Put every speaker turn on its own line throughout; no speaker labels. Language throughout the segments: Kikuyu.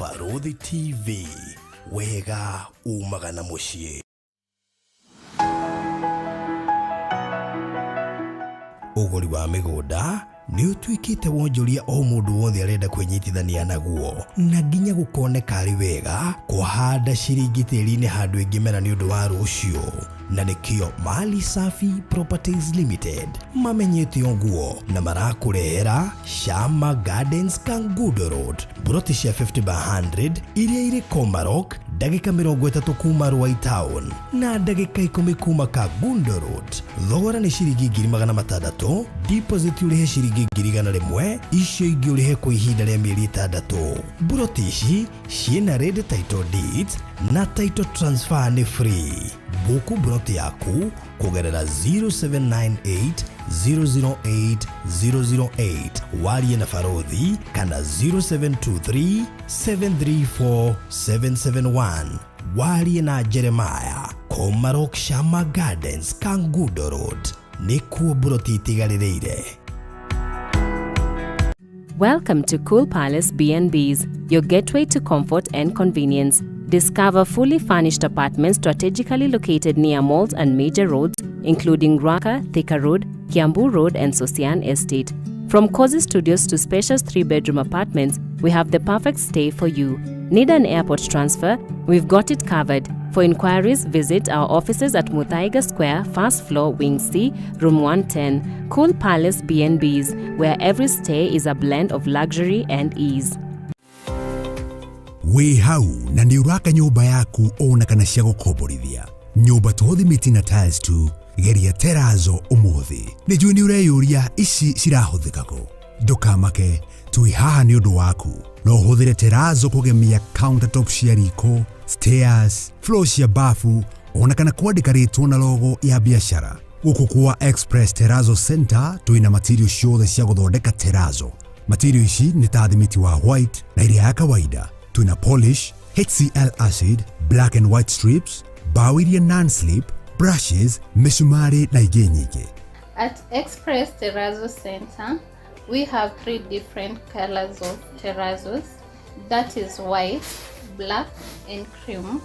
Barũthi TV, wega umaga na mũciĩ. Ũgũri wa mĩgũnda nĩ ũtuĩkĩte wonjoria o mũndũ wothe arenda kwĩnyitithania naguo, na nginya gũkoneka arĩ wega kũhanda ciringi tĩri-inĩ handũ ĩngĩmera nĩ ũndũ wa rũciũ. Na nĩkĩo Mali Safi Properties Limited mamenyete ũguo na marakũrehera Shama Gardens Kangundo Road, mburoti cia 50 by 100 iria irĩ Komarok, ndagĩka 30 kuma Ruai Town na ndagĩka 10 kuma Kangundo Road. Thogora nĩ ciringi 600,000, deposit ũrĩhe ciringi 100,000, icio ingĩ ũrĩhe kwa ihinda rĩa mĩeri 6. Mburoti ici ciĩna ready title deeds na title transfer nĩ free. Buku mburoti yaku kũgerera 0798 008 008, warie na Barothi, kana 0723 734 771, warie na Jeremiah. Komarok, Shama Gardens, Kangundo Road, nĩkuo mburoti itigarĩrĩire.
Welcome to Cool Palace B&Bs, your gateway to comfort and convenience. Discover fully furnished apartments strategically located near malls and major roads, including Ruaka, Thika Road, Kiambu Road, and Sosian Estate. From cozy studios to spacious 3-bedroom apartments, we have the perfect stay for you. Need an airport transfer? We've got it covered. For inquiries, visit our offices at Muthaiga Square, first floor, Wing C, Room 110. Cool Palace B&Bs, where every stay is a blend of luxury and ease.
Wĩ hau na nĩ ũraka nyũmba yaku ona kana cia gũkomborithia, nyũmba to thimiti na tiles tu, geria terazo ũmũthĩ. Nĩ njũĩ nĩ ũreyũria ici cirahũthĩka kũ. Ndũkamake, twĩ haha nĩ ũndũ waku. No ũhũthĩre terazo kũgemia countertop cia riko, stairs, floor cia bafu, ona kana kwandĩka rĩtwa na logo ya biacara. Gũkũ kwa Express Terazo Center twĩna material ciothe cia gũthondeka terazo. Material ici nĩ ta thimiti wa white na iria ya kawaida. Twĩna polish, HCl acid, black and white strips, bao iria non-slip, brushes, mĩcumarĩ na ingĩ nyingĩ.
At Express Terrazzo Center, we have three different colors of terrazos. That is white, black, and cream.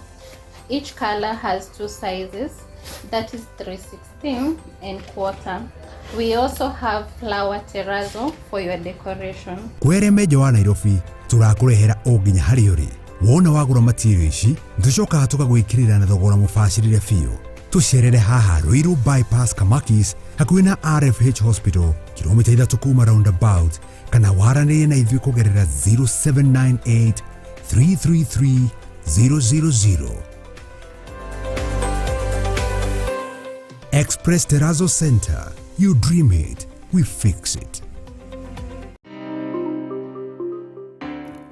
Each color has two sizes, that is 3/16 and quarter. We also have flower terrazzo for your decoration.
Kwere menja wa Nairobi, tũrakũrehera o nginya harĩa ũrĩ. Wona wagũra material ici, nĩtũcokaga tũkagwĩkĩrĩra na thogora mũbacĩrĩre biũ. Tũcerere haha Ruiru Bypass, Kamakis, hakuhĩ na RFH Hospital, kilomita 3 kuma roundabout, kana waranĩrie na ithuĩ kũgerera 0798 333 000. Express Terrazzo Center. You dream it, we fix it.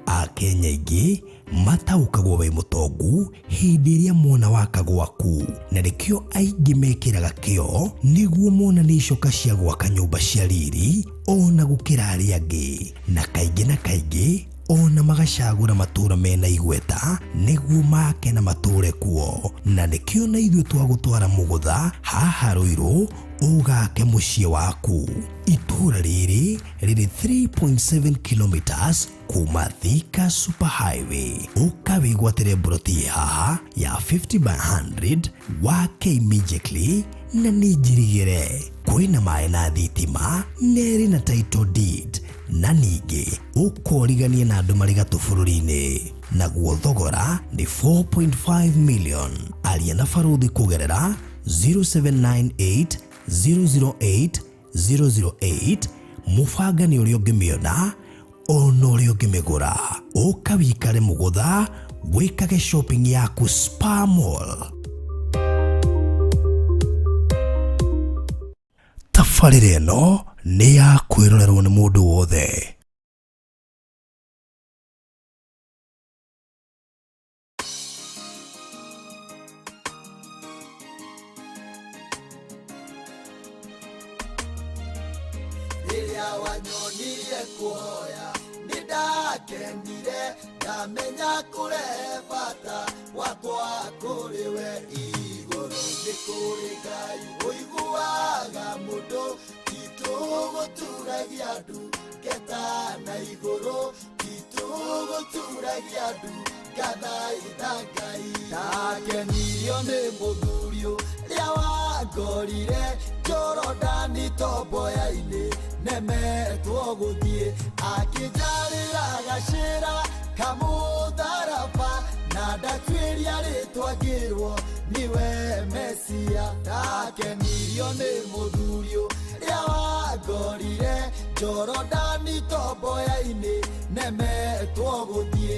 Akenya aingĩ mataũkagwo wĩ mũtongu hĩndĩ ĩrĩa mona waka gwaku, na nĩkĩo aingĩ mekĩraga kĩo nĩguo monanie icoka cia gwaka nyũmba cia riri ona gũkĩra arĩa angĩ, na kaingĩ na kaingĩ ona magacagũra matũra mena igweta nĩguo make na matũre kuo. Na nĩkĩo na ithuĩ twagũtwara mũgũtha haha Rũirũ ũgake mũciĩ waku. Itũra rĩrĩ rĩrĩ 3.7 kilometers kuma Thika Super Highway. Ũka wĩgwatĩre mburoti haha ya 50 by 100 wake immediately, na nĩ njirigĩre kwĩna maĩ na thitima, nerĩ na title deed, na ningĩ ũkoriganie na andũ marĩ gatũ bũrũri-inĩ. Naguo thogora nĩ 4.5 million. Aria na Baruthi kũgerera 0798 008 008. Mũbanga nĩ ũrĩa ũngĩmĩona ona ũrĩa ũngĩmĩgũra. Ũka wikare mũgũtha, wĩkage shopping yaku Spa Mall. Tabarĩra ĩno nĩ ya kwĩrorerwo nĩ mũndũ wothe.
Rĩrĩa wanyonirie kũhoya nĩ ndakenire, ndamenya kũrehe bata wakwa kũrĩ we. Igũrũ nĩ kũrĩ Ngai ũiguaga mũndũ titũ. Titũgũturagia ndu ngeta na igũrũ, titũgũturagia ndu ngathaitha Ngai. Ndakenirio nĩ mũthuri ũrĩa wangorire Jorodani tomboya-inĩ, nemetwo gũthiĩ, akĩnjarĩra gacĩra kamũtharaba, na ndatuĩria rĩtwa ngĩrwo niwe Mesia. Ndakenirio nĩ mũthuri ũrĩa wangorire Jorodani tomboya-inĩ, nemetwo gũthiĩ,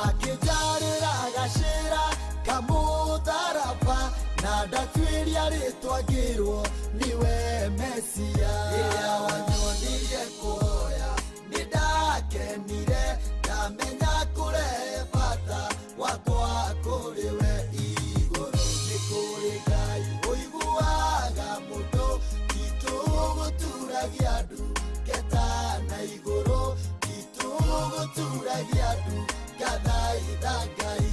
akĩnjarĩra gacĩra kamũtharaba, na ndatuĩria rĩtwa ngĩrwo niwe Mesia. Rĩrĩa wanyonirie kũhoya nĩndakenire, ndamenya kũrehe bata wakwa kũrĩ we. Igũrũ nĩ kũrĩ Ngai ũiguaga mũndũ, titũgũturagia ndu ngeta na igũrũ, titũgũturagia ndu ngathaitha Ngai.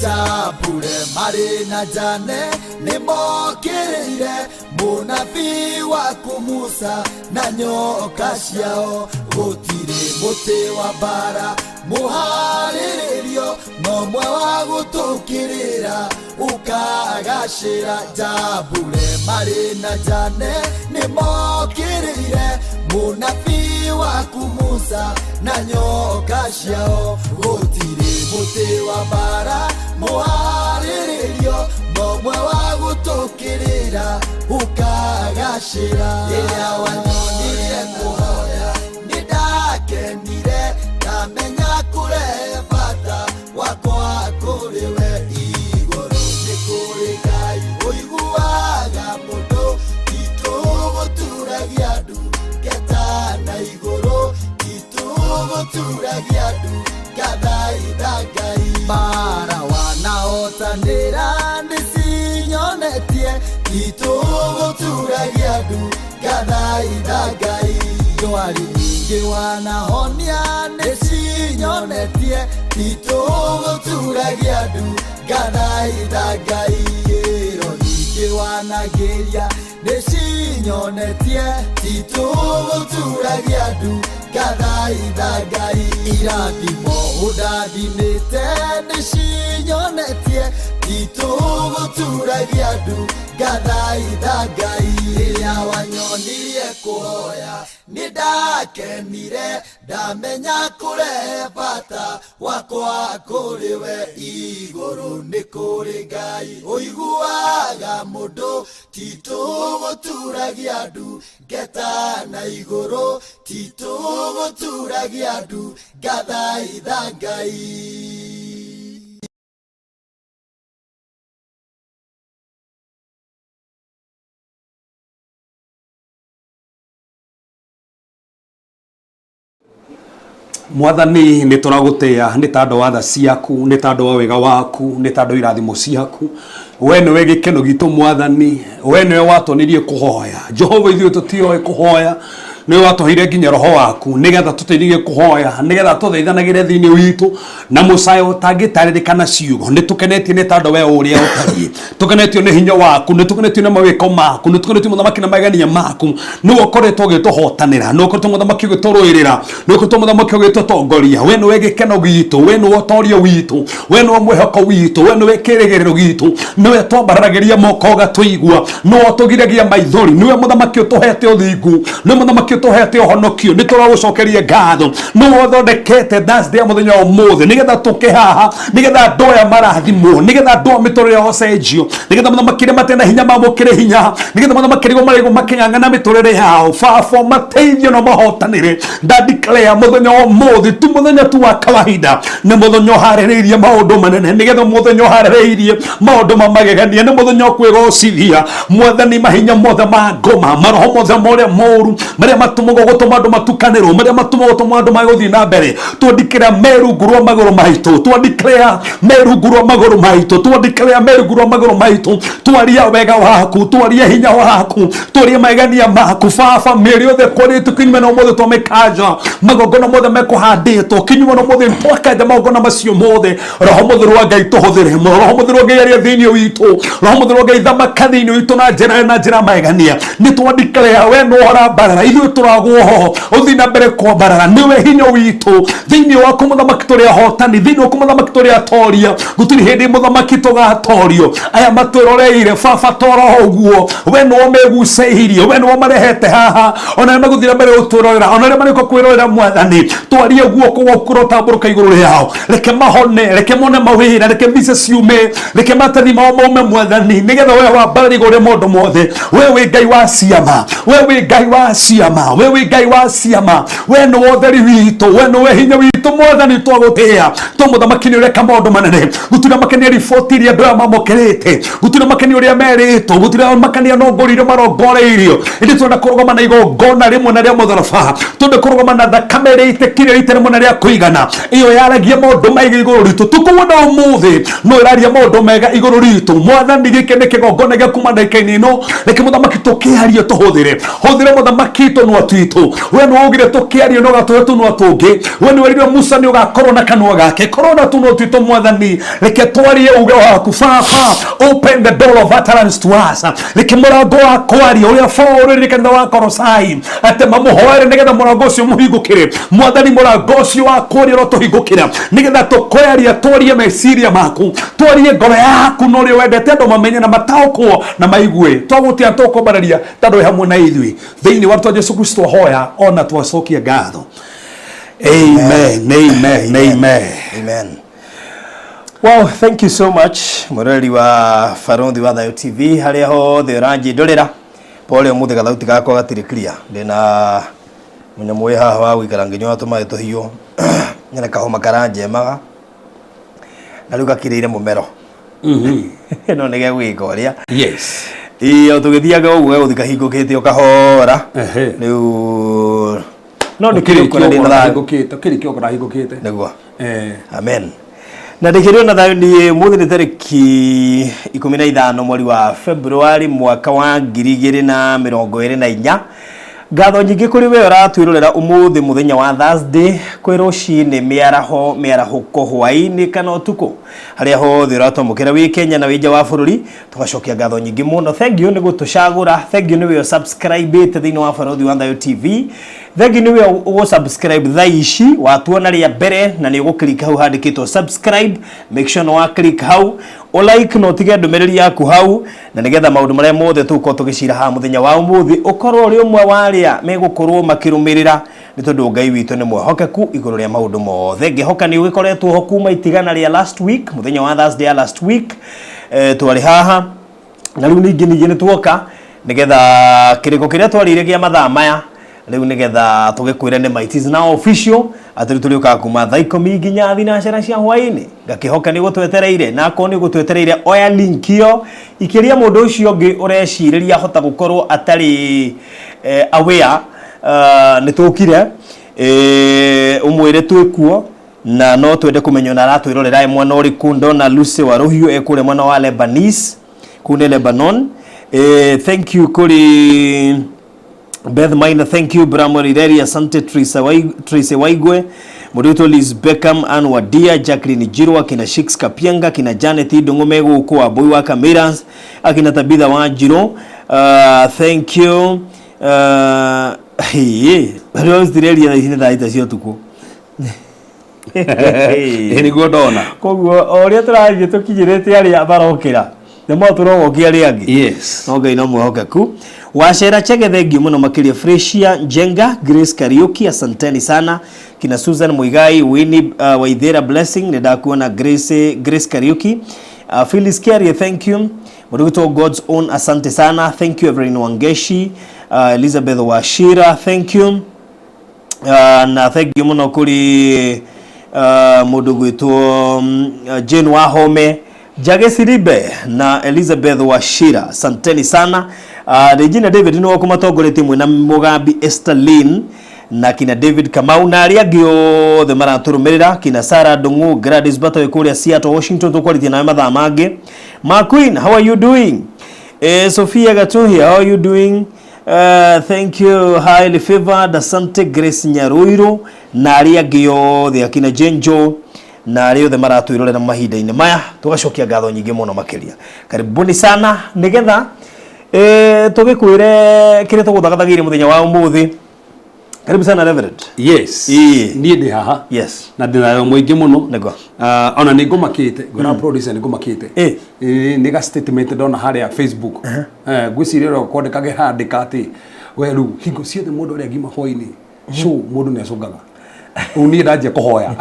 Jambure marĩ na Jane nĩmokĩrĩire mũnabii waku Musa na nyoka ciao, gũtirĩ mũtĩ wa mbara mũharĩrĩrio, no mwe wa gũtũkĩrĩra ũkagacĩra. Jambure marĩ na Jane nĩmokĩrĩire mũnabii waku Musa na nyoka ciao, gũtirĩ mũtĩ wa mbara mũharĩrĩrio, no mwe wa gũtũkĩrĩra ũkagacĩra. Rĩrĩa wanyonirie kũhoya nĩndakenire, ndamenya kũrehe bata wakwa kũrĩ we. Igũrũ nĩ kũrĩ Ngai ũiguaga mũndũ, titũgũturagia ndu ngeta na igũrũ, titũgũturagia ndu ngathaitha Ngai. Mbara wanahotanĩra nĩcinyonetie, titũgũturagia ndu ngathaitha Ngai. Ndwari nyingĩ wanahonia nĩcinyonetie, titũgũturagia ndu ngathaitha Ngai. Ĩro nyingĩ wanagĩria nĩcinyonetie, titũgũturagia ndu ngathaitha Ngai. Irathimo ũndathimĩte nĩcinyonetie, titũgũturagia ndu ngathaitha Ngai. Rĩrĩa wanyonirie kũhoya nĩndakenire, ndamenya kũrehe bata wakwa kũrĩ we. Igũrũ nĩ kũrĩ Ngai ũiguaga mũndũ, titũgũturagia ndu ngeta na igũrũ, titũgũturagia ndu ngathaitha Ngai.
Mwathani nĩ tũragũtĩa nĩ tondũ wa tha ciaku, nĩ tondũ wa wega waku, nĩ tondũ wa irathimo ciaku. We nĩwe gĩkeno gitũ Mwathani, we nĩwe watonirie kũhoya. Jehova ithuĩ tũtioĩ kũhoya, nĩwe watũheire nginya roho waku nĩgetha tũteithie kũhoya, nĩgetha tũthaithanagĩre thĩinĩ witũ na mũcayo ũtangĩtarĩrĩka na ciugo. Nĩ tũkenetio nĩ tondũ we ũrĩa ũtariĩ, tũkenetio nĩ hinya waku, nĩ tũkenetio nĩ mawĩko maku, nĩ tũkenetio mũthamaki na magegania maku. Nĩwe ũkoretwo ũgĩtũhotanĩra, nĩwe ũkoretwo mũthamaki ũgĩtũrũĩrĩra, nĩwe ũkoretwo mũthamaki ũgĩtũtongoria. We nĩwe gĩkeno gitũ, we nĩwe ũtorio witũ, we nĩwe mwĩhoko witũ, we nĩwe kĩrĩgĩrĩro gitũ, nĩwe twambararagĩria moko ũgatũigua, nĩwe ũtũgiragia maithori, nĩwe mũthamaki ũtũhete ũthingu, nĩwe mũthamaki ũtũhete ũhonokio. Nĩ tũragũcokeria ngatho, nĩwe ũthondekete Thursday ya mũthenya wa ũmũthĩ nĩgetha tũke haha, nĩgetha andũ aya marathimwo, nĩgetha andũ aya mĩtũrĩre yao cenjio, nĩgetha mũthamaki arĩa matarĩ na hinya mamũkĩre hinya, nĩgetha mũthamaki arĩa marĩgwo makĩng'ang'ana mĩtũrĩre yao, baba mateithio na mahotanĩre. Nda declare mũthenya wa ũmũthĩ tu mũthenya tu wa kawaida, nĩ mũthenya ũharĩrĩirie maũndũ manene, nĩgetha mũthenya ũharĩrĩirie maũndũ ma magegania, nĩ mũthenya ũkwĩgocithia Mwathani. Mahinya mothe ma ngoma, maroho mothe ma ũrĩa mũũru marĩa matũmagwo gũtũma andũ matukanĩrwo, marĩa matũmagwo gũtũma andũ mage gũthiĩ na mbere, twandikĩra me rungu rwa magũrũ maitũ, twandikĩra me rungu rwa magũrũ maitũ, twandikĩra me rungu rwa magũrũ maitũ. Twaria wega waku, twaria hinya waku, twaria magegania maku baba. Mĩĩrĩ yothe kwarĩtwo kinyume na ũmũthĩ twamĩkanja, magongona mothe mekũhandĩtwo kinyume na ũmũthĩ twakanja magongona macio mothe. Roho Mũtheru wa Ngai tũhũthĩre, Roho Mũtheru wa Ngai aria thĩinĩ witũ, Roho Mũtheru wa Ngai thamaka thĩinĩ witũ na njĩra na njĩra magegania. Nĩ twandikĩra we nĩ ũrambarara, ithuĩ tũragwo ho, ũthiĩ na mbere kwambarara, nĩwe hinya witũ. Thĩinĩ waku mũthamaki tũrĩ ahotani, thĩinĩ waku mũthamaki tũrĩ atoria, gũtirĩ hĩndĩ mũthamaki tũgatorio. Aya matwĩroreire baba, toro ũguo we nĩwe megucĩirie, we nĩwe marehete haha, ona arĩa megũthiĩ na mbere gũtwĩrorera, ona arĩa marĩũka kwĩrorera mwathani, twarie guoko gwaku kũrotambũrũka igũrũ rĩao, reke mahone, reke mone mawĩra, reke mbica ciume, reke matathi mao maume mwathani, nĩgetha we wambarare igũrũ rĩa maũndũ mothe. We wĩ Ngai wa ciama, we wĩ Ngai wa ciama, we wĩ Ngai wa ciama, we nĩwe ũtheri witũ, we nĩwe hinya witũ mwathani. Twagũtĩĩa to mũthamaki nĩ ũreka maũndũ manene. Gũtirĩ makenia riboti iria andũ aya mamũkĩrĩte, gũtirĩ makenia ũrĩa merĩtwo, gũtirĩ makenia nongoririo marongoreirio, ĩndĩ twenda kũrũgama na igongona rĩmwe na rĩa mũtharaba, twenda kũrũgama na thakame ĩrĩa ĩitĩkire rita rĩmwe na rĩa kũigana, ĩyo yaragia maũndũ mega igũrũ ritũ. Tũkuona ũmũthĩ no ĩraria maũndũ mega igũrũ ritũ mwathani. Gĩkĩ nĩ kĩgongona gĩa kuma ndagĩka-inĩ ĩno, reke mũthamaki tũkĩarie, tũhũthĩre hũthĩre mũthamaki tũnua twitũ. We nĩ waugire tũkĩarie no gatũhe tũnua tũngĩ, we nĩ werire Musa nĩ ũgakorwo na kanua gake, korwo na tũnua twitũ mwathani, reke twarie uge waku baba. Open the door of utterance to us, reke mũrango wa kwaria ũrĩa Paũlũ erire kanitha wa Kolosai atĩ mamũhoere nĩgetha mũrango ũcio mũhingũkĩre. Mwathani, mũrango ũcio wa kwaria ũrotũhingũkĩra nĩgetha tũkwaria, twarie meciria maku, twarie ngoro yaku na ũrĩa wendete andũ mamenye na mataũkwo na maigue. Twagũtia tũkwambararia tondũ wĩ hamwe na ithuĩ. Thĩinĩ wa rĩtwa Jesu Kristo hoya ona twacokia ngatho, amen, amen, amen.
Amen. Wow, thank you so much mwĩroreri wa Barothi wa Thayo TV harĩa hothe ũranjindũrĩra. Pole, ũmũthĩ gathauti gakwa gatirĩ clear, ndĩna mũnyamũ wĩ haha wa gũikara ngĩnyua tũmaĩ tũhiũ, nyone kahoma karanjemaga na rĩu gakirĩire mũmero, no nĩ gegwĩka ũrĩa. Ĩĩ, o tũgĩthiaga ũguo gegũthiĩ kahingũkĩte o kahora. Rĩu no ndĩkĩrĩ ũkora ndĩna thayũ.
Hingũkĩte kĩrĩ kĩoko hingũkĩte.
Nĩguo. Amen. Na ndĩkĩrĩ na thayũ niĩ. Mũthĩ nĩ tarĩki 15 mweri wa Februari mwaka wa 2024. Ngatho nyingĩ kũrĩ we ũratwĩrorera ũmũthĩ mũthenya wa Thursday, kwĩ rũcinĩ, mĩaraho, mĩarahũko, hwaĩ-inĩ kana ũtukũ, harĩa hothe ũratwamũkĩra wĩ Kenya na wĩ nja wa bũrũri, tũgacokia ngatho nyingĩ mũno. Thank you nĩ gũtũcagũra, thank you nĩ we subscribe thĩinĩ wa Barothi wa Thayo TV, thank you nĩ we ũgũ-subscribe thaa ici watuona rĩa mbere, na nĩ ũgũ-click hau handĩkĩtwo subscribe. Make sure nĩ wa click hau, ũ like na ũtige ndũmĩrĩri yaku hau, na nĩgetha maũndũ marĩa mothe tũgũkorwo tũgĩcira haha mũthenya wa ũmũthĩ ũkorwo ũrĩ ũmwe wa arĩa megũkorwo makĩrũmĩrĩra, nĩ tondũ Ngai witũ nĩ mwĩhokeku igũrũ rĩa maũndũ mothe. Ngĩhoka nĩ ũgĩkoretwo ho kuma itigana rĩa last week, mũthenya wa Thursday ya last week, twarĩ haha, na rĩu ningĩ nĩ tuoka nĩgetha kĩrĩko kĩrĩa twarĩire gĩa mathaa maya rĩu nĩgetha tũgĩkwĩre nĩ ma it is now official atĩ rĩu tũrĩũkaga kuma thaa 10 nginya thinacara cia hwaĩ-inĩ. Ngakĩhoka nĩ ũgũtwetereire, na akorwo nĩ ũgũtwetereire, oya link ĩyo ikĩria mũndũ ũcio ũngĩ ũrecirĩria ahota gũkorwo atarĩ aware nĩ tũkire, ũmwĩre twĩkuo na no twende kũmenya ona aratwĩrorera e mwena ũrĩkũ. Ndona Lucy wa Rũhiũ e kũrĩa mwena wa Lebanese, kũu nĩ Lebanon. Thank you kũrĩ Beth Maina, thank you. Bramwell Ireri, asante. Tracy Waigwe, Mũrĩtwo Liz Beckham, Ann Wadia, Jacqueline Jirwa, kina Shix Kapianga, kina Janet Ndung'u megũkũ wa Boy wa Cameras, akina Tabitha wa Njirũ, thank you. Hey, rĩu Australia thaa ici nĩ thaa 3 cia ũtukũ.
Ĩ nĩguo ndona.
Koguo o ũrĩa tũrathiĩ tũkinyĩrĩte arĩa marokĩra, nĩ mo tũrogokia arĩa angĩ. No Ngai no mwĩhokeku. Wacera Chege, thengiũ mũno makĩria. Fresia Njenga, Grace Kariuki, asanteni sana. Kina Susan Muigai, Winnie Waithera, Blessing, nĩ ndakuona. Grace Kariuki, Phyllis Kiarie, thank you. Mũrugito God's Own, asante sana. Thank you Evelyn Wangeshi, Elizabeth Washira, thank you. Na thank you mũno kũrĩ mũndũ gwĩtwo Jane Wahome, Jage Siribe na Elizabeth Washira, asanteni sana. Regina David nĩ waku matongoretie mwena Mugambi Esther Lynn na kina David Kamau na arĩa angĩ othe maratũrũmĩrĩra, kina Sarah Ndung'u, Gladys Batoy kũrĩa Seattle, Washington, tũkwarĩtie nawe mathaa mangĩ. Ma Queen, how are you doing? Sophia Gatuhi, how are you doing? Thank you, highly favored Asante Grace Nyaruiru na arĩa angĩ othe, akina Jenjo na arĩa othe maratwĩrorera mahinda-inĩ maya, tũgacokia ngatho nyingĩ mũno makĩria. Karibuni sana nĩgetha tũgĩkwĩre kĩrĩa tũgũthagathagĩire mũthenya wa ũmũthĩ. Karibu sana, Reverend.
Yes.
Ĩĩ.
Niĩ ndĩ haha.
Yes.
Na ndĩ thayũ mũingĩ mũno.
Nĩguo.
Ah, ona nĩ ngũmakĩte ngwĩra producer nĩ ngũmakĩte.
Ĩ.
Ĩ, nĩ ga statement ndona harĩa Facebook. Ngwĩciria ũrĩa kwandĩka handĩka atĩ we rĩu hingo ciothe mũndũ arĩa ngima hwainĩ show mũndũ nĩ acũngaga rĩu niĩ ndanjia kũhoya.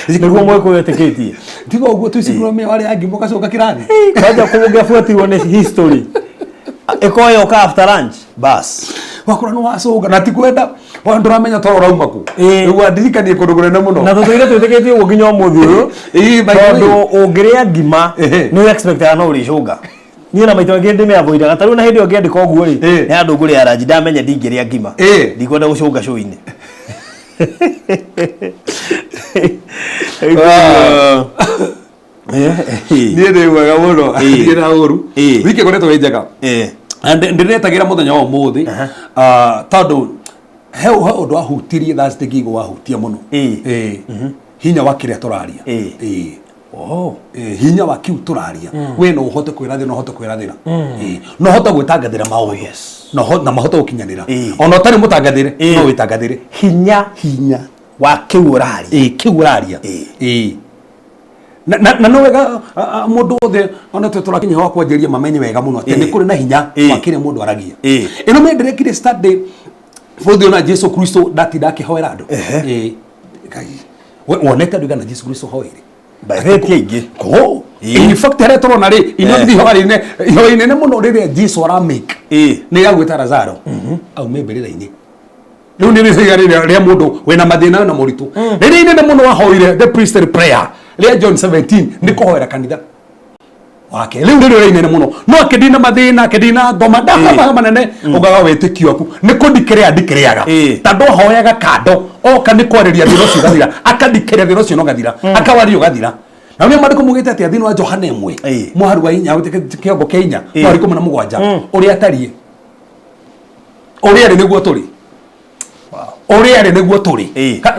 Nĩguo mwĩkũyũ etĩkĩtie.
Tiga ũguo twicikũrwo arĩa angĩ mũgacoka kĩrathi.
Kwanja kũngĩabuatirwo nĩ history ĩkoyoka after lunch bas.
Wakora nĩ wacũnga na ti kwenda wa ndũramenya toro ũrauma kũ.
Ĩ.
Rĩu wandirikanie kũndũ kũnene mũno.
Na tũtũire twĩtĩkĩtie ũguo nginya ũmũthĩ ũyũ.
Ĩ, by the way.
Tondũ ũngĩrĩa ngima nĩ expectaga no ũrĩcũnga. Niĩ na maita maingĩ ndĩmĩavoidaga, ta rĩu na hĩndĩ ĩyo ngĩandĩka ũguo rĩ, nĩ handũ ngũrĩa ranji ndamenya ndingĩrĩa ngima, ndikwenda gũcũnga cũinĩ.
Niĩ ndĩ mwega mũno, niĩ na ũru wiki ĩkoretwo ĩ njega. Na ndĩretagĩra mũthenya wa ũmũthĩ, tondũ he ũndũ wahutirie Thursday ngigo wahutia mũno. Ĩ. Hinya wa kĩrĩa tũraria. Ĩ.
Oh.
Ĩ, hinya wa kiu tũraria, we no ũhote kwĩrathĩra, no ũhote kwĩrathĩra. Ĩ, no ũhote gwĩtangathĩra maũndũ na mahote gũkinyanĩra ona ũtarĩ mũtangathĩre, no wĩtangathĩre.
Hinya
hinya
wa kĩu ũraria.
Ĩ, kĩu ũraria. Ĩ. Na no wega mũndũ wothe ona twe tũrakinya wa kwanjĩrĩria mamenye wega mũno atĩ nĩ kũrĩ na hinya wa kĩrĩa mũndũ aragia. Ĩno menderekire study bũthĩ ona Jesu Kristo ndatinda akĩhoera andũ. Ĩ. Ngai. We wonete andũ igana Jesu Kristo hoeire?
Mbathĩti aingĩ.
Ko. In fact harĩa tũrona rĩ ino ihoya rĩnene, ihoya inene mũno rĩrĩa Jesu aramake nĩ ya gwĩta Lazaro aume mbĩrĩra-inĩ. Rĩu nĩ rĩhiga rĩrĩa rĩa mũndũ wĩna mathĩna na moritũ rĩrĩa inene mũno wahoire, the priestly prayer rĩa John 17, nĩ kũhoera kanitha wake. Rĩu nĩrĩo rĩa inene mũno, no akĩndina mathĩna, akĩndina ngoma ndahoya manene ugaga wĩtĩkio waku nĩ kũndikĩrĩa ndikĩrĩaga tondũ ahoyaga kando oka nĩ kwarĩria thĩna ũcio ũgathira, akandikĩrĩa thĩna ũcio na ũgathira, akawaria ũgathira. Na ũrĩa maandĩko mugĩte atĩa thĩinĩ wa Johana 1 mũhari wa 4, kĩongo kĩa 4, mũhari 17, ũrĩa atariĩ, ũrĩa arĩ nĩguo tũrĩ, ũrĩa arĩ nĩguo tũrĩ.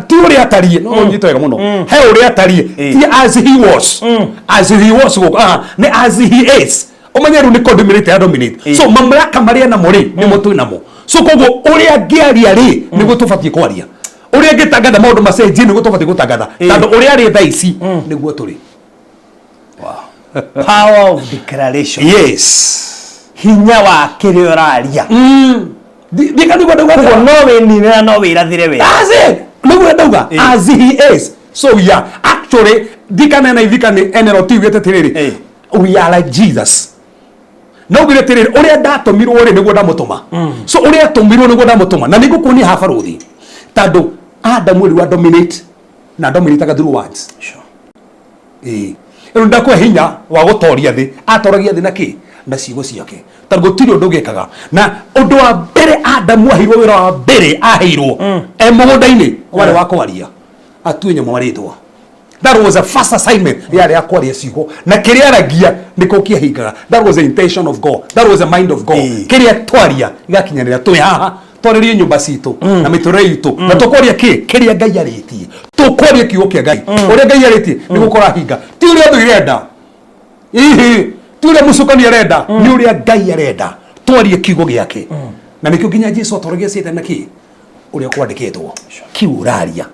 Ti ũrĩa atariĩ, no ũnyite wega mũno, he ũrĩa atariĩ, ti as he was, as he was gũkũ, nĩ as he is. Ũmenye rĩu nĩ dominate ya dominate, so mamlaka marĩa namo rĩ nĩmo twĩ namo. So koguo ũrĩa ngĩaria rĩ nĩguo tũbatiĩ kwaria, ũrĩa ngĩtangatha maũndũ macenjie nĩguo tũbatiĩ gũtangatha, tondũ ũrĩa arĩ thaa ici nĩguo tũrĩ.
Power of declaration.
Yes.
Hinya wa kĩrĩa ũraria.
Ndika nĩguo ndauga.
Koguo no wĩnine na no wĩrathĩre wega.
That's it. Nĩguo ndauga as he is. So we are actually ndikana na ithika nĩ NLT ugĩte atĩrĩrĩ, we are like Jesus. No ugire atĩrĩrĩ, ũrĩa ndatũmirwo rĩ nĩguo ndamũtũma. So ũrĩa atũmirwo nĩguo ndamũtũma, na nĩngũkuonia haha barũthi, tondũ Adamu rĩu dominate na dominate through words. Ĩĩ, rĩu ndakwe hinya wa gũtoria thĩ, atoragia thĩ na kĩ? Na ciugo ciake, tondũ gũtirĩ ũndũ ũngĩkaga. Na ũndũ wa mbere Adamu aheirwo, wĩra wa mbere aheirwo e mũgũnda-inĩ warĩ wa kwaria, atue nyamũ marĩtwa. That was the first assignment, yarĩ ya kwaria ciugo, na kĩrĩa aragia nĩkĩo kĩahingaga. That was the intention of God, that was the mind of God. Kĩrĩa twaria gĩgakinyanĩra. Twĩ haha twarĩrie nyũmba citũ na mĩtũrĩre itũ, na tũkwaria kĩ? Kĩrĩa Ngai arĩtie. Tũkwaria kiugo kĩa Ngai, ũrĩa Ngai arĩtie nĩguo kũrahinga, ti ũrĩa thũ irenda ihi, ti ũrĩa mũcukani arenda, nĩ ũrĩa Ngai arenda. Twarie kiugo gĩake, na nĩkĩo nginya Jesu atoragia Satan na kĩ? Ũrĩa kwandĩkĩtwo. Kiu ũraria,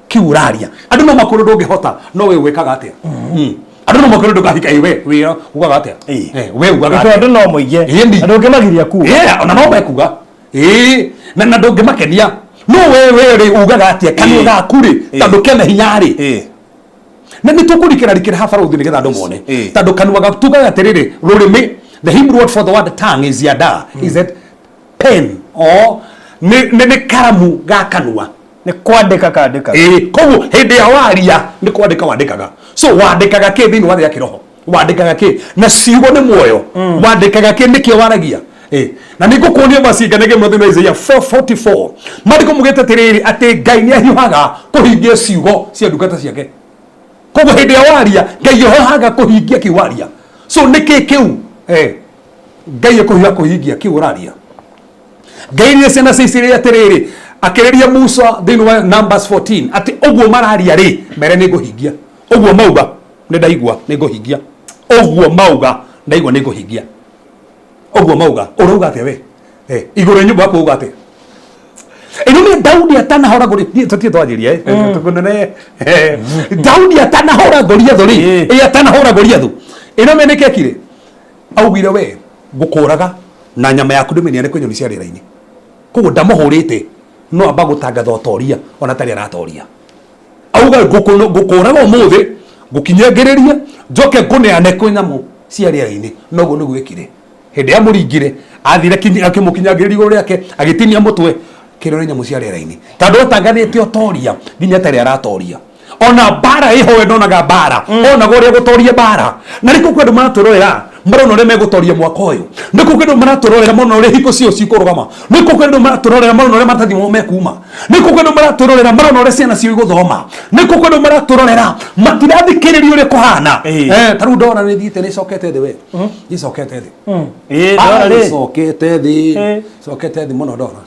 kiu ũraria. Andũ no makwĩrwo ndũngĩhota, no we wĩkaga atĩa? Andũ no makwĩrwo ndũkahika, ĩ we wĩra ugaga atĩa? We ugaga
atĩa? Andũ no moige.
Ĩni.
Andũ ũngĩmagiria kuga.
Yeah, ona no mekuga ĩĩ na ndũngĩmakenia, no we rĩ ugaga atĩa kanua gaku rĩ, tondũ kena hinya rĩ? Na nĩ tũkũrikĩra rikĩra haha barũthi nĩgetha andũ mone, tondũ kanua gaku tugaga atĩrĩrĩ, rũrĩmĩ, the Hebrew word for the word tongue is yada, is it pen or nĩ karamu ga kanua.
Nĩ kwandĩka kandĩka.
Ĩĩ, koguo hĩndĩ ya waria nĩ kwandĩka wandĩkaga. So wandĩkaga kĩ thĩinĩ wa thĩ ya kĩroho? Wandĩkaga kĩ na ciugo nĩ muoyo, wandĩkaga kĩ nĩkĩo waragia. Na nĩ ngũkuonia macinganĩge thĩinĩ wa Isaia 444, maandĩko mugĩte atĩrĩrĩ, atĩ Ngai nĩ ahiũhaga kũhingia ciugo cia ndungata ciake. Koguo hĩndĩ ĩrĩa waria, Ngai ahiũhaga kũhingia kĩu waria. So nĩkĩ kĩu Ngai ekũhiũha kũhingia kĩu ũraria? Ngai rĩrĩa ciana cia Isiraeli atĩrĩrĩ, akĩrĩria Musa thĩinĩ wa Numbers 14 atĩ ũguo mararia rĩ, mere nĩ ngũhingia ũguo mauga, nĩ ndaigua, nĩ ngũhingia ũguo mauga, ndaigua, nĩ ngũhingia ũguo mauga. Ũrauga atĩa we? Igũrũ rĩa nyũmba yaku ũrauga atĩa? Ĩno nĩ Daudi atanahũra Goliath, tũtige twanjĩria tũkũnene. Daudi atanahũra Goliath rĩ, atanahũra Goliath, ĩno me nĩkĩekire? Augire, "We ngũkũraga na nyama yaku ndĩmĩneane kwĩ nyoni cia rĩera-inĩ." Koguo ndamũhũrĩte, no amba gũtangatha ũtoria ona tarĩ aratoria. Auga, "Ngũkũraga ũmũthĩ, ngũkinyangĩrĩria, njoke ngũneane kwĩ nyamũ cia rĩera-inĩ." Noguo nĩguo ĩkire. Hĩndĩ ya mũringire, athire akĩmũkinyangĩrĩria igũrũ rĩake, agĩtinia mũtwe kĩrĩa nĩ nyamũ cia rĩera-inĩ, tondũ atangathĩte ũtoria nginya tarĩ aratoria. Ona mbara ĩho, we ndonaga mbara, onaga ũrĩa gũtoria mbara. Na nĩkũ kwĩ andũ maratwĩrorera marona ũrĩa megũtoria mwaka ũyũ, nĩkũ kwĩ andũ maratwĩrorera marona ũrĩa hiko ciao cikũrũgama, nĩkũ kwĩ andũ maratwĩrorera marona ũrĩa maratathi mao mekuma, nĩkũ kwĩ andũ maratwĩrorera marona ũrĩa ciana ciao igũthoma, nĩkũ kwĩ andũ maratwĩrorera matirathikĩrĩria ũrĩa kũhana. Ta rĩu ndora nĩ thiĩte, nĩ icokete thĩ, we icokete thĩ.
Ndora rĩ.
Icokete thĩ, icokete thĩ mũno ndora.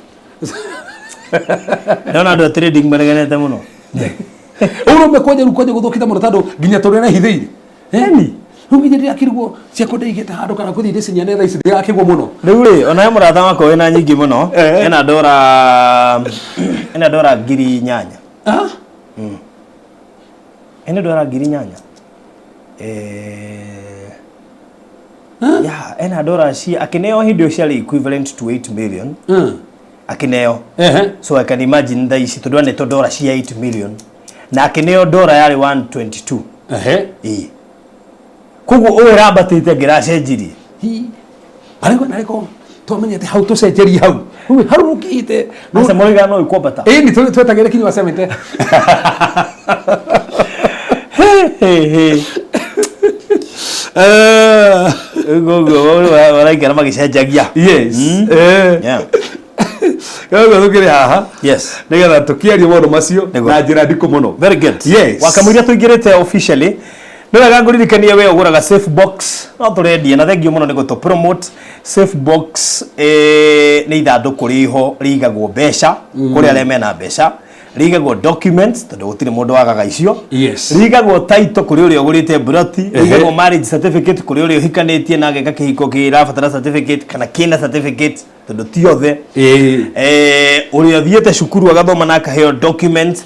Ndona andũ a trading mareganete mũno.
Ũrũme kwanja rĩu kwanja gũthũkĩte mũno, tondũ nginya tũrĩa rehithĩire eni rĩu nginya ndĩrakĩrigwo ciakwa ndaigĩte handũ kana kũthiĩ ndĩcinyane thaa ici ndĩrakĩgwo mũno.
Rĩu rĩ, ona he mũrata wakwa wĩna nyingĩ mũno. Ena ndora 8,000.
Ah?
Ena ndora 8,000. Ya ena ndora cia akĩneo hĩndĩ ĩyo ciarĩ equivalent to 8 million. Akĩneo. So I can imagine thaa ici, tondũ anetwo ndora cia 8 million na akĩneo ndora yarĩ 122. Ĩĩ, koguo ũyũ ĩrambatĩte ngĩracenjirie.
Hi. Arĩko narĩko twamenyete hau tũcenjerie hau. Rĩu harũrũkĩte.
Aca mũrĩga no ikwambata.
Ĩĩ, nĩ twetagĩre kinya wa 70.
He, he. Ũguo maraikara magĩcenjagia.
Yes. Koguo tũkĩrĩ haha nĩgetha tũkĩarie maũndũ macio na njĩra ndikũ mũno.
Very good.
Yes.
Wakamũira tũingĩrĩte officially, nĩ wega ngũririkanie we ũgũraga safe box no tũrendia, na thengiũ mũno nĩ gũtũ promote safe box. Nĩ ithandũkũ rĩho rĩigagwo mbeca kũrĩ arĩa mena mbeca, rĩigagwo documents tondũ gũtirĩ mũndũ wagaga icio, rĩigagwo title kũrĩ ũrĩa ũgũrĩte broti, rĩigagwo marriage certificate kũrĩ ũrĩa ũhikanĩtie na ageka kĩhiko kĩrabatara certificate kana kĩna certificate, tondũ ti othe. Ũrĩa ũthiĩte cukuru agathoma na akaheo document,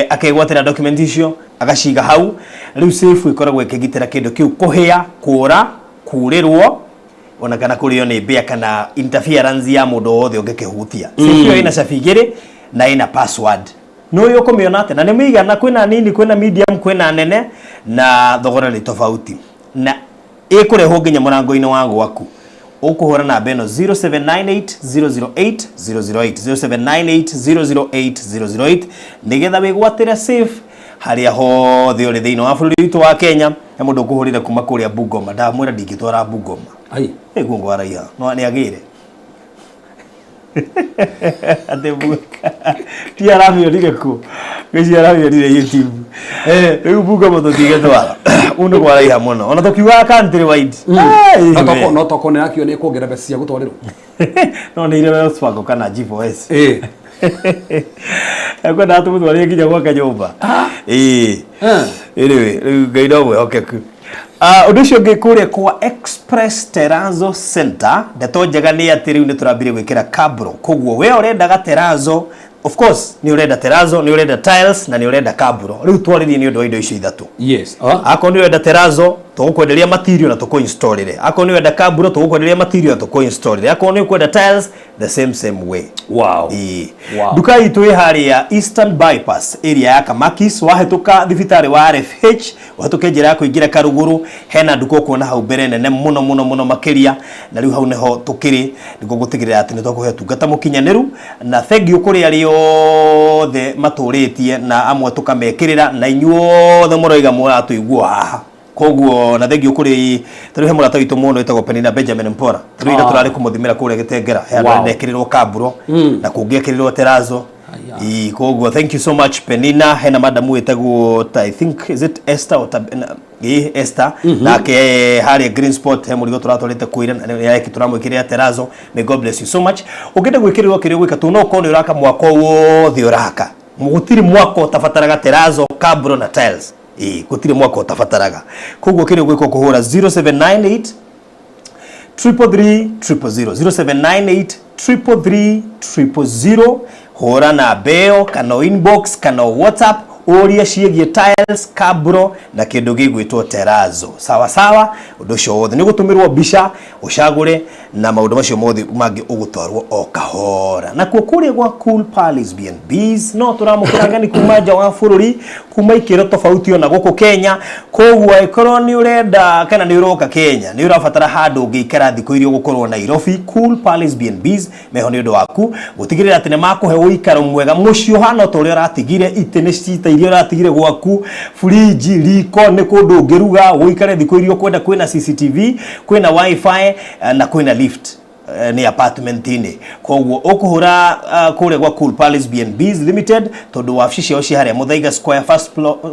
akegwatĩra document icio agaciga hau. Rĩu safe ĩkoragwo ĩkĩgitĩra kĩndũ kĩu kũhĩa, kũra, kurĩrwo ona kana kũrĩo nĩ mbĩa kana interference ya mũndũ o wothe ũngĩkĩhutia. Safe ĩyo ĩna cabi igĩrĩ na ĩna password. Nĩ ũyũ ũkũmĩona atĩa? Na nĩ mĩigana, kwĩna nini, kwĩna medium, kwĩna nene, na thogora nĩ tofauti, na ĩkũrehwo nginya mũrango-inĩ wa gwaku. Ũkũhũra namba ĩno 0798 008 008, 0798 008 008, nĩgetha wĩgwatĩre safe harĩa hothe ũrĩ thĩinĩ wa bũrũri witũ wa Kenya. He mũndũ ũkũhũrĩre kuma kũrĩa Bungoma, ndamwĩra ndingĩtwara Bungoma.
Ai.
Ĩguo ngwaraiha no nĩ agĩre atĩ ti aramĩonire kũ, ngĩci aramĩonire YouTube. Rĩu Bungoma tũtingĩtwara, kũu nĩ kwaraiha mũno, ona tũkiugaga country wide. Ai,
No toko nĩ yakio nĩ kuongerera mbeca cia gũtwarĩrwo.
No nĩ ire Wells Fargo kana G4S. Ekwendaga tũmũtwarĩre nginya gwake nyũmba. Ĩĩ. Anyway, rĩu Ngai no mwĩhokeku. Ah, ũndũ ũcio ũngĩ, kũrĩa kwa Express Terrazzo Center, ndeto njega nĩ atĩ rĩu nĩ tũrambire gwĩkĩra cabro. Koguo we ũrendaga terrazzo, of course nĩ ũrenda terrazzo, nĩ ũrenda tiles na nĩ ũrenda cabro. Rĩu twarĩrie nĩ ũndũ wa indo icio ithatũ. Akorwo nĩ ũrenda terrazzo, tũgũkwenderia material na tũkũ-installĩre. Akorwo nĩ ũrenda cabro, tũgũkwenderia material na tũkũ-installĩre. Akorwo nĩ ũkwenda tiles, the same same way. Ĩĩ. Nduka itũ ĩ harĩa Eastern Bypass, area ya Kamakis, wahĩtũka thibitarĩ wa RFH, ũhĩtũke njĩra ya kũingĩra Karugũrũ, hena nduka ũkuona hau mbere nene mũno mũno mũno makĩria, na rĩu hau nĩho tũkĩrĩ nĩguo gũtigĩrĩra atĩ nĩ twakũhe ũtungata mũkinyanĩru. Na thengiũ kũrĩ arĩa othe matũrĩtie na amwe tũkamekĩrĩra, na inyuothe mũroiga mũratũigua haha. Koguo na thengio kuri tariu he murata witu muno witagwo Penina Benjamin Mpora. Tariu ira turari kumuthimira kuria Gitengera he andu arekirirwo kaburo na kungi ekirirwo terazo. Koguo thank you so much Penina. Hena madamu witagwo I think is it Esther or Esther nake haria Green Spot he murigo turatwarite kuira na yake turamwikiria terazo. May God bless you so much. Ungenda gwikirirwo kiria gwika tu no kono uraka mwako wothe uraka gutiri mwako utabataraga terazo, kaburo na tiles. Gutiri mwako utabataraga. Koguo kiria gwika kuhura 0798 333 000 0798 333 000. Hura na beo kana inbox kana WhatsApp uria ciĩgiĩ tiles, kaburo na kĩndũ gĩgwĩtwo terazo. Sawa sawa, ũndũ ũcio wothe nĩ gũtũmĩrwo mbica ũcagũre na maũndũ macio mothe mangĩ ũgũtwarwo o kahora. Nakuo kũrĩa gwa Cool Palace B&Bs no tũramũkĩra ngani kuma nja wa bũrũri, kuma ikĩro tofauti ona gũkũ Kenya. Koguo angĩkorwo nĩ ũrenda kana nĩ ũroka Kenya, nĩ ũrabatara handũ ũngĩikara thikũ iria ũgũkorwo Nairobi, Cool Palace B&Bs meho nĩ ũndũ waku gũtigĩrĩra atĩ nĩ makũhe ũikaro mwega, mũciĩ ũhana ta ũrĩa ũratigire, itĩ nĩ cita iria ũratigire gwaku, fridge, riko nĩ kũndũ ũngĩruga ũikare thikũ iria ũkwenda, kwĩna CCTV, kwĩna wifi na kwĩna lift ni apartment-inĩ. Koguo ũkũhũra kũrĩa gwa Cool Palace B&Bs Limited tondũ wabici ciao ci harĩa Muthaiga Square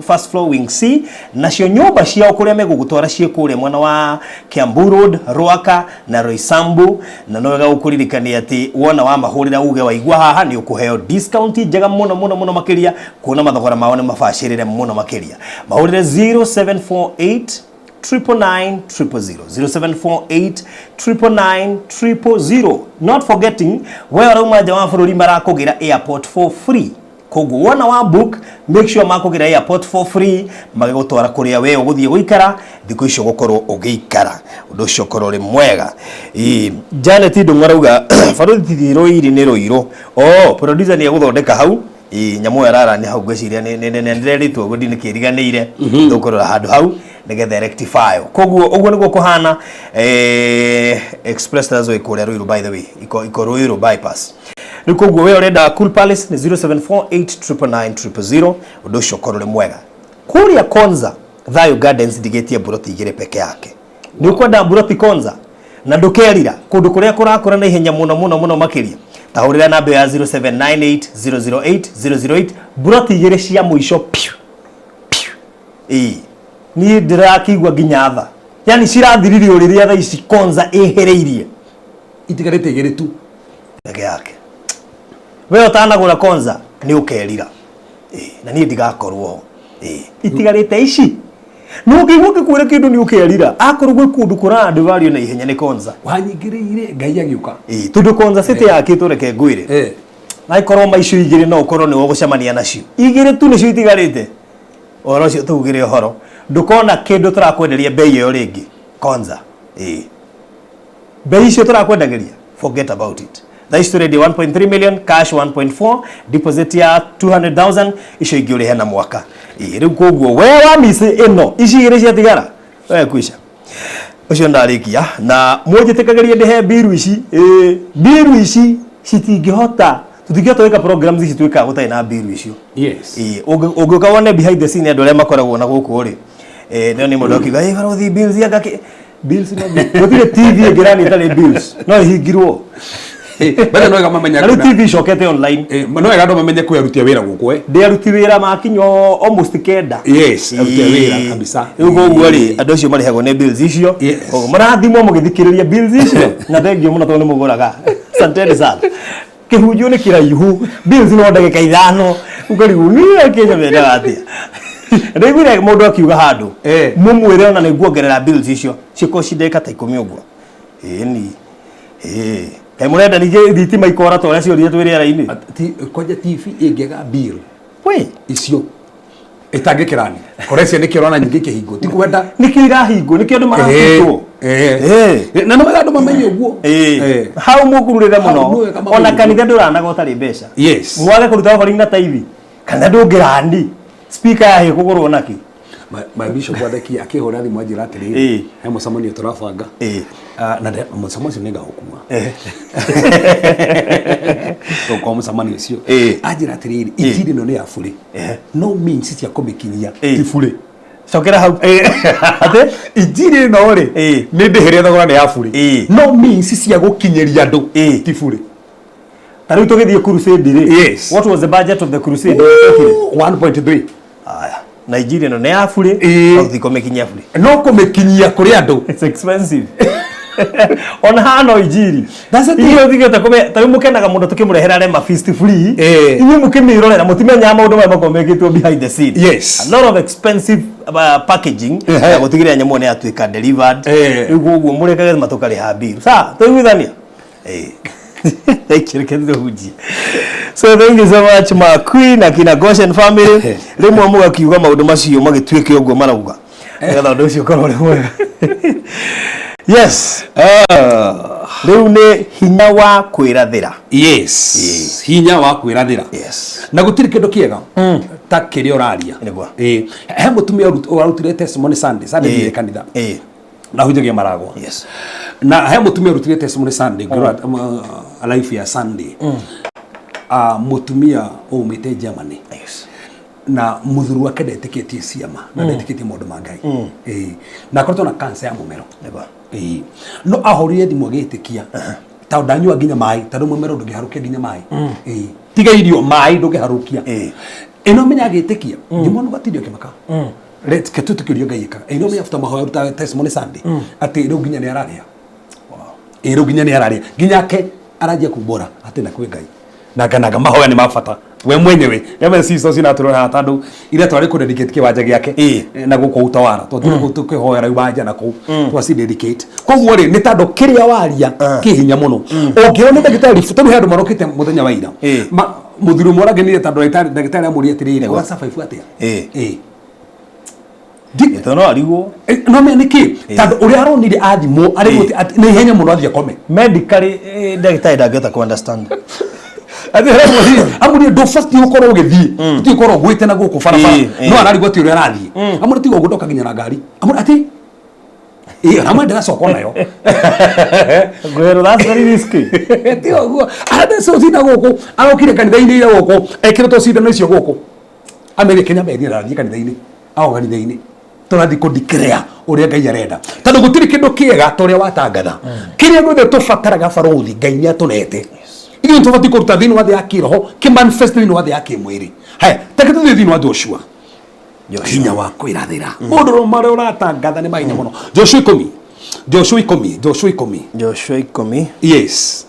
first floor wing C, nacio nyũmba ciao kũrĩa megũgũtwara ciĩ kũrĩa mwena wa Kiambu Road, Ruaka na Roysambu. Na no wega gũkũririkania atĩ wona wa mahũrĩra uge waigua haha nĩ ũkũheo discount njega mũno mũno mũno makĩria, kuona mathogora mao nĩ mabacĩrĩre mũno makĩria. Mahũrĩre 0748 999 000 0748 999 000. Not forgetting we arauma nja wa bũrũri marakũgĩra airport for free. Koguo wona wa book, make sure makũgĩra airport for free magĩgũtwara kũrĩa we ũgũthiĩ gũikara thikũ icio ũgũkorwo ũgĩikara. Ũndũ ũcio ũkorwo ũrĩ mwega. Janet Ndung'u arauga baruthi ti rũiri nĩ rũirũ. Oh, producer nĩ egũthondeka hau. Nyamũ ĩyo ararania hau ngwĩciria nĩ ndĩrerĩtwo ũguo ndinĩkĩriganĩire tũkũrora handũ hau nigetha rectify. Koguo ũguo nĩguo kũhana. Express Terrazzo ĩkũrĩa Ruiru, by the way, iko Ruiru bypass. Rĩu koguo we ũrenda Cool Palace nĩ 0748 999 000. Ũndũ ũcio ũkorwo ũrĩ mwega. Kũrĩa Konza Thayo Gardens ndigĩtie mburoti igĩrĩ peke yake. Nĩ ũkwenda mburoti Konza na ndũkerira kũndũ kũrĩa kũrakũra na ihenya mũno mũno mũno makĩria, tahũrĩra namba ya 0798 008 008 mburoti igĩrĩ cia mũico piu piu. Niĩ ndĩrakĩigua nginya tha, yani cirathirire o rĩrĩa thaa ici Konza ĩhĩrĩirie
itigarĩte igĩrĩ tu
peke yake. We ũtanagũra Konza nĩ ũkerira. Na niĩ ndigakorwo ho. Itigarĩte ici nĩ ũkĩigua ngĩkwĩra kĩndũ nĩ ũkerira. Akorwo gwĩ kũndũ kũrandĩvario na ihenya nĩ Konza.
Wanyingĩrĩire Ngai agĩũka.
Tondũ Konza city yakĩtwo, reke ngwĩre, angĩkorwo maicio igĩrĩ no ũkorwo nĩ ũgũcemania nacio igĩrĩ tu nĩcio itigarĩte. Ũhoro ũcio tugire ũhoro ndũkona kĩndũ tũrakwenderia bei ĩyo rĩngĩ Konza. Bei icio tũrakwendagĩria, forget about it. Thaa ici tũrendia 1.3 million cash, 1.4 deposit ya 200,000, icio ingĩ ũrĩhe na mwaka. Rĩu koguo we wa miss ĩno ici igĩrĩ ciatigara we kwisha ũcio ndarĩkia. Na mũnjĩtĩkagĩrie ndĩhe mbiru ici. Mbiru ici citingĩhota, tũtingĩhota gwĩka programs ici twĩkaga gũtarĩ na mbiru icio.
Yes.
Ũngĩũka wone behind the scene andũ arĩa makoragwo na gũkũ rĩ, no nĩ mũndũ akiuga barothi bills yanga bills no gũtirĩ TV ĩngĩrani ĩtarĩ bills no ĩhingirwo.
Bado no wega mamenya
Na rĩu TV icokete online.
No wega andũ mamenye kwĩ aruti a wĩra gũkũ.
Ndĩ aruti wĩra makinya almost 9.
Yes, aruti a wĩra kabisa.
Rĩu koguo rĩ, andũ acio marĩhagwo nĩ bills icio. Koguo marathimwo mũgĩthikĩrĩria bills icio na thengio mũno tondũ nĩ mũgũraga. Asanteni sana. Kĩhunjio nĩ kĩraihu, bills no ndagĩka 5 ũkarigwo niĩ Kenya mendaga atĩa. Ndaiguire mũndũ akiuga handũ mũmwĩre ona nĩ nguongerera bills icio cikorwo ci ndagĩka ta 10 ũguo. Ĩni kaĩ mũrenda ningĩ thitima ikora ta ũrĩa ciorire twĩ rĩera-inĩ?
Kwanja TV ĩngĩaga bill
we
icio ĩtangĩkĩrani korecia nĩkĩo ũrona nyingĩ ikĩhingwo, ti kwenda
nĩkĩo irahingwo, nĩkĩo andũ marabutwo.
Na no wega andũ mamenye ũguo.
Hau mũkururĩre
Hau
mũno.
no wega mamũkururĩre.
Ona kanitha ndũranaga ũtarĩ mbeca.
Yes.
Mwage kũruta offering na taithi kanitha ndũngĩrani, speaker yahĩ kũgũrwo naki.
My bishop wathekia akĩhũra thimũ anjĩra atĩrĩrĩ, he mũcemanio tũrabanga. Na mũcemanio ũcio nĩngagũkua. Tũgũkorwo mũcemanio ũcio. Anjĩra atĩrĩrĩ, injiri ĩno nĩ ya burĩ. No means cia kũmĩkinyia ti burĩ.
Cokera hau. Atĩ?
Injiri ĩno rĩ, nĩ ndĩhĩre thogora nĩ ya burĩ, no means cia gũkinyĩria andũ ti burĩ.
Ta rĩu tũgĩthiĩ crusade rĩ. What was the budget of the crusade?
1.3.
Aya. Na injiri ĩno nĩ ya burĩ. No tũtikũmĩkinyia burĩ.
No kũmĩkinyia kũrĩ andũ.
It's expensive. Ona haha no injiri.
That's the thing.
Inyuĩ ũthigĩte kũme ta rĩu mũkenaga mũno tũkĩmũrehera Rema Feast free. Inyuĩ mũkĩmĩrorera mũtimenyaga maũndũ maya makoragwo mekĩtwo behind the scene. A lot of expensive packaging ya gũtigĩrĩra nyamũ nĩ yatuĩka delivered. Rĩu ũguo mũrekage matũkarĩha bill. Sawa, tũiguithania? Thank you, reke tũhunjie. So thank you so much my queen akina Goshen family. Rĩmwe mũgakiuga maũndũ macio magĩtuĩke ũguo marauga. Nĩgetha ũndũ ũcio ũkorwo ũrĩ mwega. Yes. Rĩu nĩ hinya wa kwĩrathĩra.
Yes, hinya wa kwĩrathĩra. Na gũtirĩ kĩndũ kĩega ta kĩrĩa ũraria.
Nĩguo.
He mũtumia ũrarutire testimony Sunday, Sunday thiire kanitha na hunjagia maragwa. Na he mũtumia ũrutire testimony Sunday, ngĩrora life ya Sunday. Mũtumia ũmĩte Germany. Na mũthuri wake ndetĩkĩtie ciama na ndetĩkĩtie maũndũ ma Ngai. Na akoretwo na cancer ya mũmero. No ahũrire thimũ agĩtĩkia tondũ ndanyua nginya maĩ, tondũ mũmero ndũngĩharũkia nginya maĩ. Tiga irio, maĩ ndũngĩharũkia. Ĩno menya agĩtĩkia ngĩmwona gatindio kĩmaka. Reke tũtĩkĩrio Ngai ĩkaga. Ĩno menya after mahoya ruta testimony Sunday atĩ rĩu nginya nĩ ararĩa. Rĩu nginya nĩ ararĩa, nginya ake aranjia kumbũra atĩ na kwĩ Ngai nanga mahoya nĩ ma bata we mwenyewe eme cico cinatũrora tondũ ira twarĩ kũ dedicate kĩwanja gĩake na gũkũ Utawala twathiĩ kũu tũkĩhoera iwanja na kũu twaci dedicate. Koguo rĩ, nĩ tondũ kĩrĩa waria kĩ hinya mũno. Ũngĩrwo nĩ ndagĩtarĩ, tondũ he andũ marokĩte mũthenya wa ira, mũthuri ũmwe ũrakenire tondũ ndagĩtarĩ amũria atĩrĩrĩ, ũra survive atĩa?
Tondũ no arigwo.
No me nĩkĩ? Tondũ ũrĩa aronire athimwo arĩ nĩ ihenya mũno athiĩ akome.
Medically ndagĩtarĩ ndangĩhota kũ understand.
Amũrie ndũbatiĩ gũkorwo ũgĩthiĩ, ũbatiĩ gũkorwo ũgwĩte na gũkũ barabara, no ararigwo atĩ ũrĩa arathiĩ. Amũrie tiga ũguo ndoka nginya na ngari. Amũrie atĩ amwe ndĩracoka onayo.
Ngwĩrwo that's very risky.
Tiga ũguo arathecwo cina gũkũ, arokire kanitha-inĩ ira gũkũ ekĩrĩtwo cindano icio gũkũ. Amerika Kenya methire arathiĩ kanitha-inĩ, ago kanitha-inĩ tũrathiĩ kũ declare ũrĩa Ngai arenda, tondũ gũtirĩ kĩndũ kĩega ta ũrĩa watangatha. Kĩrĩa gĩothe tũbataraga barũthi Ngai nĩ atũnete. Ithuĩ nĩ tũbatiĩ kũruta thĩinĩ wa thĩ ya kĩroho kĩ manifest thĩinĩ wa thĩ ya kĩmwĩrĩ. Haya, take tũthiĩ thĩinĩ wa Joshua, hinya wa kwĩrathĩra mũndũ marĩa ũratangatha nĩ mahinya mũno. Joshua 10, Joshua 10, Joshua 10.
Joshua 10.
Yes,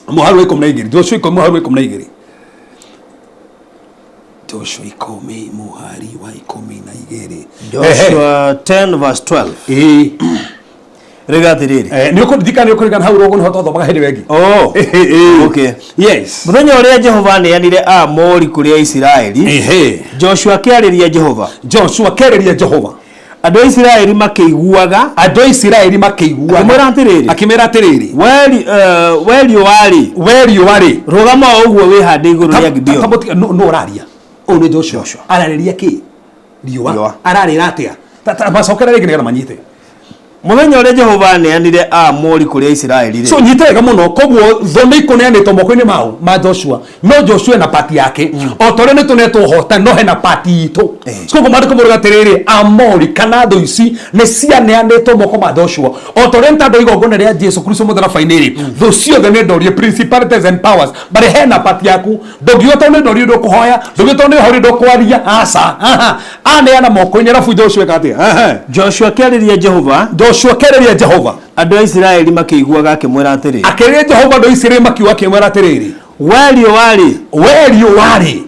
mũhari wa 12. Joshua 10 mũhari wa 12. Joshua 10 mũhari wa 12.
Joshua 10 verse 12. Rĩga atĩrĩrĩ.
Nĩ ũkũririkana, nĩ ũkũririkana hau rũgũ nĩho twathomaga hĩndĩ ĩyo ĩngĩ.
Oh. Okay.
Yes.
Mũthenya ũrĩa Jehova aneanire Aamori kũrĩ Aisiraeli, Joshua akĩarĩria Jehova.
Joshua akĩarĩria Jehova.
Andũ a Isiraeli makĩiguaga.
Andũ a Isiraeli makĩiguaga.
Akĩmwĩra atĩrĩrĩ.
Akĩmwĩra atĩrĩrĩ.
We riũa-rĩ.
We riũa-rĩ.
Rũgama o ũguo wĩhande igũrũ rĩa Gibeoni.
Nũ ũraria? Ũyũ nĩ Joshua. Ararĩria kĩ? Riũa. Ararĩra atĩa? Macokera rĩngĩ nĩgetha manyite.
Mũthenya ũrĩa Jehova aneanire Aamori kũrĩ Aisiraeli rĩ.
So nyite wega mũno, koguo thũ nĩ ikũneanĩtwo moko-inĩ mao ma Joshua, no Joshua ena pati yake. O ta ũrĩa nĩ tũnetwo ũhotani, no hena pati itũ. Koguo maandĩko moigaga atĩrĩrĩ, Aamori kana thũ ici nĩ cianeanĩtwo moko ma Joshua. O ta ũrĩa nĩ tondũ igongona rĩa Jesu Kristo mũtharaba-inĩ rĩ, thũ ciothe nĩ ndorie, principalities and powers, but hena pati yaku. Ndũngiuga tondũ nĩ ndorie ndũkũhoya, ndũngiuga tondũ nĩ horie ndũkwaria, aca. Aneana moko-inĩ, arabu Joshua eka atĩa?
Joshua akĩarĩria Jehova.
Joshua akĩarĩria Jehova.
Andũ a Isiraeli makĩiguaga akĩmwĩra atĩrĩ.
Akĩarĩria Jehova, andũ a Isiraeli makiuga akĩmwĩra atĩrĩrĩ.
We riũa-rĩ.
We riũa-rĩ.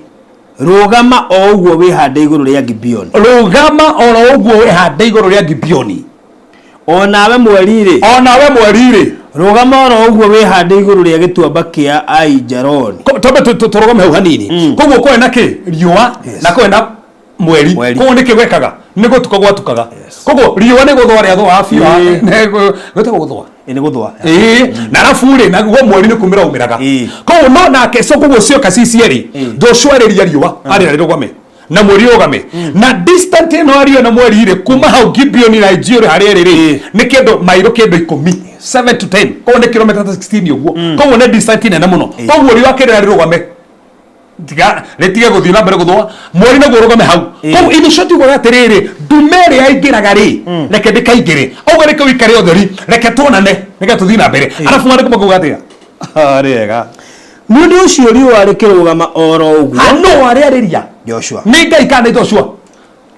Rũgama o ũguo wĩhande igũrũ rĩa Gibeoni.
Rũgama o ro ũguo wĩhande igũrũ rĩa Gibeoni.
O nawe mweri-rĩ.
O nawe mweri-rĩ.
Rũgama o ro ũguo wĩhande igũrũ rĩa gĩtuamba kĩa Aijaloni.
Twambe tũrũgame hau hanini. Koguo kũrĩ na kĩ? Riũa na kũrĩ na mweri. Koguo nĩkĩ gwekaga? Nĩ gũtuka gwatukaga. Koguo riũa nĩ gũthũa rĩathũaga biũ. Gwĩtagwo gũthũa.
Nĩ gũthũa.
Na arabu rĩ, naguo mweri nĩ kumĩra umĩraga. Koguo no nake, so koguo cioka ci cierĩ, Joshua arĩria riũa, arĩra rĩrũgame na mweri ũrũgame. Na distant ĩno ariũ na mweri rĩ, kuma hau Gibeoni na Ijio harĩa ĩrĩ rĩ, nĩ kĩndũ mairo kĩndũ 10, 7 to 10. Koguo nĩ kilomita 16 ũguo. Koguo nĩ distant nene mũno. Koguo riũa kĩrĩra rĩrũgame. Tiga rĩtige gũthiĩ na mbere gũthũa, mweri naguo ũrũgame hau. Koguo in short ugaga atĩrĩrĩ, ndume ĩrĩa yaingĩraga rĩ, reke ndĩkaingĩre, auga reke ũikare ũtheri, reke tuonane nĩgetha tũthiĩ na mbere. Arabu maandĩko makauga atĩa? Rĩega.
Nĩ ũndũ ũcio riũa rĩkĩrũgama oro ũguo.
No arĩarĩria
Joshua.
Nĩ Ngai kana nĩ Joshua?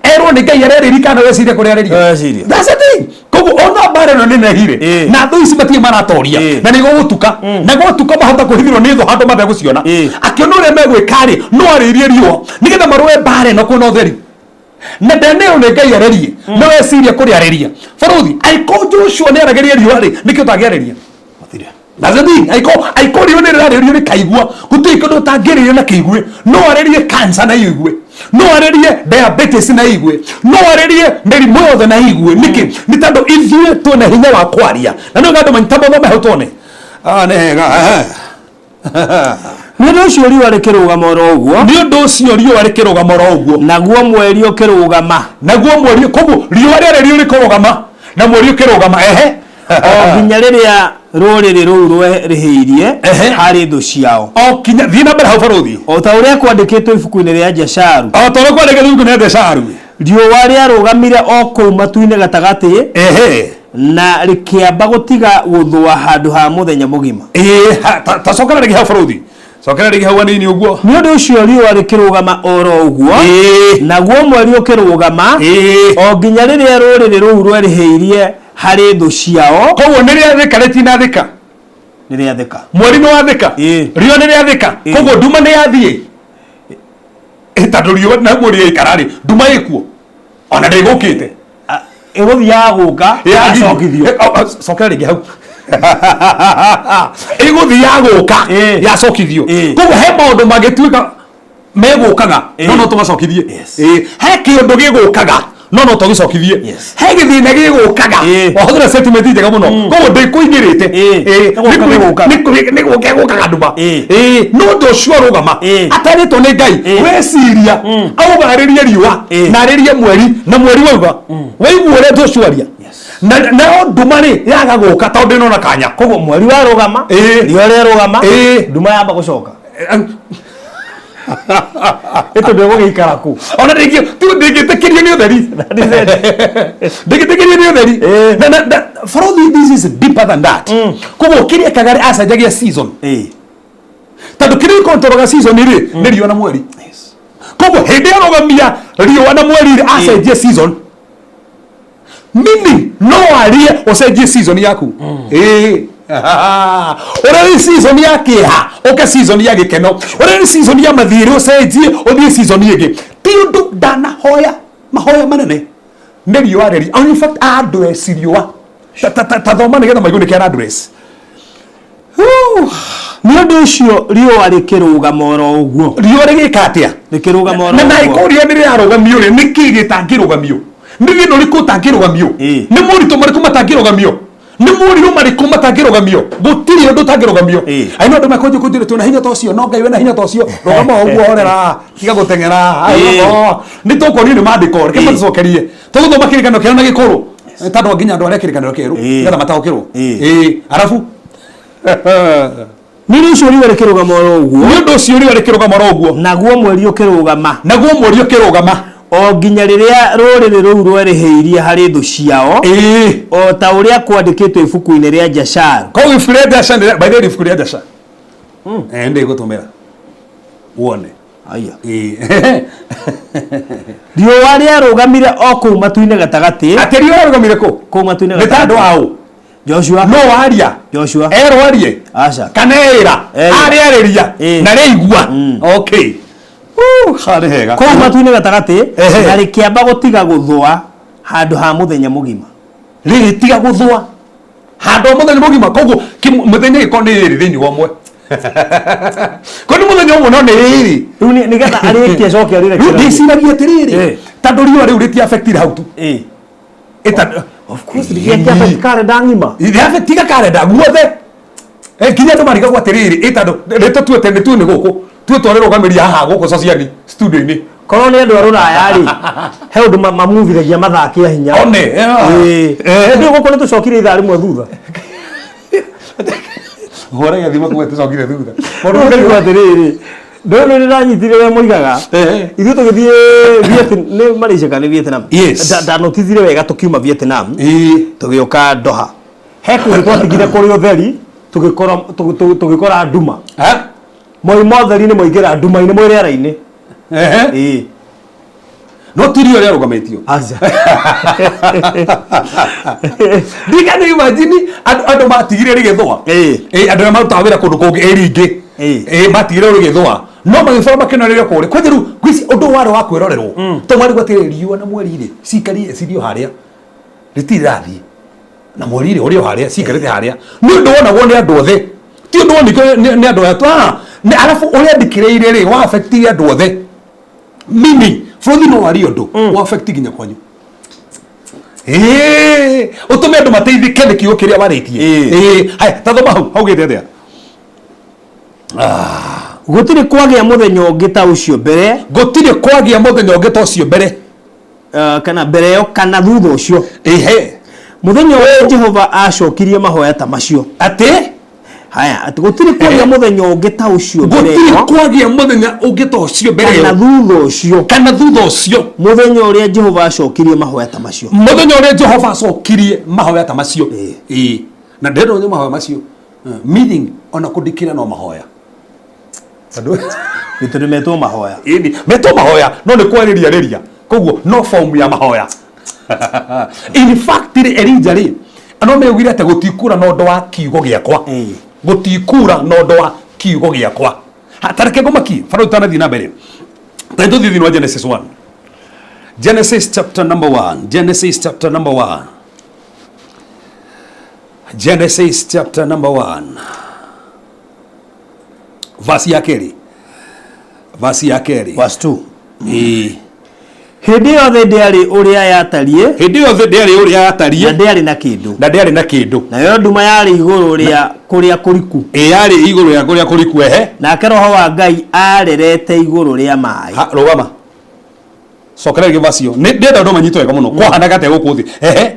Erwo nĩ Ngai arerĩria kana weciria kũrĩa arĩria?
Weciria.
That's the thing. Koguo ona mbara ĩno nĩnehire na thũ ici matirĩ maratoria na nĩ gũgũtuka na gũtuka mahota kũhithĩrwo nĩ thũ handũ mategũciona. Akĩona ũrĩa megwĩka rĩ, no arĩirie riũa nĩgetha marũe mbara ĩno kwĩna ũtheri na ndenerwo nĩ Ngai arerie, no weciria kũrĩa arĩria. Bũrũthi angĩkorwo Joshua nĩ aragĩria riũa rĩ, nĩkĩ ũtangĩarĩria? That's the thing. Aiko riũa nĩ rĩrarĩrio rĩkaigua, gũtirĩ kĩndũ ũtangĩrĩrio na kĩigue. No arĩrie cancer na igue, no arĩrie diabetes na igue, no arĩrie mĩrimũ yothe na igue. Nĩkĩ? Nĩ tondũ ithuĩ twĩna hinya wa kwaria na nĩ andũ manyita mathome hau tuone. Ah, nĩ hega.
Nĩ ũndũ ũcio riũa rĩkĩrũgama oro ũguo.
Nĩ ũndũ ũcio riũa rĩkĩrũgama oro ũguo.
Naguo mweri ũkĩrũgama.
Naguo mweri, koguo riũa rĩarĩrio rĩkũrũgama na mweri ũkĩrũgama. Ehe.
O nginya rĩrĩa rũrĩrĩ rũu rwerĩhĩirie harĩ thũ ciao.
O kinya thiĩ na mbere hau barũthi.
O ta ũrĩa kwandĩkĩtwo ibuku-inĩ rĩa Jasharu.
O ta ũrĩa kwandĩkĩtwo ibuku-inĩ rĩa Jasharu.
Riũa rĩarũgamire o kũu matu-inĩ gatagatĩ.
Ehe.
Na rĩkĩamba gũtiga gũthũa handũ ha mũthenya mũgima.
Ta cokera rĩngĩ hau barũthi. Cokera rĩngĩ hau hanini ũguo.
Nĩ ũndũ ũcio riũa rĩkĩrũgama oro ũguo, naguo mweri ũkĩrũgama, o nginya rĩrĩa rũrĩrĩ rũu rwerĩhĩirie harĩ thũ ciao.
Koguo nĩ rĩathĩka rĩtinathĩka?
Nĩ rĩathĩka.
Mweri nĩ wathĩka? Riũa nĩ rĩathĩka? Koguo nduma nĩ yathiĩ? Tondũ riũa na mweri yaikara rĩ, nduma ĩkuo ona ndĩgũkĩte.
Ĩgũthiaga gũka yacokithio.
Cokera rĩngĩ hau. Ĩgũthiaga gũka yacokithio. Koguo he maũndũ mangĩtuĩka megũkaga no tũmacokithie. He kĩũndũ gĩgũkaga no tũgĩcokithie. He gĩthĩna gĩgũkaga. Wahũthĩra statement njega mũno. Koguo ndĩkũingĩrĩte. Nĩ gũka gũkaga nduma. No Joshua rũgama atarĩtwo nĩ Ngai weciria auga arĩrie riũa na arĩrie mweri na mweri wauga waigua ũrĩa Joshua aria nayo nduma rĩ yaga gũka tondũ ndĩnona kanya.
Koguo mweri warũgama, riũa rĩarũgama, nduma yamba gũcoka. Ĩtondũ ĩgũgĩikara kũ?
Ona ndĩngĩtĩkĩrio nĩ ũtheri. Ndĩngĩtĩkĩrio nĩ ũtheri. Na Bũrũthi, this is deeper than that. Koguo kĩrĩa ekaga rĩ, acenjagia season. Tondũ kĩrĩa gĩkontrolaga season rĩ, nĩ riũa na mweri. Koguo hĩndĩ arũgamia riũa na mweri rĩ, acenjie season. Meaning no arie ũcenjie season yaku. Ũrĩa nĩ season ya kĩeha ũke season ya gĩkeno, ũrĩa nĩ season ya mathirĩ ũcenjie ũthiĩ season ĩngĩ. Ti ũndũ ndanahoya mahoya manene nĩ riũa rĩri. In fact address riũa ta thoma nĩgetha maigue nĩkĩ address.
Nĩ ũndũ ũcio riũa rĩkĩrũgama oro ũguo.
Riũa rĩgĩka atĩa?
Rĩkĩrũgama oro
Na
ũguo.
na riũa nĩ rĩrarũgamio rĩ, nĩkĩ gĩtangĩrũgamio? Nĩ thĩna ũrĩkũ ũtangĩrũgamio? Nĩ moritũ marĩkũ matangĩrũgamio? Nĩ morirũ marĩkũ matangĩrũgamio? Gũtirĩ ũndũ ũtangĩrũgamio. Aino andũ makonje kũnjĩra twĩna hinya ta ũcio, no Ngai wĩna hinya ta ũcio. Rũgama o ũguo horera, tiga gũteng'era. Nĩ tũkuonio nĩ maandĩko, reke matũcokerie. Tũgũthoma kĩrĩkanĩro kĩerũ na gĩkũrũ. Tondũ nginya andũ arĩa kĩrĩkanĩro kĩerũ, nĩgetha mataũkĩrwo. Arabu
Nĩ ũndũ ũcio riũa rĩkĩrũgama oro ũguo.
Nĩ ũndũ ũcio riũa rĩkĩrũgama oro ũguo.
Naguo mweri ũkĩrũgama.
Naguo mweri ũkĩrũgama.
O nginya rĩrĩa rũrĩrĩ rũu rwerĩhĩirie harĩ thũ ciao. O ta ũrĩa kwandĩkĩtwo ibuku-inĩ rĩa Jasharu.
Koguo ibuku rĩa Jasharu, by the way, ibuku rĩa Jasharu. Ndĩgũtũmĩra wone.
Aya. Riũa rĩarũgamire o kũu matu-inĩ gatagatĩ.
Atĩ riũa rĩarũgamire kũ?
Kũu matu-inĩ
Nĩ ta andũ aũ?
Joshua.
No waria.
Joshua.
Erwo arie.
Aca.
Kana erĩra. Arĩarĩria. Na rĩigua. Okay. Harĩ hega.
Kũu matu-inĩ gatagatĩ na rĩkĩamba gũtiga gũthũa handũ ha mũthenya mũgima.
Rĩgĩtiga gũthũa handũ ha mũthenya mũgima. Koguo mũthenya ĩgĩkorwo nĩ ĩrĩ thĩinĩ wa ũmwe. Koguo nĩ mũthenya ũmwe no nĩ ĩrĩ.
Rĩu nĩgetha arĩkie acoke arĩre.
Rĩu ndĩciragia atĩrĩrĩ, tondũ riũa rĩu rĩti affectire hau tu.
Of course, rĩgĩkia karenda ng'ima.
Tiga karenda guothe. Nginya andũ marigagwo atĩrĩrĩ, tondũ nĩtũtuĩte nĩ tu nĩ gũkũ tuĩ twarĩrũgamĩria haha gũkũ Sociani studio-inĩ.
Korwo nĩ andũ a rũraya rĩ, he ũndũ mamuvithagia mathaa kĩa hinya.
One.
Rĩu gũkũ nĩ tũcokire ithaa rĩmwe thutha.
Hũra gĩthima kuga tũcokire thutha.
Mũndũ ũkaigua atĩrĩrĩ, Ndũĩ nĩ ndanyitire ũrĩa moigaga. Ithuĩ tũgĩthiĩ Vietnam, nĩ Malaysia kana nĩ Vietnam?
Yes.
Ndanotithire wega tũkiuma Vietnam.
Ĩĩ.
Tũgĩũka Doha. He kũndũ twatigire kũrĩ ũtheri, tũgĩkora tũgĩkora nduma.
Ha?
Moima ũtheri-inĩ moingĩra nduma-inĩ mwĩ rĩera-inĩ.
Ehe.
Ĩĩ.
No ti riũa rĩarũgamĩtio.
Aca.
Ndikana imagine andũ matigire rĩgĩthũa.
Ĩĩ.
Ĩĩ, andũ arĩa marutaga wĩra kũndũ kũngĩ ĩri ingĩ.
Ĩĩ.
Ĩĩ, matigire rĩgĩthũa. No magĩbora makĩnorerio kũrĩa. Kwanja rĩu ngwĩci ũndũ warĩ wa kwĩrorerwo. Tondũ marigwo atĩrĩrĩ riũa na mweri rĩ ciikarie cirĩ o harĩa. Rĩtirĩ rĩrathiĩ. Na mweri rĩ ũrĩ o harĩa ciikarĩte harĩa. Nĩ ũndũ wonagwo nĩ andũ othe. Ti ũndũ wonekire nĩ andũ aya tu. Ah, arabu ũrĩa ndikĩrĩire rĩ wa affectire andũ othe. Meaning bũrũri no warie ũndũ wa affect nginya kwanyu. Ĩĩ, ũtũme andũ mateithĩke nĩ kiugo kĩrĩa warĩtie. Ĩĩ, haya ta thoma hau haugĩte atĩa?
Gũtirĩ kwagĩa mũthenya ũngĩ ta ũcio mbere.
Gũtirĩ kwagĩa mũthenya ũngĩ ta ũcio mbere.
Kana mbere ĩyo kana thutha ũcio.
Ehe.
Mũthenya ũrĩa Jehova acokirie mahoya ta macio.
Atĩ?
Haya, atĩ gũtirĩ kwagĩa mũthenya ũngĩ ta ũcio mbere
Gũtirĩ
ĩyo.
kwagĩa mũthenya ũngĩ ta ũcio mbere
Kana
ĩyo.
thutha ũcio.
Kana thutha ũcio.
Mũthenya ũrĩa Jehova acokirie mahoya ta macio.
Mũthenya ũrĩa Jehova acokirie mahoya ta macio. Ĩĩ. Na ndĩrenda ũnyue mahoya macio. Meaning ona kũndikĩra no mahoya. Tondũ
Gĩtũ nĩmetwo mahoya.
Ĩni, metwo mahoya no nĩ kwarĩria rĩria. Koguo no form ya mahoya. In fact rĩ Elijah rĩ no meugire atĩ gũtikura na ũndũ wa kiugo gĩakwa. Gũtikura na ũndũ wa kiugo gĩakwa. Ta reke ngũmakie bara ũtanathiĩ na mbere. Ta tũthiĩ thĩinĩ wa Genesis 1. Genesis chapter number 1. Genesis chapter number 1. Genesis chapter number 1. Verse ya kerĩ. Verse ya kerĩ.
Verse 2.
Ĩĩ.
Hĩndĩ ĩyo thĩ ndĩarĩ ũrĩa yatariĩ.
Hĩndĩ ĩyo thĩ ndĩarĩ ũrĩa yatariĩ.
Na ndĩarĩ na kĩndũ.
Na ndĩarĩ na kĩndũ.
Nayo nduma yarĩ igũrũ rĩa kũrĩa kũriku.
Ĩ yarĩ igũrũ rĩa kũrĩa kũriku ehe.
Nake Roho wa Ngai aarerete igũrũ rĩa maĩ.
Ha, rũgama. Cokera rĩngĩ verse ĩyo. Nĩ ndĩrenda andũ manyite wega mũno. Kwahanaga atĩa gũkũ thĩ? Ehe.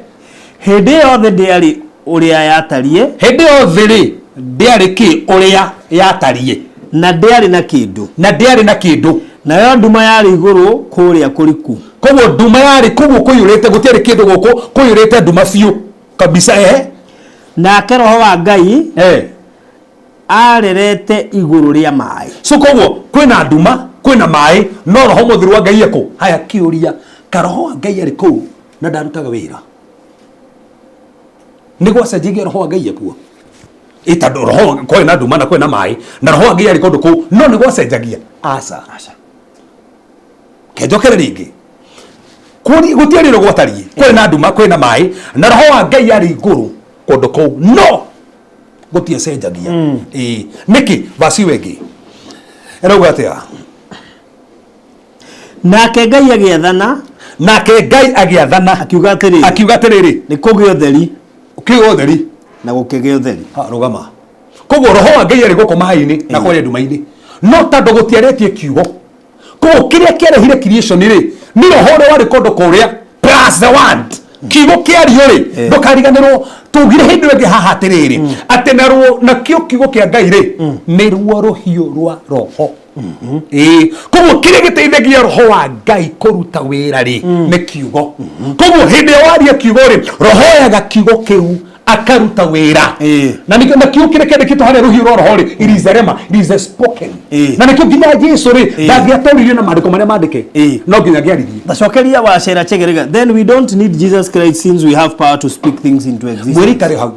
Hĩndĩ ĩyo thĩ ndĩarĩ ũrĩa yatariĩ.
Hĩndĩ ĩyo thĩ rĩ ndĩarĩ kĩ ũrĩa yatariĩ.
Na ndĩarĩ na kĩndũ.
Na ndĩarĩ na kĩndũ.
Nayo nduma yarĩ igũrũ kũrĩa kũriku.
Koguo nduma yarĩ koguo kũiyũrĩte gũtiarĩ kĩndũ gũkũ kũiyũrĩte nduma biũ kabisa ehe.
Nake Roho wa Ngai arerete igũrũ rĩa maĩ.
So koguo kwĩna nduma kwĩna maĩ no Roho Mũtheru wa Ngai ekũ. Haya kĩũria ka Roho wa Ngai arĩ kũu na ndarutaga wĩra. Nĩ gwacenjagia Roho wa Ngai ekuo. Ĩ tondũ Roho kwĩna nduma na kwĩna maĩ na Roho wa Ngai arĩ kũndũ kũu no nĩ gwacenjagia. Aca. Kenjokere rĩngĩ. Gũtiarĩ ũrĩa gwatariĩ. Kwĩna nduma kwĩna maĩ na Roho wa Ngai arĩ igũrũ kũndũ kũu no gũtiacenjagia. Ĩĩ. Nĩkĩ? Verse ĩyo ĩngĩ. Ĩrauga atĩa?
Nake Ngai agĩathana.
Nake Ngai agĩathana.
Akiuga atĩrĩrĩ.
Akiuga atĩrĩrĩ.
Nĩ kũgĩe ũtheri.
Kũgĩe ũtheri.
Na gũkĩgĩa ũtheri.
Ha, rũgama. Koguo Roho wa Ngai arĩ gũkũ maĩ-inĩ na kũrĩa nduma-inĩ. No tondũ gũtiarĩtie kiugo. Koguo kĩrĩa kĩarehire creation rĩ, nĩ Roho ũrĩa warĩ kũndũ kũrĩa plus the word. Kiugo kĩario rĩ, ndũkariganĩrwo tugire hĩndĩ ĩyo ĩngĩ haha atĩrĩrĩ, atĩ naruo nakĩo kiugo kĩa Ngai rĩ, nĩruo rũhiũ rwa Roho. Ĩĩ, koguo kĩrĩa gĩteithagia Roho wa Ngai kũruta wĩra rĩ, nĩ kiugo. Koguo hĩndĩ ĩrĩa waria kiugo rĩ, Roho oyaga kiugo kĩu akaruta wĩra. Na nĩkĩo na kiugo kĩrĩa kĩandĩkĩtwo harĩa rũhiũ rwa Roho rĩ, it is a rhema, it is a spoken. Na nĩkĩo nginya Jesu rĩ, ndangĩatoririo na maandĩko marĩa mandĩke, no nginya angĩaririe.
Ndacokeria wa Shera Chegerega. Then we don't need Jesus Christ since we have power to speak things into existence.
Mwĩrĩ ikare hau.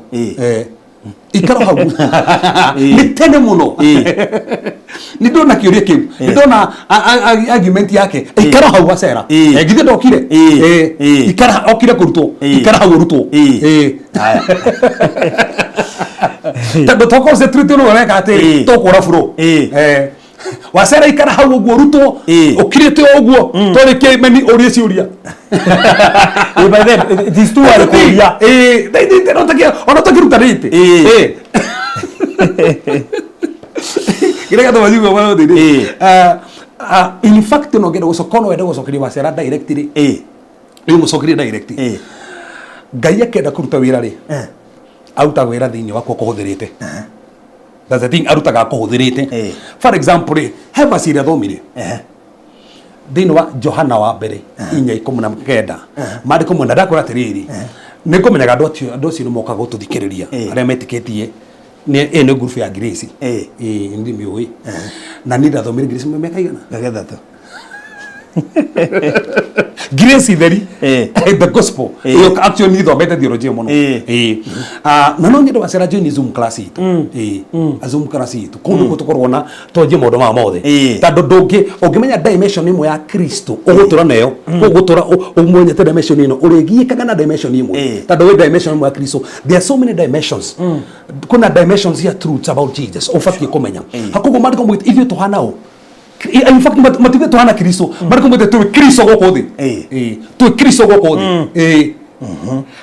Ikara hau. Nĩ tene mũno. Nĩ ndona kĩũria kĩu. Nĩ ndona argument yake. Ikara hau Wacera. Githĩ ndokire? Ikara okire kũrutwo. Ikara hau ũrutwo. Tondũ to concentrate ũrĩa ũreka atĩrĩ, tũkũra bro. Wacera ikara hau ũguo ũrutwo. Ũkirĩte o ũguo. Twarĩkia meni ũrie ciũria.
By then, it is too early kũria.
Ona ũtakĩrutanĩte. Kĩrĩa gĩatũma njigue ũhoro ũyũ rĩ, in fact no ngenda gũcoka no wende gũcokeria Wacera direct rĩ. Rĩu mũcokerie direct. Ngai akĩenda kũruta wĩra rĩ, arutaga wĩra thĩinĩ waku akũhũthĩrĩte. That's the thing arutaga akũhũthĩrĩte.
Eh.
For example rĩ, he verse ĩrĩa thomire thĩinĩ wa Johana wa mbere 4:19, maandĩko mwena ndakwĩra atĩrĩrĩ, nĩ ngũmenyaga andũ acio, andũ acio nĩ mokaga gũtũthikĩrĩria arĩa metĩkĩtie nĩ ĩyo nĩ ngurubu ya Grace. Ĩĩ, nĩ ndĩmĩũĩ na niĩ ndathomire Grace mĩaka igana?
Gagethatũ.
Grace theri. The gospel. Ĩyo actually nĩ thomete theology mũno. Ĩĩ. Ah, na no nyende wacera join Zoom class itũ. Ĩĩ, Zoom class itũ kũu nĩkuo tũkoragwo na twanjie maũndũ maya mothe, tondũ ndũngĩ ũngĩmenya dimension ĩmwe ya Kristo ũgũtũra nayo, ũgũtũra ũmwenyete dimension ĩno, ũrĩgiĩkaga na dimension ĩmwe, tondũ wĩ dimension ĩmwe ya Kristo. There are so many dimensions. Kuna dimensions ya truths about Jesus ũbatiĩ kũmenya. Hakoguo maandĩko maugĩte ithuĩ tũhana ũ? In fact, matiuge tũhana Kristo, maandĩko maugĩte twĩ Kristo gũkũ thĩ. Ĩĩ, twĩ Kristo gũkũ thĩ. Ĩĩ.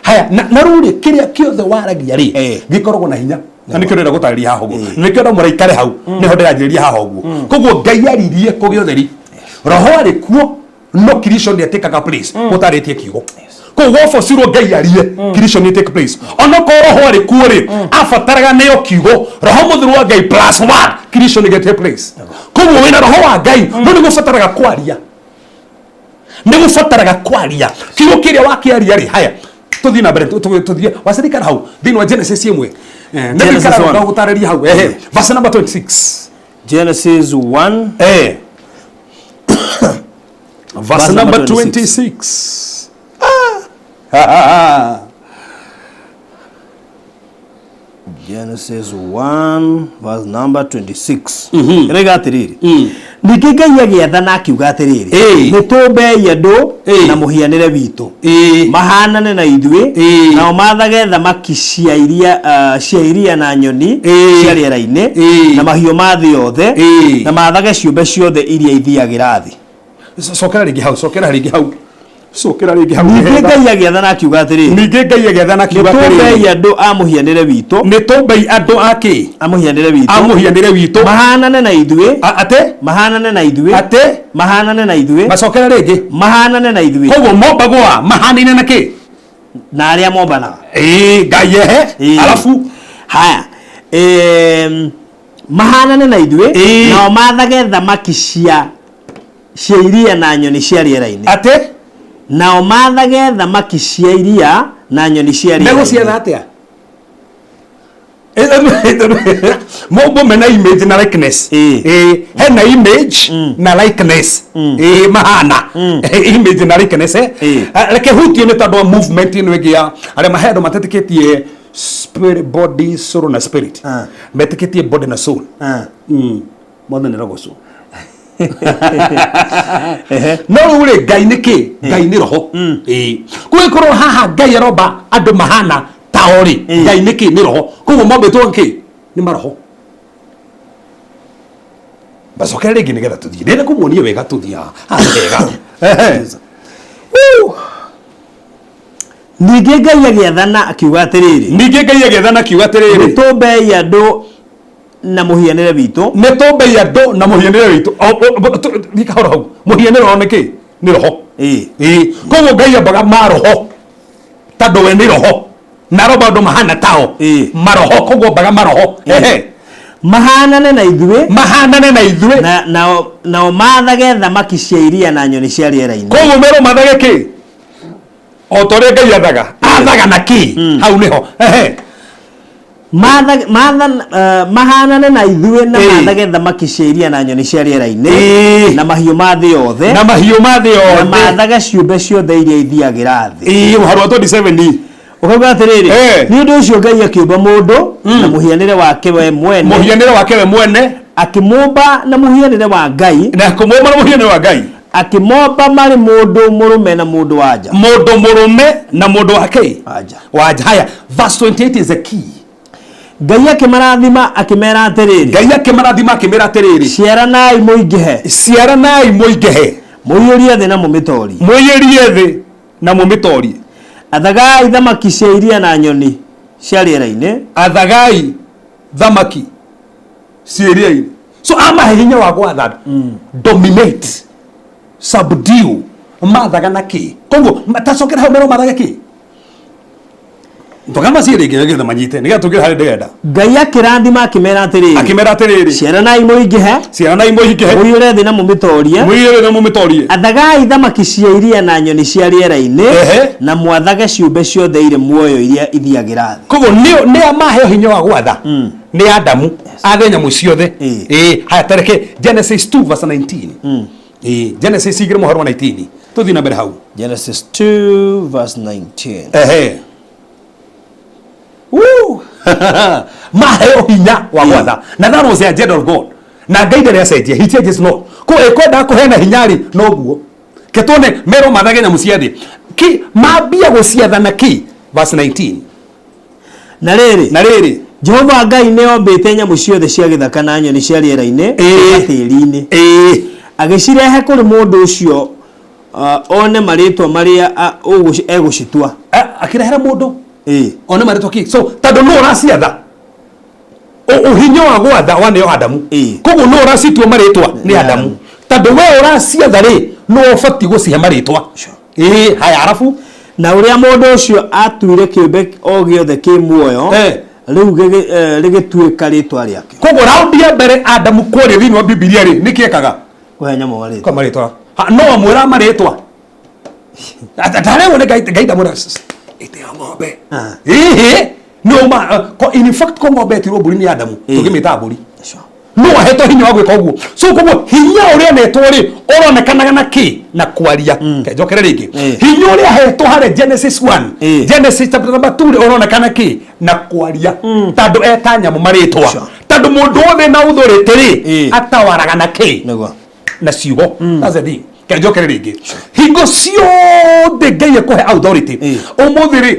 Haya, na rĩu rĩ, kĩrĩa kĩothe waragia rĩ, gĩkoragwo na hinya, na nĩkĩo ndĩrenda gũtarĩria haha ũguo, na nĩkĩo ndamwĩra ikare hau, nĩho ndĩranjĩrĩria haha ũguo. Koguo Ngai aririe kũgĩa ũtheri, roho arĩ kuo, no creation nĩ place gũtarĩtie kiugo. Koguo wabocirwo Ngai arie, creation nĩ take place. Onokorwo roho arĩ kuo rĩ, abataraga nĩyo kiugo, roho mũtheru wa Ngai plus one, creation nĩ take place. Koguo wĩna roho wa Ngai, no nĩ gũbataraga kwaria, nĩ gũbataraga kwaria kiugo kĩrĩa wakĩaria rĩ. Haya, tũthiĩ na mbere, tũthiĩ wacirikara hau thĩinĩ wa Genesis 1.
Genesis 1.
Gũtarĩria hau, ehe, verse number 26.
Genesis 1.
Verse
Verse
number
number
26. Ah.
Genesis 1 verse number 26 ĩroiga atĩrĩrĩ, ningĩ Ngai agĩathana akiuga atĩrĩrĩ, nĩ tũmbei andũ na mũhianĩre witũ, mahanane na ithuĩ, nao maathage thamaki cia iria, cia iria na nyoni cia rĩera-inĩ, na mahiũ ma thĩ yothe, na maathage ciũmbe ciothe iria ithiagĩra thĩ.
Cokera rĩngĩ hau, cokera rĩngĩ hau, cokera rĩngĩ hau.
Ningĩ Ngai agĩathana akiuga atĩrĩrĩ,
Ningĩ Ngai agĩathana
nĩ
akiuga
tũmbei
atĩrĩrĩ,
andũ a mũhianĩre witũ,
nĩ tũmbei andũ a kĩ?
A mũhianĩre witũ,
A mũhianĩre witũ,
mahanane na ithuĩ.
Atĩ?
Mahanane na ithuĩ.
Atĩ?
Mahanane na ithuĩ.
Macokera rĩngĩ.
Mahanane na ithuĩ.
Koguo mombagwo a mahanaine na kĩ?
Na arĩa mombanaga.
Ĩĩ, Ngai, ehe. Alafu?
Haya, mahanane na ithuĩ, nao maathage thamaki cia iria na nyoni cia rĩera-inĩ.
Atĩ?
Nao maathage thamaki cia iria na nyoni cia rĩera-inĩ.
Megũciatha atĩa? Mombo mena image na likeness. Ĩĩ, hena image na likeness. Ĩĩ, mahana image na likeness, eh. Ah, reke hutio nĩ tondũ wa movement ĩno ĩngĩ ya arĩa mahe andũ matetĩkĩtie spirit, body, soul na spirit. Metĩkĩtie body na soul. Mwathani arogocwo. No rĩu rĩ, Ngai nĩ kĩ? Ngai nĩ roho. Ĩĩ, kũgĩkorwo haha Ngai aromba andũ mahana tao rĩ, Ngai nĩ kĩ? Nĩ roho. Koguo mombĩtwo kĩ? Nĩ maroho. Macokere rĩngĩ nĩgetha tũthiĩ, ndĩrenda kũmuonia wega, tũthiĩ haha. Haha nĩ hega. Ehe.
Ningĩ Ngai agĩathana akiuga atĩrĩrĩ,
Ningĩ Ngai agĩathana akiuga atĩrĩrĩ,
nĩ tũmbei andũ na mũhianĩre witũ.
Nĩ tũmbei andũ na mũhianĩre witũ. Thiĩ kahora hau. Mũhianĩre wao nĩ kĩ? Nĩ roho. Ĩĩ, koguo Ngai ambaga maroho, tondũ we nĩ roho, na aromba andũ mahana tao maroho, koguo ambaga maroho. Ehe.
Mahanane na ithuĩ.
Mahanane na ithuĩ.
Nao maathage thamaki cia iria na nyoni cia rĩera-inĩ.
Koguo merwo mathage kĩ? O ta ũrĩa Ngai athaga, athaga na kĩ? Hau nĩho. Ehe.
Mahanane na ithuĩ na maathage thamaki cia iria na nyoni cia rĩera-inĩ, na mahiũ ma thĩ yothe,
na mahiũ ma thĩ
na
yothe,
maathage ciũmbe ciothe iria ithiagĩra thĩ.
Ĩĩ, mũhari wa 27.
Ũkauga atĩrĩrĩ, nĩ ũndũ ũcio Ngai akĩũmba mũndũ na mũhianĩre wake we mwene,
Mũhianĩre wake we mwene,
akĩmũmba na mũhianĩre wa Ngai,
na kũmũmba na mũhianĩre wa Ngai,
akĩmomba marĩ mũndũ mũrũme na mũndũ wa nja.
Mũndũ mũrũme na mũndũ wa kĩ?
Wa nja.
Wa nja. Haya, verse 28 is the key.
Ngai akĩmarathima akĩmera atĩrĩrĩ,
Ngai akĩmarathima akĩmera atĩrĩrĩ,
ciaranai mũingĩhe,
ciaranai mũingĩhe,
mũiyũrie thĩ na mũmĩtorie,
mũiyũrie thĩ na mũmĩtorie,
athagai thamaki cia iria na nyoni cia rĩera-inĩ,
athagai thamaki cia iria-inĩ. So amahe hinya wa gwatha, dominate, subdue. Mathaga na kĩ? Koguo tacokera hau, merwo mathage kĩ? Thoma ciĩ rĩngĩ nĩgetha manyite nĩgetha tũngĩre harĩa ndĩrenda.
Ngai akĩrathima akĩmera atĩrĩrĩ,
Akĩmera atĩrĩrĩ,
ciaranai mũingĩhe,
ciaranai mũingĩhe,
mũiyũre thĩ na mũmĩtoorie,
mũiyũre na mũmĩtoorie,
athagai thamaki cia iria na nyoni cia rĩera-inĩ, na mwathage ciũmbe ciothe irĩ muoyo iria ithiagĩra thĩ.
Koguo nĩ a maheo hinya wa gwatha nĩ Adamu athe nyamũ ciothe. Ĩĩ, haya tareke Genesis 2 verse 19. Ĩĩ, Genesis 2 mũhari wa 19, tũthiĩ na mbere hau.
Genesis 2 verse 19.
Ehe. Woo! Maheo hinya wa gwatha, na that was the agenda of God, na Ngai ndarĩ acenjia, he changes not. Ko ĩkwenda kũheana hinya rĩ, noguo ke tuone merwo mathage nyamũ cia thĩ ki mambia gũciatha na ki verse 19.
Na rĩrĩ,
Na rĩrĩ,
Jehova Ngai nĩ ombĩte nyamũ ciothe cia gĩthaka na nyoni cia rĩera-inĩ kuuma tĩri-inĩ, agĩcirehe kũrĩ mũndũ ũcio one marĩtwa marĩa egũcitua.
Akĩrehera mũndũ one marĩtwa ki, so tondũ nũ ũraciatha, ũhinya wa gwatha waneo Adamu. Koguo nũ ũracitua marĩtwa? Nĩ Adamu. Tondũ we ũraciatha rĩ, nũ ũbatiĩ gũcihe marĩtwa. Ĩĩ, haya, arabu?
Na ũrĩa mũndũ ũcio atuire kĩũmbe o gĩothe kĩ muoyo, rĩu rĩgĩtuĩka rĩtwa rĩake.
Koguo raundi ya mbere Adamu kwaria thĩinĩ wa Bibilia rĩ, nĩkĩ ekaga?
Kũhe nyamũ marĩtwa.
Kwa marĩtwa. Ha, no amwĩra marĩtwa ndarĩwo nĩ Ngai, Ngai ndamwĩra ĩtĩo ng'ombe. Ĩhĩ, no ma in fact ko ng'ombe ĩtirwo mbũri nĩ Adamu, tũngĩmĩta mbũri. No ahetwo hinya wa gwĩka ũguo. So koguo hinya ũrĩa anetwo rĩ, ũronekanaga na kĩ? Na kwaria. Reke njokere rĩngĩ. Hinya ũrĩa ahetwo harĩa Genesis 1, Genesis chapter number 2 rĩ, ũronekana kĩ? Na kwaria, tondũ eta nyamũ marĩtwa. Tondũ mũndũ wothe na authority rĩ, atawaraga na kĩ? Na ciugo. That's the thing. Reke njokere rĩngĩ. Hingo ciothe Ngai ekũhe authority, ũmũthĩ rĩ,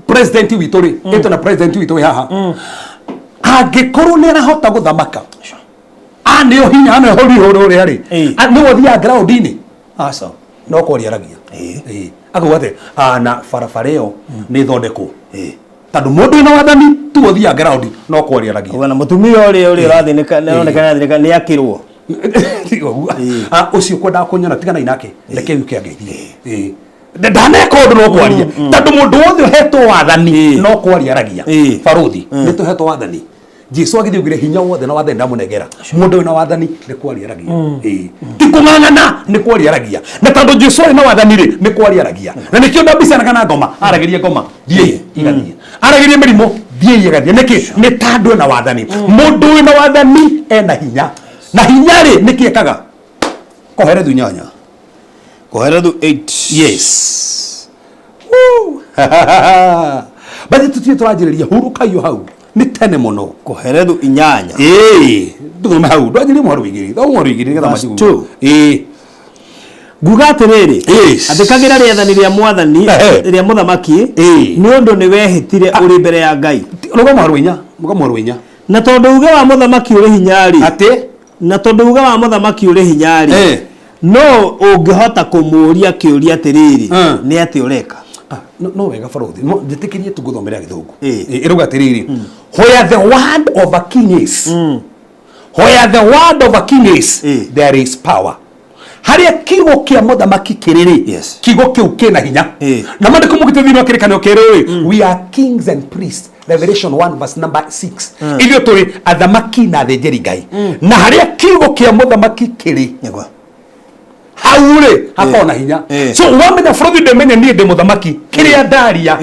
president witũ rĩ, ĩtũ na president witũ wĩ haha, angĩkorwo nĩ arahota gũthamaka, aneo hinya, aneo hori ũrĩa rĩ, nĩwe ũthiaga ground-inĩ? Aca, no kwaria aragia. Ĩĩ. Akauga atĩ na barabara ĩyo nĩ ĩthondekwo, tondũ mũndũ wĩna wathani tu ũthiaga ground, no kwaria aragia.
Uga na mũtumia ũrĩa ũrathĩnĩka, nĩaroneka nĩarathĩnĩka, nĩ akĩrwo.
Tiga ũguo. Ah, ũcio kwendaga kũnyona, tiganai nake, reke yuke angeithie. Ĩĩ. Ndaneka ũndũ no kwaria, tondũ mũndũ wothe ũhetwo wathani no kwaria aragia. Barũthi, nĩ tũhetwo wathani. Jesu agĩthiĩ augire hinya wothe na wathani ndamũnengera. Mũndũ wĩna wathani nĩ kwaria aragia. Ĩĩ. Ti kũng'ang'ana, nĩ kwaria aragia. Na tondũ Jesu arĩ na wathani rĩ, nĩ kwaria aragia, na nĩkĩo ndambicanaga na ngoma, aragĩria ngoma, thiĩi, igathiĩ, aragĩria mĩrimũ, thiĩi, ĩgathiĩ. Nĩkĩ? Nĩ tondũ ena wathani. Mũndũ wĩna wathani ena hinya, na hinya rĩ, nĩkĩ ekaga? Koherethu 8.
Koherethu 8.
Yes. Woo! Bathi tutie tũranjĩrĩria hurũkaio hau, nĩ tene mũno.
Koherethu 8.
Ĩĩ, ndũthome hau, ndwanjĩrĩrie mũhari wa 2, thoma mũhari wa 2 nĩgetha
Verse
majibu.
2.
Ĩĩ.
Nguga atĩrĩrĩ, athĩkagĩra rĩathani rĩa mwathani, rĩa mũthamaki, nĩ ũndũ nĩ wehĩtire ũrĩ mbere ya Ngai.
Rũgama mũhari wa 4, rũgama mũhari wa 4.
Na tondũ uge wa mũthamaki ũrĩ hinya-rĩ,
atĩ
na tondũ uge wa mũthamaki ũrĩ hinya-rĩ, no ũngĩhota kũmũũria kĩũria atĩrĩrĩ, nĩ atĩa ũreka?
No wega barũthi, no njĩtĩkĩrie tu ngũthomere gĩthũngũ. Ĩrauga atĩrĩrĩ, where the word of a king is, where the word of a king is, there is power. Harĩa kiugo kĩa mũthamaki kĩrĩ rĩ, kiugo kĩu kĩna hinya. Na maandĩko mũgĩte thĩinĩ wa Kĩrĩkanĩro Kĩerũ rĩ, we are kings and priests, Revelation 1 verse number 6. Ithuĩ tũrĩ athamaki na athĩnjĩri Ngai, na harĩa kiugo kĩa mũthamaki kĩrĩ, hau rĩ hakoragwo na hinya. So wamenya bũrũri, ndĩmenye niĩ ndĩ mũthamaki, kĩrĩa ndaria,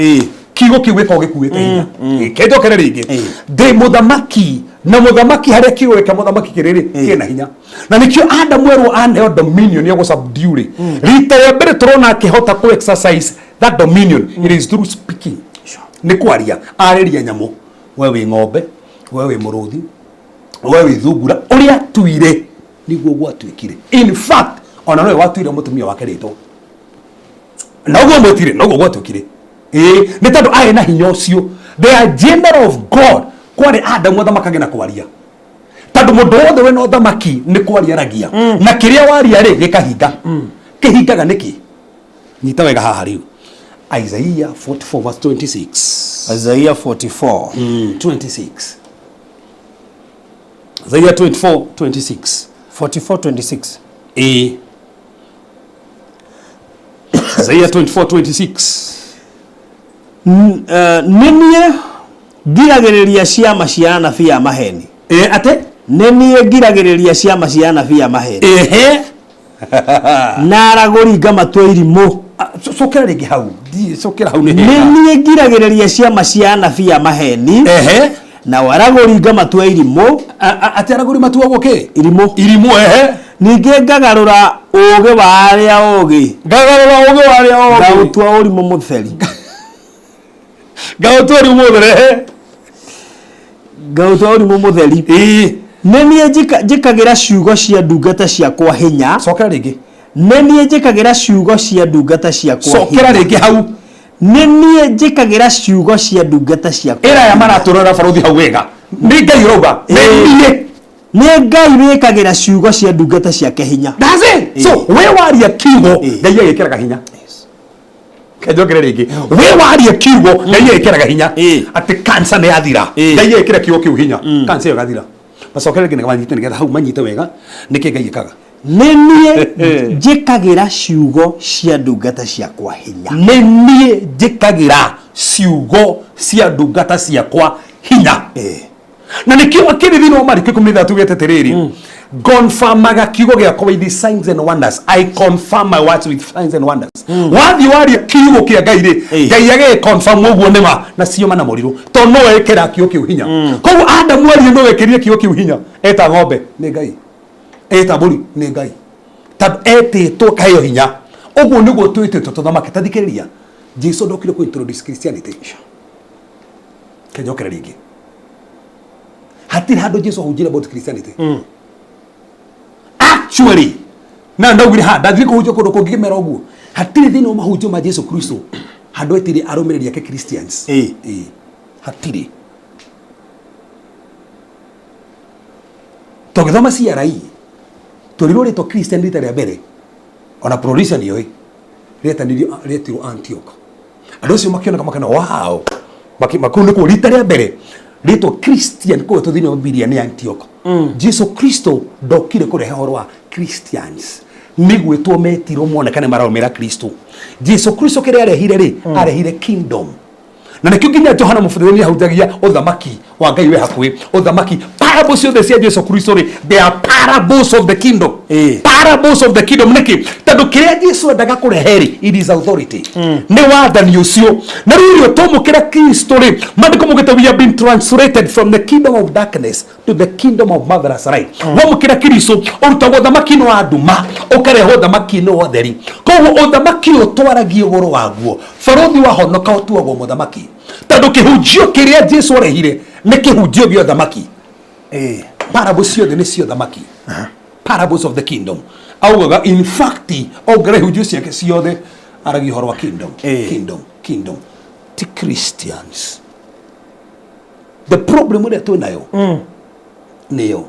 kiugo kĩu gĩkoragwo gĩkuĩte hinya. Kĩnjokere rĩngĩ, ndĩ mũthamaki, na mũthamaki, harĩa kiugo kĩa mũthamaki kĩrĩ rĩ, kĩna hinya. Na nĩkĩo Adamu erwo aneo dominion ya gũsubdue rĩ, rita rĩa mbere tũrona akĩhota kũ exercise that dominion, it is through speaking. Nĩ kwaria arĩria nyamũ, we wĩ ng'ombe, we wĩ mũrũthi, we wĩ thungura, ũrĩa atuire nĩguo gwatuĩkire. In fact, ona nowe watuire mũtumia wake rĩtwa, na ũguo mwĩtire noguo gwatuĩkire. Ĩĩ, nĩ tondũ arĩ na hinya ũcio. The agenda of God kwarĩ Adamu athamakage na kwaria, tondũ mũndũ wothe wĩna ũthamaki nĩ kwaria aragia, na kĩrĩa waria rĩ, gĩkahinga. Kĩhingaga nĩkĩ? Nyita wega haha rĩu, Isaiah 44 verse 26.
Isaiah 44.
26. Isaiah 24 26.
44 26.
Ĩĩ, Isaiah 24 26.
Nĩ niĩ ngiragĩrĩria ciama cia anabii a maheni.
Ĩ atĩ?
Nĩ niĩ ngiragĩrĩria ciama cia anabii a maheni.
Ehe.
Na aragũri ngamatua irimũ.
Cokera rĩngĩ hau. Cokera hau nĩ
Nĩ
hega.
niĩ ngiragĩrĩria ciama cia anabii a maheni.
Ehe.
Na aragũri ngamatua irimũ.
Atĩ aragũri matuagwo kĩ?
Irimũ.
Irimũ, ehe.
Ningĩ ngagarũra ũũgĩ wa arĩa ogĩ.
Ngagarũra ũũgĩ wa arĩa ogĩ.
Ngaũtua ũrimũ mũtheri.
Ngaũtua ũrimũ mũtheri, ehe.
Ngaũtua ũrimũ mũtheri.
Ĩĩ.
Nĩ niĩ njĩkagĩra ciugo cia ndungata ciakwa hinya.
Cokera rĩngĩ.
Nĩ niĩ njĩkagĩra ciugo cia ndungata ciakwa hinya.
Cokera rĩngĩ hau.
Nĩ niĩ njĩkagĩra ciugo cia ndungata ciakwa.
Ĩra aya maratũrora barũthi hau wega. Nĩ Ngai ũrauga. Nĩ niĩ.
Nĩ Ngai wĩkagĩra ciugo cia ndungata ciake hinya.
That's it. So we waria kiugo Ngai agĩkĩraga hinya. Kenjokere rĩngĩ. We waria kiugo Ngai agĩkĩraga hinya. Atĩ cancer nĩ yathira. Ngai agĩkĩra kiugo kĩu hinya. Cancer ĩyo ĩgathira. Macokere rĩngĩ manyite nĩgetha hau manyite wega nĩkĩ Ngai ĩkaga.
Nĩ niĩ njĩkagĩra ciugo cia ndungata ciakwa hinya.
Nĩ niĩ njĩkagĩra ciugo cia ndungata ciakwa hinya. Na nĩkĩo akĩrĩ thĩinĩ wa Mariko 13 tugĩte atĩrĩrĩ, confirmaga kiugo gĩakwa with signs and wonders. I confirm my words with signs and wonders. Wathiĩ waria kiugo kĩa Ngai rĩ, Ngai agĩ confirm ũguo nĩ ma na cioma na mũrirũ, tondũ no ekĩra kiugo kĩu hinya. Koguo Adamu arie no ekĩrire kiugo kĩu hinya, eta ng'ombe nĩ Ngai, eta mbũri nĩ Ngai, tondũ etĩtwo kaheo hinya. Ũguo nĩguo twĩtĩtwo tũthamake. Ta thikĩrĩria, Jesu ndokire kũ introduce Christianity. Kenjokere rĩngĩ. Hatirĩ handũ Jesu ahunjire about Christianity. Actually, na ndaugire ha ndathire kũhunjia kũndũ kũngĩ ngĩmera ũguo. Hatirĩ thĩinĩ wa mahunjio ma Jesu Kristo handũ etire arũmĩrĩri ake Christians. Ĩĩ. Hatirĩ. Tũgĩthoma CRE tũrirwo rĩtwa Christian rita rĩa mbere ona producer nĩoĩ rĩetanirio rĩetirwo Antioch. Andũ acio makĩoneka makena wow. Kũu nĩkuo rita rĩa mbere rĩtwa Christian kũgwetwo thĩinĩ wa Bibilia nĩ Antioch. Jesu Kristo ndokire kũrehe ũhoro wa Christians. Nĩ gwĩtwo metirwo monekane mararũmĩrĩra Kristo. Jesu Kristo kĩrĩa arehire rĩ, arehire kingdom. Na nĩkĩo nginya Johana Mũbatithania nĩ ahunjagia ũthamaki wa Ngai wĩ hakuhĩ. Ũthamaki, parables ciothe cia Jesu Kristo rĩ, they are parables of the kingdom. Parables of the kingdom nĩkĩ? Tondũ kĩrĩa Jesu endaga kũrehe rĩ, it is authority. Nĩ wathani ũcio. Na rĩu rĩ, twamũkĩra Kristo rĩ, maandĩko maugĩte we have been translated from the kingdom of darkness to the kingdom of marvelous light. Wamũkĩra Kristo, ũrutagwo ũthamaki-inĩ wa nduma, ũkarehwo ũthamaki-inĩ wa ũtheri. Koguo ũthamaki ũyũ twaragia ũhoro waguo, barũthi wahonoka ũtuagwo mũthamaki. Tondũ kĩhunjio kĩrĩa Jesu arehire nĩ kĩhunjio gĩa ũthamaki. Parables ciothe nĩ cia ũthamaki. Parables of the kingdom. Augaga in fact ongerera ihunjio ciake ciothe aragia ũhoro wa kingdom. Kingdom, kingdom. Ti Christians. The problem ĩrĩa twĩ nayo nĩyo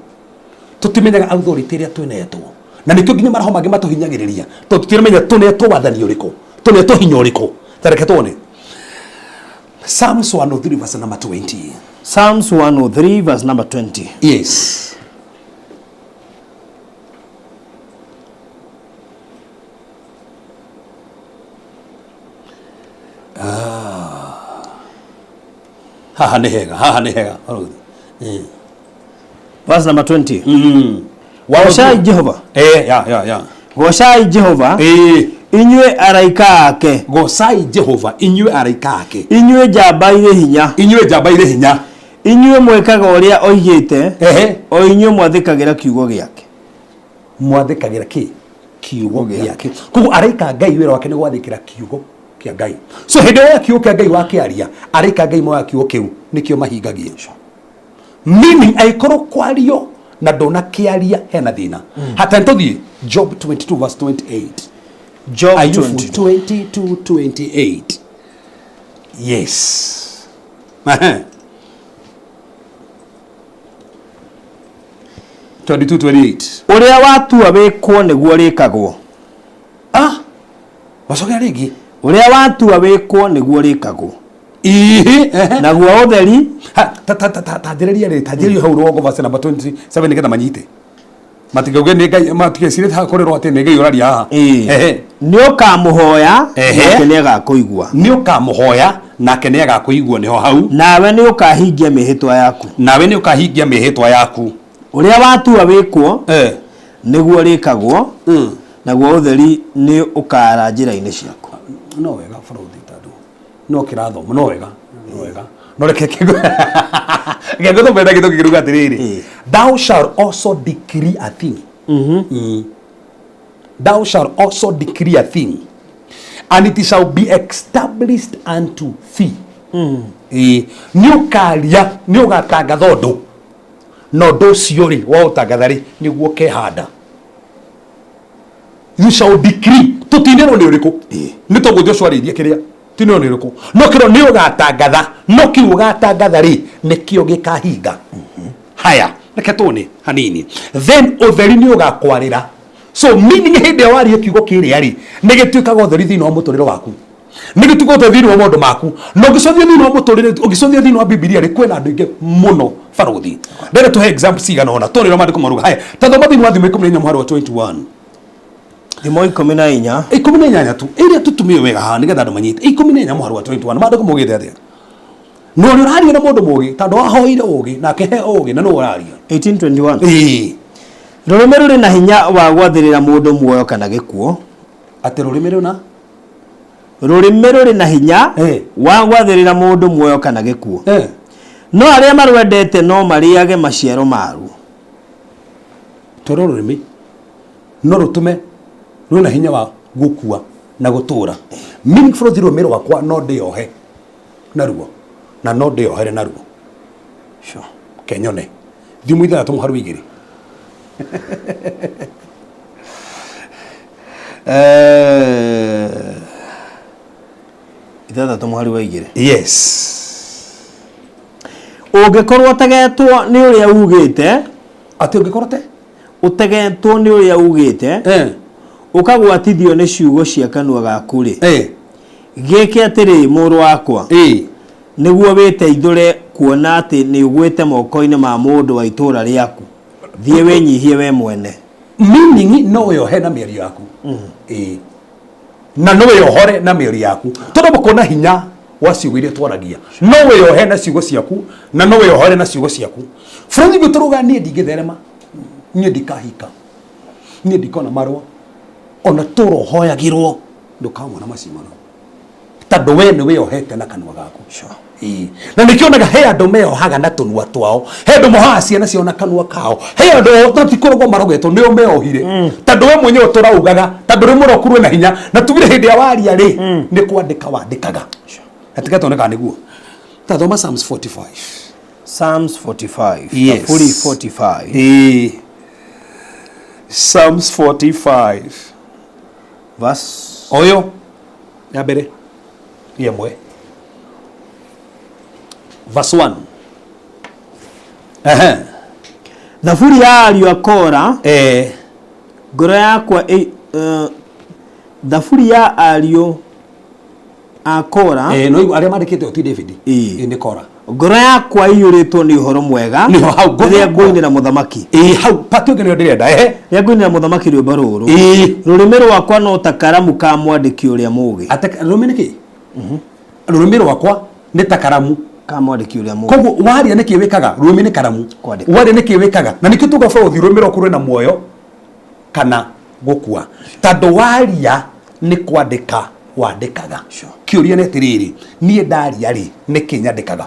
tũtimenyaga authority ĩrĩa twĩnetwo, na nĩkĩo nginya maroho mangĩ matũhinyagĩrĩria tondũ tũtiramenya tũnetwo wathani ũrĩkũ, tũnetwo hinya ũrĩkũ. Ta reke tuone Psalms 103 verse number 20.
Psalms 103 verse number 20.
Yes. Haha nĩ hega, haha nĩ hega.
Verse number 20. Goocai Jehova.
Ya, ya, ya.
Goocai Jehova. Inyuĩ araika ake.
Goocai Jehova, inyuĩ araika ake.
Inyuĩ njamba irĩ hinya.
Inyuĩ njamba irĩ hinya.
Inyuĩ mwĩkaga ũrĩa oigĩte. O inyuĩ mwathĩkagĩra kiugo gĩake.
Mwathĩkagĩra kĩ? Kiugo gĩake. Koguo araika Ngai wĩra wake nĩ gwathĩkĩra kiugo kĩa Ngai. So hĩndĩ ĩrĩa kiugo kĩa Ngai wakĩaria, araika Ngai moya kiugo kĩu nĩkĩo mahingagia. Meaning angĩkorwo kwario na ndũnakĩaria hena thĩna. Hata nĩtũthiĩ Job 22 verse 28.
Job
Ayubu
22.
22:28. Yes. 22:28.
Ũrĩa watua wĩkwo nĩguo rĩkagwo.
Wacokera rĩngĩ.
Ũrĩa watua wĩkwo nĩguo rĩkagwo. Naguo ũtheri.
Ha, ta, ta, ta, ta, tanjĩrĩria rĩ, tanjĩrĩria hau rũgongo verse number 27 nĩgetha manyite. Matikauge nĩ Ngai, matigecirie haha kũrĩrwo atĩ nĩ Ngai ũraria haha. Ehe.
Nĩ ũkamũhoya, nake nĩ agakũigua.
Nĩ ũkamũhoya, nake nĩ agakũigua. Nĩho hau.
Nawe nĩ ũkahingia mĩhĩtwa yaku.
Nawe nĩ ũkahingia mĩhĩtwa yaku.
Ũrĩa watua wĩkwo, nĩguo rĩkagwo, naguo ũtheri nĩ ũkaara njĩra-inĩ ciaku.
No wega bũrũthi, tondũ no kĩrathoma no wega, no wega, no reke ngĩgũthomera gĩtũ kĩruga atĩrĩrĩ, thou shall also decree a thing. Thou shall also decree a thing, and it shall be established unto thee. Ĩĩ, nĩ ũkaria, nĩ ũgatangatha ũndũ, na ũndũ ũcio rĩ waũtangatha rĩ, nĩguo ũkehanda. You shall decree. Tũtinĩrwo nĩ ũrĩkũ, nĩ tũgũthiĩ ũcwarĩirie kĩrĩa tinĩrwo nĩ ũrĩkũ, no kĩro nĩ ũgatangatha, no kĩu ũgatangatha rĩ, nĩkĩo gĩkahinga. Haya, reke tuone hanini. Then ũtheri nĩ ũgakwarĩra. So meaning, hĩndĩ ĩrĩa waria kiugo kĩrĩa rĩ, nĩ gĩtuĩkaga ũtheri thĩinĩ wa mũtũrĩre waku, nĩ gĩtuĩkaga ũtheri thĩinĩ wa maũndũ maku. Na ũngĩcothia thĩinĩ wa mũtũrĩre, ũngĩcothia thĩinĩ wa Bibilia rĩ, kwĩna andũ aingĩ mũno barũthi. Ndĩrenda tũhe example cigana ũna tũrĩ ũrĩa maandĩko maruga. Haya, ta thoma thĩinĩ wa Thimo 14 mũhari wa 21.
Thimo 14.
18 tu, ĩrĩa tũtumie wega haha nĩgetha andũ manyite. 14 mũhari wa 21, maandĩko maugĩte atĩa? Na ũrĩa ũraria na mũndũ mũgĩ, tondũ ahoire ũgĩ nake he ũgĩ, na nũ ũraria?
1821.
Ĩĩ.
Rũrĩmĩ rũrĩ na hinya wa gwathĩrĩra mũndũ muoyo kana gĩkuũ.
Atĩ rũrĩmĩ rũna
Rũrĩmĩ rũrĩ na hinya wa gwathĩrĩra mũndũ muoyo kana gĩkuũ, no arĩa marwendete no marĩage maciaro maruo.
Tondũ rũrĩmĩ no rũtũme rwĩna hinya wa gũkua na gũtũra. Meaning, bũrũthi, rũrĩmĩ rwakwa no ndĩyohe naruo na no ndĩyohere naruo.
Sure.
Kenyone thimũ 6 mũharu 2.
6 mũhari wa 2.
Yes.
Ũngĩkorwo ũtegetwo nĩ ũrĩa ugĩte.
Atĩ ũngĩkorwo te
Ũtegetwo nĩ ũrĩa ugĩte, ũkagwatithio nĩ ciugo cia kanua gaku rĩ, gĩke atĩrĩ, mũrũ wakwa, nĩguo wĩteithũre kuona atĩ nĩ ũgwĩte moko-inĩ ma mũndũ wa itũũra rĩaku. Thiĩ wĩnyihie we mwene.
Meaning, no wĩyohe na mĩario yaku. Ĩĩ, na no wĩyohore na mĩario yaku, tondũ mũkona hinya wa ciugo iria twaragia. No wĩyohe na ciugo ciaku na no wĩyohore na ciugo ciaku. Bũrũri gwitũ rũga, niĩ ndingĩtherema, niĩ ndikahika, niĩ ndikona marũa, ona tũrohoyagĩrwo ndũkamona macio marũa, tondũ we nĩ wĩyohete na kanua gaku. Ĩĩ. Na nĩkĩonaga he andũ meyohaga na tũnua twao, he andũ mohaga ciana ciao na kanua kao, he andũ no ti kũrogwo marogetwo, nĩo meyohire, tondũ we mwenyewe tũraugaga, tondũ rĩmwe rwaku rwĩna hinya. Na tugire hĩndĩ ya waria rĩ, nĩ kwandĩka wandĩkaga, na tiga tuonekaga nĩguo. Ta thoma Psalms 45.
Psalms 45.
Yes.
Thaburi 45.
Ĩĩ. Psalms 45.
Verse
ũyũ ya mbere ĩmwe, verse 1. Ehe.
Thaburi ya ariũ a Kora. Ngoro yakwa thaburi ya ariũ a Kora.
No arĩa mandĩkĩte ti David.
Ĩĩ.
Nĩ Kora.
Ngoro yakwa iyũrĩtwo nĩ ũhoro mwega
Nĩho hau, ngoro
rĩrĩa
yakwa.
ngũinĩra mũthamaki.
Ĩĩ, hau pati ũngĩ nĩyo ndĩrenda. Ehe.
Rĩrĩa ngũinĩra mũthamaki rwĩmbo rũrũ. Rũrĩmĩ rwakwa no ta karamu ka mwandĩki ũrĩa mũũgĩ.
Ate rũrĩmĩ nĩ kĩ? Rũrĩmĩ rwakwa nĩ ta karamu
ka mwandĩki ũrĩa mũũgĩ.
Koguo waria nĩ kĩ wĩkaga? Rũrĩmĩ nĩ karamu.
Kwandĩka.
Waria nĩ kĩ wĩkaga? Na nĩkĩo tuga bũrũthi, rũrĩmĩ rwaku rwĩna muoyo kana gũkua, tondũ waria nĩ kwandĩka wandĩkaga. Kĩũria nĩ atĩrĩrĩ, niĩ ndaria rĩ, nĩkĩ nyandĩkaga?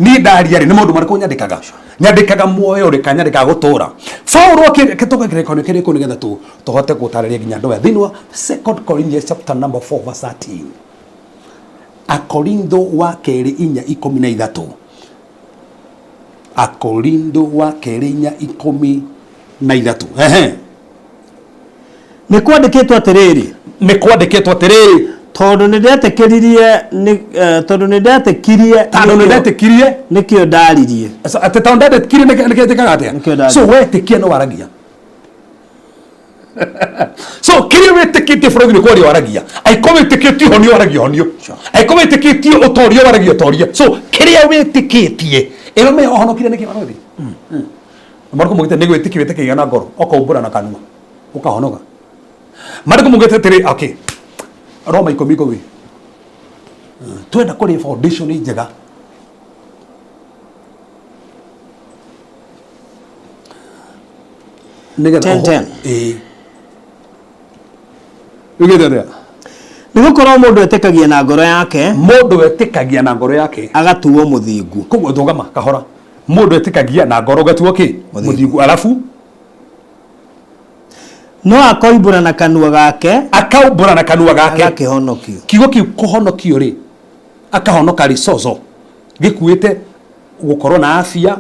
Niĩ ndaria rĩ, nĩ maũndũ marĩkũ nyandĩkaga? Nyandĩkaga muoyo rĩ, kana nyandĩkaga gũtũra? Paulo akĩtũka kĩrĩkanĩro kĩrĩkũ nĩgetha tũhote gũtarĩria nginya andũ aya? Thĩinĩ wa Second Corinthians chapter number 4 verse 13. Akorintho wa kerĩ 4:13. Akorintho wa kerĩ 4:13. Ehe.
Nĩ kwandĩkĩtwo atĩrĩrĩ.
Nĩ kwandĩkĩtwo atĩrĩrĩ.
Tondũ nĩ ndetĩkĩririe nĩ tondũ nĩ ndetĩkirie.
Tondũ nĩ ndetĩkirie.
Nĩkĩo ndaririe.
Atĩ tondũ ndetĩkirie nĩkĩo atĩa?
Nĩkĩo ndaririe.
So wetĩkia nĩ waragia. So kĩrĩa wĩtĩkĩtie, bũrũri, nĩ kwaria waragia. Angĩkorwo wĩtĩkĩtie ũhonio, waragia ũhonio. Angĩkorwo wĩtĩkĩtie ũtoria, waragia ũtoria. So kĩrĩa wĩtĩkĩtie ĩro me ũhonokire nĩkĩ, barũthi? Mariko mugite nĩ gwĩtĩkia wĩtĩkagia na ngoro ũkaumbũra na kanua ũkahonoka. Mariko mugite atĩrĩ, okay, Roma 10. Twenda kũrĩ foundation njega. Nĩgetha
10, 10.
Ĩĩ. Ugĩte atĩa?
Nĩ gũkorwo mũndũ etĩkagia na ngoro yake
Mũndũ etĩkagia na ngoro yake
agatuo mũthingu.
Koguo thũgama kahora. Mũndũ etĩkagia na ngoro ũgatuo kĩ?
Mũthingu.
Mũthingu. Alafu
No akoimbũra na kanua gake
akaumbũra na kanua gake
agakĩhonokio.
Kiugo kĩu kũhonokio rĩ, akahonoka rĩ, sozo gĩkuĩte gũkorwo na afya,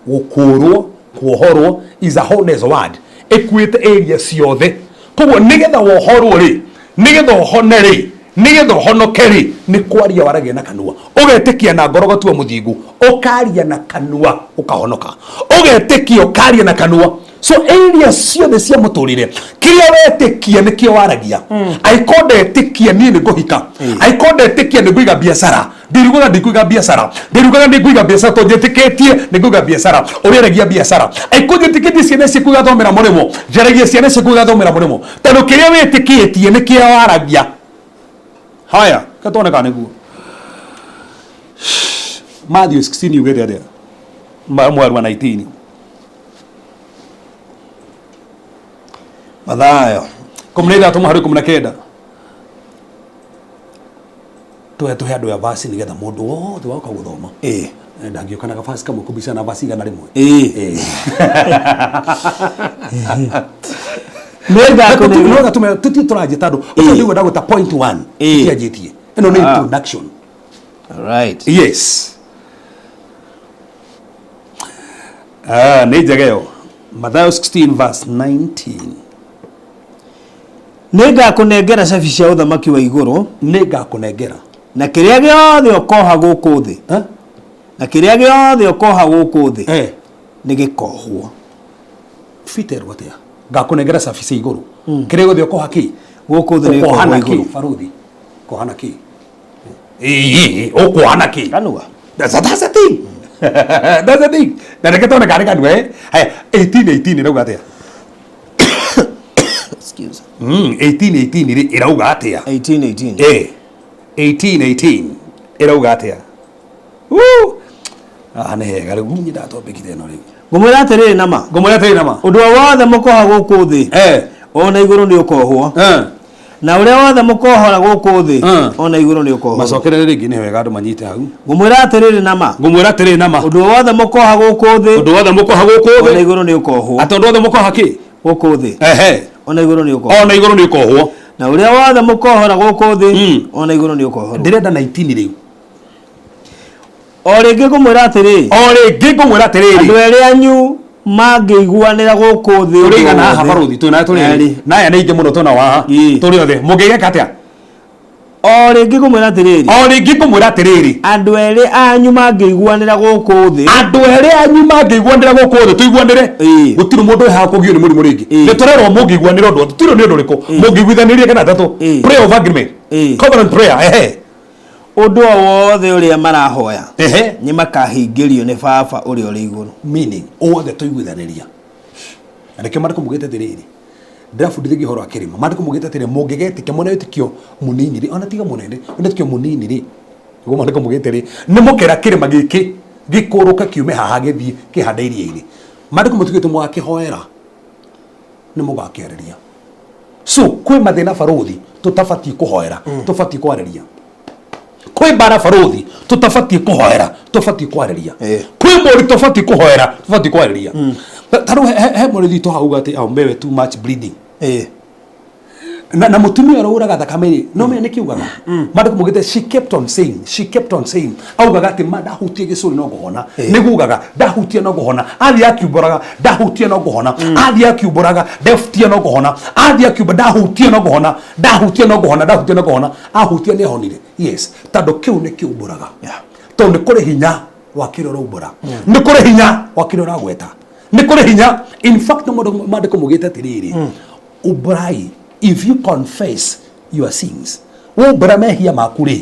gũkũrwo, kuohorwo, is a wholeness word, ĩkuĩte area ciothe. Koguo nĩgetha wohorwo rĩ, nĩgetha ũhone rĩ, nĩgetha ũhonoke rĩ, nĩ kwaria waragia na kanua. Ũgetĩkia na ngoro ũgatua mũthingu, ũkaria na kanua ũkahonoka, ũgetĩkia ũkaria na kanua. So area ciothe cia mũtũrĩre, kĩrĩa wetĩkia nĩkĩo waragia. Angĩkorwo ndetĩkia niĩ nĩ ngũhika, angĩkorwo ndetĩkia nĩ ngũiga biacara, ndirugaga ndikũiga biacara, ndirugaga nĩ ngũiga biacara tondũ njĩtĩkĩtie nĩ ngũiga biacara, ũrĩaragia biacara. Angĩkorwo njĩtĩkĩtie ciana ciaku igathomera mũrĩmo, njaragia ciana ciaku igathomera mũrĩmo, tondũ kĩrĩa wĩtĩkĩtie nĩkĩo waragia. Haya, katwone kana nĩguo. Matthew 16 yugĩte atĩa? Mweri wa 19.
Mathayo
13 mũhari 19. Tuhe tuhe andũ ya vasi nĩgetha mũndũ wothe woka gũthoma.
Ĩĩ.
Ndangĩũka na gabasi kamwe kũmbica na vasi 100.
Ĩĩ. Nĩ ngakũnengera
Tũthiĩ tũranjia tondũ ũcio nĩguo ndagwĩta point 1.
Ĩĩ.
Tũtianjĩtie. Ĩno nĩ introduction.
Right.
Yes. Ah, nĩ njega ĩyo. Mathayo 16 verse 19.
Nĩ ngakũnengera cabi cia ũthamaki wa igũrũ.
Nĩ ngakũnengera.
Na kĩrĩa gĩothe ũkoha gũkũ thĩ.
Eh?
Na kĩrĩa gĩothe ũkoha gũkũ thĩ.
Eh.
Nĩ gĩkohwo.
Peter atĩa? Ngakũnengera cabi cia igũrũ. Kĩrĩa gĩothe ũkoha kĩ?
Gũkũ thĩ nĩ
Ũkoha
gĩkohwo
na kĩ,
igũrũ.
baruthi? Ũkoha na kĩ? Ĩĩ, ũkoha na kĩ?
Kanua.
That's the thing. That's the thing. Na reke tuone kana kanua eh. Haya, 18 18 ĩrauga atĩa?
Excuse.
18 18 rĩ ĩrauga atĩa?
18 18.
Eh. 18 18 ĩrauga atĩa? Woo! Ah, nĩ hega rĩu niĩ ndatombĩkire ĩno rĩu.
Ngũmwĩra atĩrĩrĩ na ma.
Ngũmwĩra atĩrĩrĩ na ma.
Ũndũ o wothe mũkoha gũkũ thĩ.
Eh.
Ona igũrũ nĩ ũkohwo.
Eh.
Na ũrĩa wothe mũkohora gũkũ thĩ. Ona igũrũ nĩ ũkohwo.
Macokerere rĩngĩ nĩ wega andũ manyite hau.
Ngũmwĩra atĩrĩrĩ na ma.
Ngũmwĩra atĩrĩrĩ na ma.
Ũndũ o wothe mũkoha gũkũ thĩ.
Ũndũ wothe mũkoha gũkũ thĩ.
Ona igũrũ nĩ ũkohwo.
Atĩ ũndũ wothe mũkoha kĩ?
Gũkũ thĩ.
Ehe.
Ona igũrũ nĩ ũkohwo.
Ona igũrũ nĩ ũkohwo.
Na ũrĩa wothe mũkohora gũkũ thĩ. Ona igũrũ nĩ ũkohorwo.
Ndĩrenda 19 rĩu.
O rĩngĩ ngũmwĩra atĩrĩ.
O rĩngĩ ngũmwĩra atĩrĩrĩ.
Andũ erĩ anyu mangĩiguanĩra gũkũ thĩ.
Tũrĩ igana haha baruthi, twĩ na tũrĩ erĩ. Na aya nĩ aingĩ mũno twĩna wa haha. Tũrĩ othe. Mũngĩgeka atĩa?
O rĩngĩ ngũmwĩra atĩrĩrĩ.
O rĩngĩ ngũmwĩra atĩrĩrĩ.
Andũ erĩ anyu mangĩiguanĩra gũkũ thĩ.
Andũ erĩ anyu mangĩiguanĩra gũkũ thĩ, tũiguanĩre. Gũtirĩ mũndũ wĩ haha kũgio nĩ mũrimũ rĩngĩ. Nĩ tũrerwo mũngĩiguanĩra ũndũ, tũtirĩ nĩ ũndũ ũrĩkũ. Mũngĩiguithanĩria kana atatũ. Prayer of agreement. Covenant prayer, ehe.
Ũndũ o wothe ũrĩa marahoya.
Ehe.
Nĩ makahingĩrio nĩ Baba ũrĩa ũrĩ igũrũ.
Meaning, othe tũiguithanĩria. Na nĩkĩo maandĩko maugĩte atĩrĩrĩ, ndĩrabundithagia ũhoro wa kĩrĩma. Maandĩko maugĩte atĩrĩrĩ, mũngĩgetĩkia mwena wĩtĩkio mũnini rĩ, ona tiga mũnene, mwena wĩtĩkio mũnini rĩ, nĩguo maandĩko maugĩte rĩ, nĩ mũkera kĩrĩma gĩkĩ gĩkũrũke kiume haha gĩthiĩ kĩhande iria-inĩ. Maandĩko matugĩte mũgakĩhoera, nĩ mũgakĩarĩria. So, kwĩ mathĩna barũthi tũtabatiĩ kũhoera, tũbatiĩ kwarĩria. Kwĩ mbara barũthi tũtabatiĩ kũhoera, tũbatiĩ kwarĩria. Kwĩ mũri tũbatiĩ kũhoera, tũbatiĩ kwarĩria. Ta rĩu he mũrĩthi tũ hau atĩ aombewe too much bleeding. Na mũtumia ũrĩa ũraga thakame rĩ, no menya nĩkĩ augaga? Maandĩko maugĩte she kept on saying, she kept on saying. Augaga atĩ ma ndahutia gĩcũrĩ no ngũhona. Nĩguo augaga, ndahutia no ngũhona. Athiĩ akiumbũraga, ndahutia no ngũhona. Athiĩ akiumbũraga, ndahutia no ngũhona. Athiĩ akiumba, ndahutia no ngũhona. Ndahutia no ngũhona, ndahutia no ngũhona. Ahutia nĩ ahonire. Yes, tondũ kĩu nĩ kĩumbũraga. Tondũ nĩ kũrĩ hinya wa kĩrĩa ũraumbũra. Nĩ kũrĩ hinya wa kĩrĩa ũragweta. Nĩ kũrĩ hinya. In fact, maandĩko maugĩte atĩrĩrĩ, umbũrai, if you confess your sins, waumbũra mehia maku rĩ,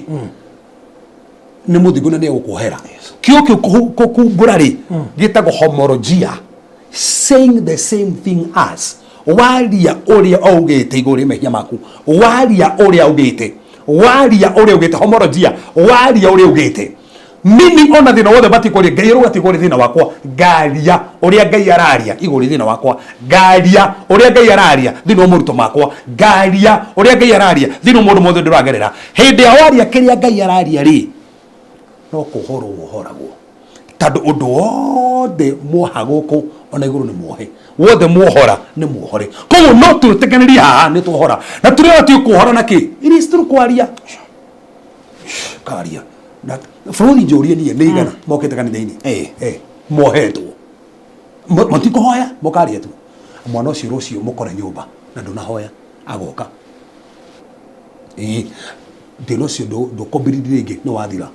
nĩ mũthingu na nĩ egũkuohera. Kiugo kĩu kumbũra rĩ, gĩtagwo homologia. Saying the same thing as waria ũrĩa augĩte igũrũ rĩa mehia maku, waria ũrĩa augĩte, waria ũrĩa augĩte, homologia, waria ũrĩa augĩte. Mimi ona thĩna wothe batiĩ kwaria, Ngai arauga ti igũrũ rĩa thĩna wakwa, ngaria ũrĩa Ngai araria igũrũ rĩa thĩna wakwa, ngaria ũrĩa Ngai araria thĩinĩ wa moritũ makwa, ngaria ũrĩa Ngai araria thĩinĩ wa maũndũ mothe ndĩragerera. Hĩndĩ ya waria kĩrĩa Ngai araria rĩ, no kũhorwo wohoragwo, tondũ ũndũ wothe mwoha gũkũ ona igũrũ nĩ muohe, wothe muohora nĩ muohore. Koguo no twĩtĩkanĩrie haha nĩ twohora, na tũrĩa tiĩ kuohora na kĩ, it is true kwaria karia na bũrũri. Njũrie niĩ, nĩ igana mokĩte kanitha-inĩ? Eh, mohetwo. Matikũhoya, mokaria tu. Mwana ũcio rũciũ mũkore nyũmba na ndũnahoya agoka. Ĩĩ, thĩna ũcio ndũkũmbirindi rĩngĩ, nĩ wathira.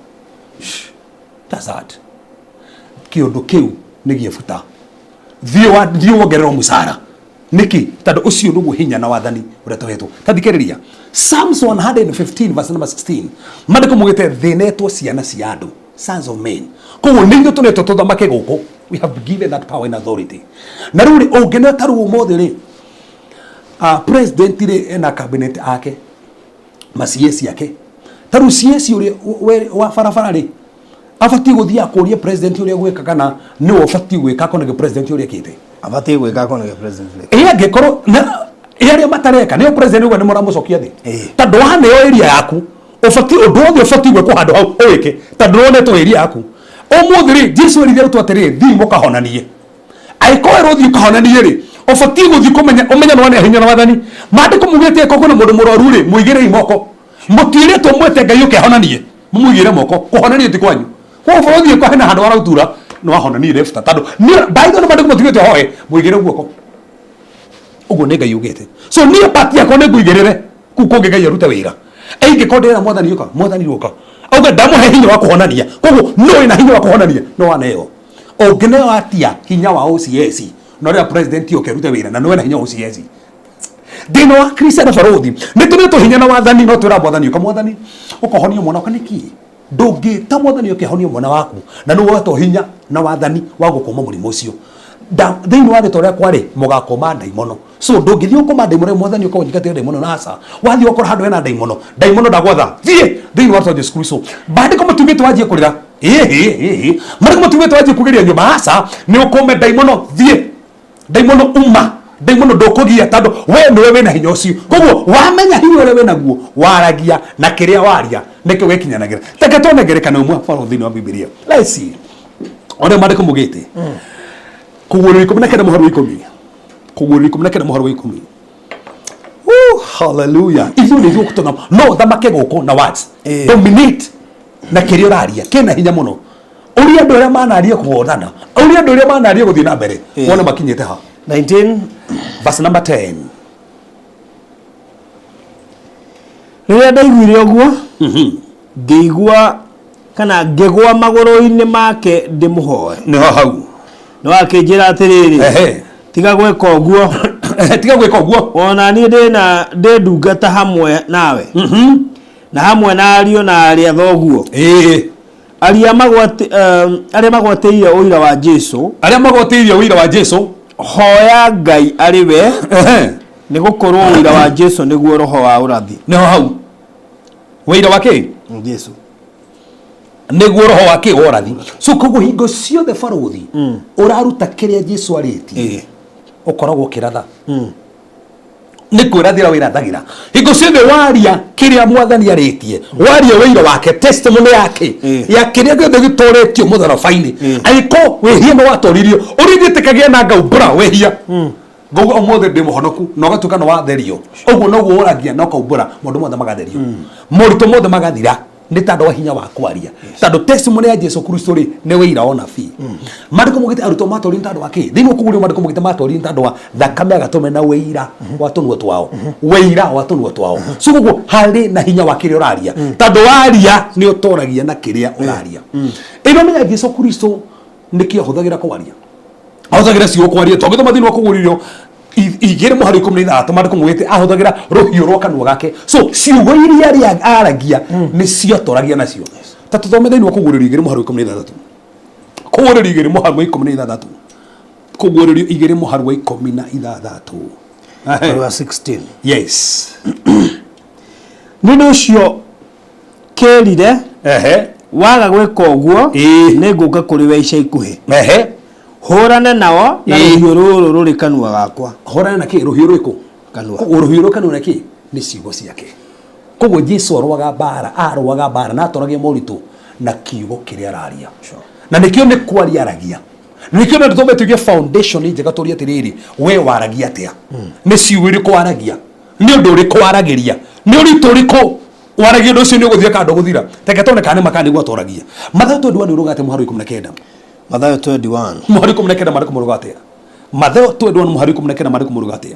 That's that. Kĩũndũ kĩu nĩ gĩebuta, thiĩ wongererwo mũcara. Nĩkĩ? Tondũ ũcio nĩguo hinya na wathani ũrĩa tũhetwo. Ta thikĩrĩria Psalms 115 verse number 16, maandĩko mugĩte thĩnetwo ciana cia andũ, sons of men. Koguo nĩ ithuĩ tũretwo tũthamake gũkũ. We have been given that power and authority. Na rĩu rĩ, ũngĩona ta rĩu ũmũthĩ rĩ, president rĩ ena cabinet ake, ma CS ake. Ta rĩu CS ũrĩa wa barabara rĩ, abatiĩ gũthiĩ akũrie president ũrĩa gwĩka, kana nĩwe ũbatiĩ gwĩka akonage president ũrĩa ekĩte?
Abatiĩ gwĩka akonage president.
Ĩ angĩkorwo na ĩ arĩa matareka nĩo president ũguo nĩ mũramũcokia thĩ? Tondũ waneo area yaku, ũbatiĩ ũndũ wothe ũbatiĩ gwĩkwo handũ hau ũwĩke, tondũ nĩwonetwo area yaku. Ũmũthĩ rĩ, Jesu erire arutwo atĩrĩ, "Thiĩ mũkahonanie." Angĩkorwo werwo ũthiĩ ũkahonanie rĩ, ũbatiĩ gũthiĩ kũmenya, ũmenye nĩ waneo hinya na wathani. Maandĩko mugĩte angĩkorwo kwĩna mũndũ mũrwaru rĩ, mũigĩrei moko. Mũtiĩrĩtwo mwĩte Ngai ũke ahonanie, mũmũigĩre moko. Kũhonania ti kwanyu. Koguo ũthiĩ kwa hena handũ harautura nĩ wahonanie left, tondũ by the way, maandĩko matigĩte ũhoe mũigĩre guoko. Ũguo nĩ Ngai ugĩte. So niĩ part yakwa nĩ ngũigĩrĩre kũu kũngĩ, Ngai arute wĩra. Ingĩkorwo ndĩrera Mwathani ũka, Mwathani ũka auga ndamũhe hinya wa kũhonania. Koguo no wĩna hinya wa kũhonania, no waneo. Ũngĩneo atia hinya wa OCS na ũrĩa president ũke arute wĩra na nĩwe na hinya wa OCS thĩinĩ wa Kristiano? Barũthi nĩ tũnetwo hinya na wathani, no twĩra Mwathani ũka, Mwathani ũkahonia mwana wakwa. Nĩkĩ ndũngĩta Mwathani ũkĩhonia mwana waku na nĩ wetwo hinya na wathani wa gũkũma mũrimũ ũcio? Thĩinĩ wa rĩtwa rĩakwa rĩ, mũgakũma ndaimono. So ndũngĩthiĩ ũkũma ndaimono, Mwathani ũka ũnjingatĩre ndaimono, na aca wathiĩ ũkora handũ hena ndaimono, ndaimono ndagwatha thiĩ thĩinĩ wa rĩtwa Jesu Kristo. Maandĩko matiugĩte wanjie kũrĩra, ĩhĩ, maandĩko matiugĩte wanjie kugĩria nyũmba. Aca, nĩ ũkũme ndaimono, thiĩ ndaimono, uma ndaimono, ndũkũgia, tondũ we nĩwe wĩna hinya ũcio. Koguo wamenya hinya ũrĩa wĩnaguo, waragia na kĩrĩa waria nĩkĩo gĩkinyanagĩra. Reke tuone ngerekano ĩmwe baro thĩinĩ wa Bibilia. Let's see ũrĩa maandĩko mugĩte. Kũguũrĩrio 19 mũhari wa 10, Kũguũrĩrio 19 mũhari wa 10. Woo, hallelujah! Ithuĩ nĩ ithuĩ tũna no ũthamake gũkũ na words. Dominate na kĩrĩa ũraria kĩna hinya mũno. Ũrĩa andũ arĩa manaria kũhotana, ũrĩa andũ arĩa manaria gũthiĩ na mbere, wone makinyĩte ha.
19
verse number 10.
Rĩrĩa ndaiguire ũguo, ngĩigua kana ngĩgwa magũrũ-inĩ make ndĩmũhoe.
Nĩho hau.
No akĩnjĩra atĩrĩrĩ, "Tiga gwĩka ũguo."
Ehe, tiga gwĩka ũguo.
"Ona niĩ ndĩna ndĩ ndungata hamwe nawe na hamwe na ariũ na arĩa thoguo arĩa magwatĩire ũira wa Jesu."
Arĩa magwatĩirie ũira wa Jesu.
"Hoya Ngai arĩ we, nĩ gũkorwo ũira wa Jesu nĩguo roho wa ũrathi."
Nĩho hau, ũira wa kĩ?
Jesu.
Nĩguo roho wa kĩ? Wa ũrathi. So koguo hingo ciothe barũthi ũraruta kĩrĩa Jesu arĩtie, ũkoragwo ũkĩratha, nĩ kwĩrathĩra wĩrathagĩra. Hingo ciothe waria kĩrĩa Mwathani arĩtie, waria wĩira wake, testimony yake ya kĩrĩa gĩothe gĩtoretio mũtharaba-inĩ. Angĩkorwo wĩhia nĩ watoririo, ũrĩa njĩtĩkagia na ngaumbũra wĩhia, ngauga ũmũthĩ ndĩ mũhonoku, na ũgatuĩka nĩ watherio, ũguo noguo ũragia na ũkaumbũra, maũndũ mothe magatherio, moritũ mothe magathira, nĩ tondũ wa hinya wa kwaria, tondũ testimony ya Jesu Kristo rĩ, nĩ wĩira wa nabii. Maandĩko mugĩte arutwo matoorio nĩ tondũ wa kĩ? Thĩinĩ wa kũguũrio maandĩko mugĩte matoorio nĩ tondũ wa thakame ya gatũrũme na wĩira wa tũnua twao, wĩira wa tũnua twao. So koguo harĩ na hinya wa kĩrĩa ũraria, tondũ waria nĩ ũtoragia na kĩrĩa ũraria. Ĩno nĩ ya Jesu Kristo, nĩkĩ ahũthagĩra kwaria? Ahũthagĩra ciugo kwaria. Tũngĩthoma thĩinĩ wa Kũguũrĩrio 2 mũhari 16, maandĩko mugĩte ahũthagĩra rũhiũ rwa kanua gake. So ciugo iria arĩa aragia nĩ ciatoragia nacio. Ta tũthome thĩinĩ wa Kũguũrĩrio 2 mũhari wa 16, Kũguũrĩrio 2 mũhari wa 16, Kũguũrĩrio 2 mũhari wa 16.
Mũhari wa 16.
Yes.
Nĩ ũndũ ũcio kĩrire. Waga gwĩka ũguo, nĩ ngũka kũrĩ we ica ikuhĩ, hũrane nao na rũhiũ rũrũ rũrĩ kanua gakwa.
Hũrane na kĩ? Rũhiũ rwĩkũ?
Kanua.
Koguo rũhiũ rwĩ kanua na kĩ? Nĩ ciugo ciake. Koguo Jesu arũaga mbara, arũaga mbara na atoragia moritũ na kiugo kĩrĩa araria. Na nĩkĩo nĩ kwaria aragia. Nĩkĩo na tũtũme tũige foundation njega tũrie atĩrĩrĩ, we waragia atĩa? Nĩ ciugo irĩkũ waragia? Nĩ ũndũ ũrĩkũ waragĩria? Nĩ ũritũ ũrĩkũ waragia? Ũndũ ũcio nĩ ũgũthira kana ndũgũthira? Reke tuone kana nĩ ma kana nĩguo atoragia. Mathayo 21 nĩ ũrauga atĩa mũhari wa 19?
Mathayo 21.
Mũhari 19 maandĩko marauga atĩa? Mathayo 21 mũhari 19 maandĩko marauga atĩa?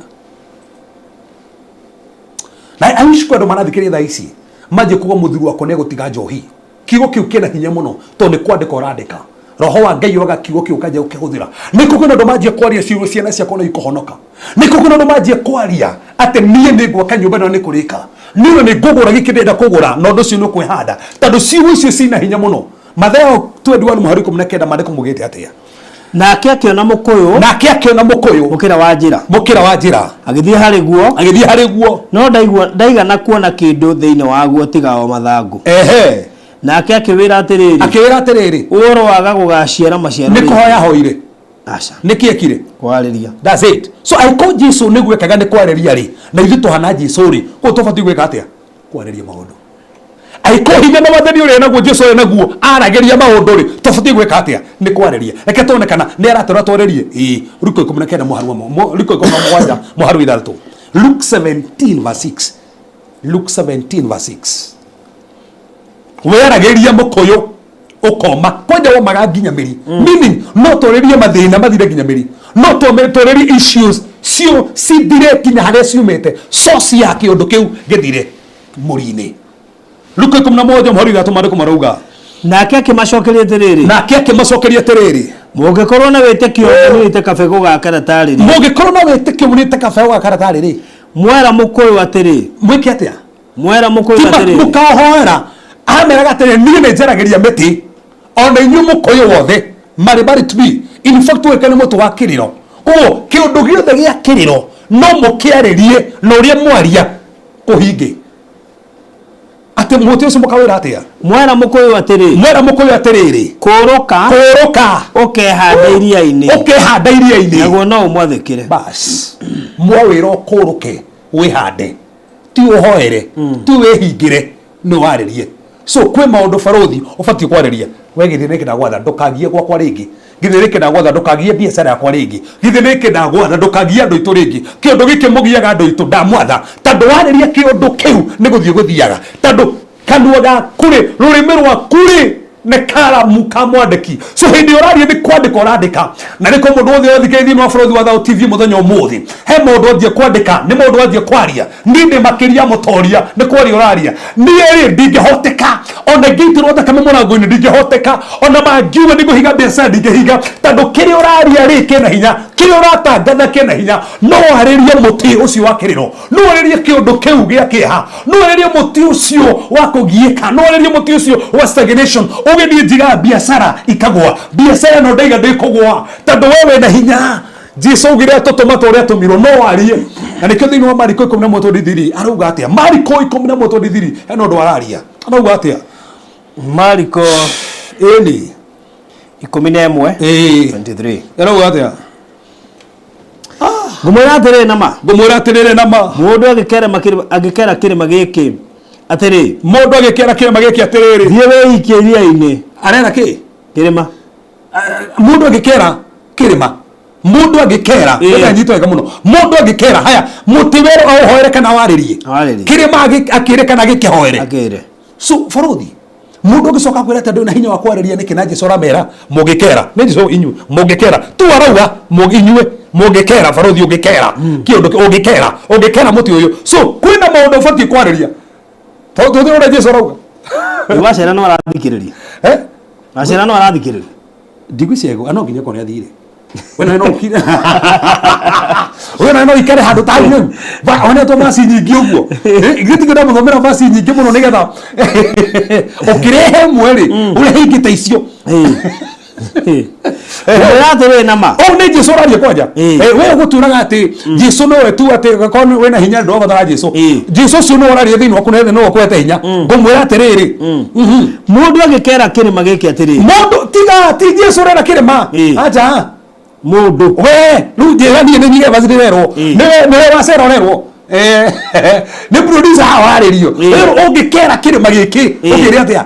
Na I wish kwĩ andũ marathikĩrĩria thaa ici manjie kuga mũthuri wakwa nĩ egũtiga njohi. Kiugo kĩu kĩna hinya mũno tondũ nĩ kwandĩka ũrandĩka. Roho wa Ngai oga kiugo kĩu ũkanjia gũkĩhũthĩra. Nĩkũ kwĩna andũ manjie kwaria ciugo ciana ciakwa no ikũhonoka. Nĩkũ kwĩna andũ manjie kwaria atĩ niĩ nĩ ngwaka nyũmba ĩno nĩ kũrĩka. Niĩ nĩ ngũgũra gĩkĩ ndĩrenda kũgũra na ũndũ ũcio nĩ ũkwĩhanda. Tondũ ciugo icio cina hinya mũno. Mathayo 21 mũhari 19 maandĩko maugĩte atĩa?
Nake akĩona mũkũyũ.
Nake akĩona mũkũyũ.
Mũkĩra wa njĩra.
Mũkĩra wa njĩra.
Agĩthiĩ harĩ guo.
Agĩthiĩ harĩ guo.
No ndaigana kuona kĩndũ thĩinĩ waguo tiga o mathangũ. Nake akĩwĩra atĩrĩrĩ.
Akĩwĩra atĩrĩrĩ.
Ũroaga gũgaciara maciaro.
Nĩ kũhoya ahoire.
Aca.
Nĩ kĩ ekire?
Kwarĩria.
That's it. So angĩkorwo Jesu nĩguo ekaga nĩ kwarĩria rĩ, na ithuĩ tũhana Jesu rĩ, koguo tũbatiĩ gwĩka atĩa? Kwarĩria maũndũ. Angĩkorwo hinya na wathani ũrĩa naguo Jesu arĩ naguo aragĩria maũndũ rĩ, tũbatiĩ gwĩka atĩa? Nĩ kwarĩria. Reke tuone kana nĩ aratwĩra twarĩrie. Ĩĩ, Luka 19 mũhari wa Luka 17 mũhari wa 6. Luke 17 verse 6. Luke 17 verse 6. Weragĩria mũkũyũ ũkoma kwanja womaga nginya mĩri. Meaning no twarĩrie mathĩna mathire nginya mĩri. No twarĩrie issues cio cithire nginya harĩa ciumĩte. Source ya kĩũndũ kĩu gĩthire mũri-inĩ. Luka 17 mũhari 3 maandĩko marauga.
Nake akĩmacokeria atĩrĩrĩ.
Nake akĩmacokeria atĩrĩrĩ.
Mũngĩkorwo na wĩtĩkio mũnini kabegũ ga karatarĩ rĩ.
Mũngĩkorwo na wĩtĩkio mũnini kabegũ ga karatarĩ rĩ.
Mwera mũkũyũ atĩrĩ.
Mwĩke atĩa?
Mwera mũkũyũ atĩrĩ.
Mũkaũhoera. Ameraga atĩrĩ niĩ nĩ njaragĩria mĩtĩ ona inyuĩ mũkũyũ wothe marĩ marĩ tree. In fact ũgĩka nĩ mũtĩ wa kĩrĩro. Koguo kĩũndũ gĩothe gĩa kĩrĩro no mũkĩarĩrie na ũrĩa mwaria kũhinge. Atĩ mũtĩ ũcio mũkawĩra atĩa?
Mwera mũkũyũ atĩrĩ.
Mwera mũkũyũ atĩrĩrĩ.
Kũũrũka.
Kũũrũka.
Ũkehanda iria-inĩ.
Ũkehanda iria-inĩ.
Naguo no ũmwathĩkĩre.
Bas. Mwawĩra ũkũũrũke wĩhande. Ti ũhoere. Ti wĩhingĩre. Nĩ warĩrie. So kwĩ maũndũ barothi ũbatiĩ kwarĩria. We githĩ nĩkĩ ndagwatha ndũkagie gwakwa rĩngĩ. Githĩ nĩkĩ ndagwatha ndũkagie biacara yakwa rĩngĩ. Githĩ nĩkĩ ndagwatha ndũkagie andũ aitũ rĩngĩ. Kĩũndũ gĩkĩ mũgiaga andũ aitũ ndamwatha. Tondũ warĩria kĩũndũ kĩu nĩ gũthiĩ gũthiaga. Tondũ kanua gaku rĩ, rũrĩmĩ rwaku rĩ, nĩ karamu ka mwandĩki. So hĩndĩ ũraria nĩ kwandĩka ũrandĩka. Na nĩkĩo mũndũ wothe ũrathikĩrĩria thĩinĩ wa bũrũri wa Thao TV mũthenya ũmũthĩ, he maũndũ wanjie kwandĩka, nĩ maũndũ wanjie kwaria. Niĩ ndĩ makĩria mũtoria nĩ kwaria ũraria. Niĩ rĩ ndingĩhoteka, ona ingĩitĩrwo thakame mũrango-inĩ ndingĩhoteka, ona mangiuga nĩ ngũhinga biacara ndingĩhinga, tondũ kĩrĩa ũraria rĩ kĩna hinya, kĩrĩa ũratangatha kĩna hinya. No warĩrie mũtĩ ũcio wa kĩrĩro, no warĩrie kĩũndũ kĩu gĩa kĩeha, no warĩrie mũtĩ ũcio wa kũgiĩka, no warĩrie mũtĩ ũcio wa stagnation, uge niĩ njigaga biacara ikagũa, biacara ĩno ndaiga ndĩkũgũa, tondũ we wĩna hinya. Jesu augire atũtũma ta ũrĩa atũmirwo, no warie. Na nĩkĩo thĩinĩ wa Mariko 11:23 arauga atĩa? Mariko 11:23 hena ũndũ araria. Arauga atĩa?
Mariko
ĩni
11
Ĩĩ.
23
Arauga atĩa?
Ngũmwĩra atĩrĩrĩ na ma.
Ngũmwĩra atĩrĩrĩ na ma.
Mũndũ angĩkera kĩrĩma gĩkĩ atĩrĩ.
Mũndũ angĩkera kĩrĩma gĩkĩ atĩrĩrĩ.
Thiĩ wĩikie iria-inĩ.
Arera kĩ?
Kĩrĩma.
Mũndũ angĩkera kĩrĩma. Mũndũ angĩkera, ĩĩ nyitwo wega mũno. Mũndũ angĩkera, haya, mũtĩ werũ aũhoere kana warĩrie. Kĩrĩma akĩre kana gĩkĩhoere.
Akĩre.
So bũrũthi, mũndũ ũngĩcoka kwĩra atĩ ndũrĩ na hinya wa kwarĩria nĩkĩ na Jesu aramera mũngĩkera. Nĩ Jesu inyuĩ mũngĩkera. Tu arauga inyuĩ mũngĩkera, bũrũthi ũngĩkera. Kĩũndũ ũngĩkera, ũngĩkera mũtĩ ũyũ. So kwĩna maũndũ ũbatiĩ kwarĩria. Tondũ ũrĩa Jesu arauga.
Wacera no arathikĩrĩria. Wacera no arathikĩrĩria.
Ndigwĩciria no nginya korwo nĩathire. We nawe no ũkire. We nawe no ikare handũ ta hau rĩu. Onetwo vaci nyingĩ ũguo. Ithuĩ tingĩenda mũthomera vaci nyingĩ mũno nĩgetha ũkĩrehe ĩmwe rĩ, ũrehe ingĩ ta icio.
Ngũmwĩra atĩrĩrĩ na ma.
Ũũ nĩ Jesu ũraria kwanja.
Ĩĩ.
We ũgũtuĩraga atĩ Jesu nowe tu, atĩ korwo wĩna hinya ndũrabatara Jesu. Jesu ũcio nĩwe ũraria thĩinĩ waku na nĩwe ũkũhete hinya. Ngũmwĩra atĩrĩrĩ.
Mũndũ angĩkera kĩrĩma gĩkĩ atĩrĩrĩ.
Mũndũ tiga ti Jesu ũrera kĩrĩma. Aja.
Mũndũ.
We rĩu njĩra niĩ nĩ nyige basi ndĩrerwo. Nĩwe nĩwe wacera ũrerwo. Nĩ producer haha warĩrio. Rĩu ũngĩkera kĩrĩma gĩkĩ ũngĩre atĩa?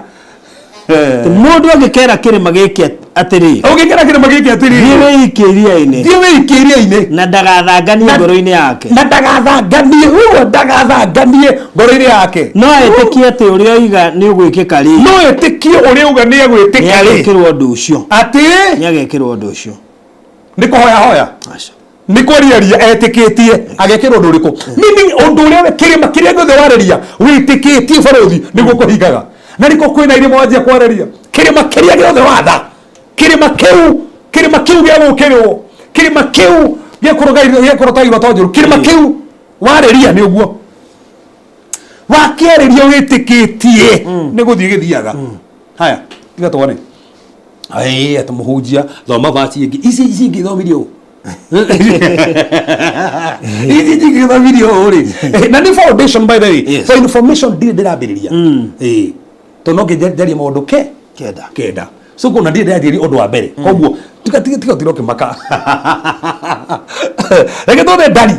Mũndũ angĩkera kĩrĩma gĩkĩ atĩrĩ.
Ũngĩkera kĩrĩma gĩkĩ atĩrĩ.
Thiĩ wĩikie iria-inĩ.
Thiĩ wĩikie iria-inĩ.
Na ndagathanganie ngoro-inĩ yake.
Na ndagathanganie, ũguo ndagathanganie ngoro-inĩ yake.
No etĩkie atĩ ũrĩa oiga nĩ ũgwĩkĩka rĩ.
No etĩkie ũrĩa auga nĩ egwĩtĩka rĩ.
Nĩ agekĩrwo ũndũ ũcio.
Atĩ?
Nĩ agekĩrwo ũndũ ũcio.
Nĩ kũhoya hoya.
Aca.
Nĩ kwariaria etĩkĩtie agekĩrwo ũndũ ũrĩkũ? Meaning ũndũ ũrĩa kĩrĩma kĩrĩa gĩothe warĩria wĩtĩkĩtie barũthi nĩguo kũhingaga. Na nĩkĩo kwĩna irĩma wanjia kwarĩria kĩrĩma kĩrĩa gĩothe watha, kĩrĩma kĩu, kĩrĩma kĩu gĩa gũkĩrĩrwo, kĩrĩma kĩu gĩa kũrota iroto njũru, kĩrĩma kĩu warĩria nĩ ũguo wakĩarĩria wĩtĩkĩtie nĩ gũthiĩ gĩthiaga. Haya, tiga tuone. Ai, atĩ mũhunjia thoma vaci ĩngĩ, ici ici ingĩ thomirie ũũ, ici ici ingĩ thomirie ũũ rĩ, na nĩ foundation, by the way. For information, ndirĩ ndĩrambĩrĩria. Ĩĩ, tondũ no nginya njarie maũndũ ke
kenda
kenda, so kũna ndirĩ ndĩranjĩria ũndũ wa mbere, koguo tiga tiga tiga tiga ũkĩmaka. Reke tuone ndari.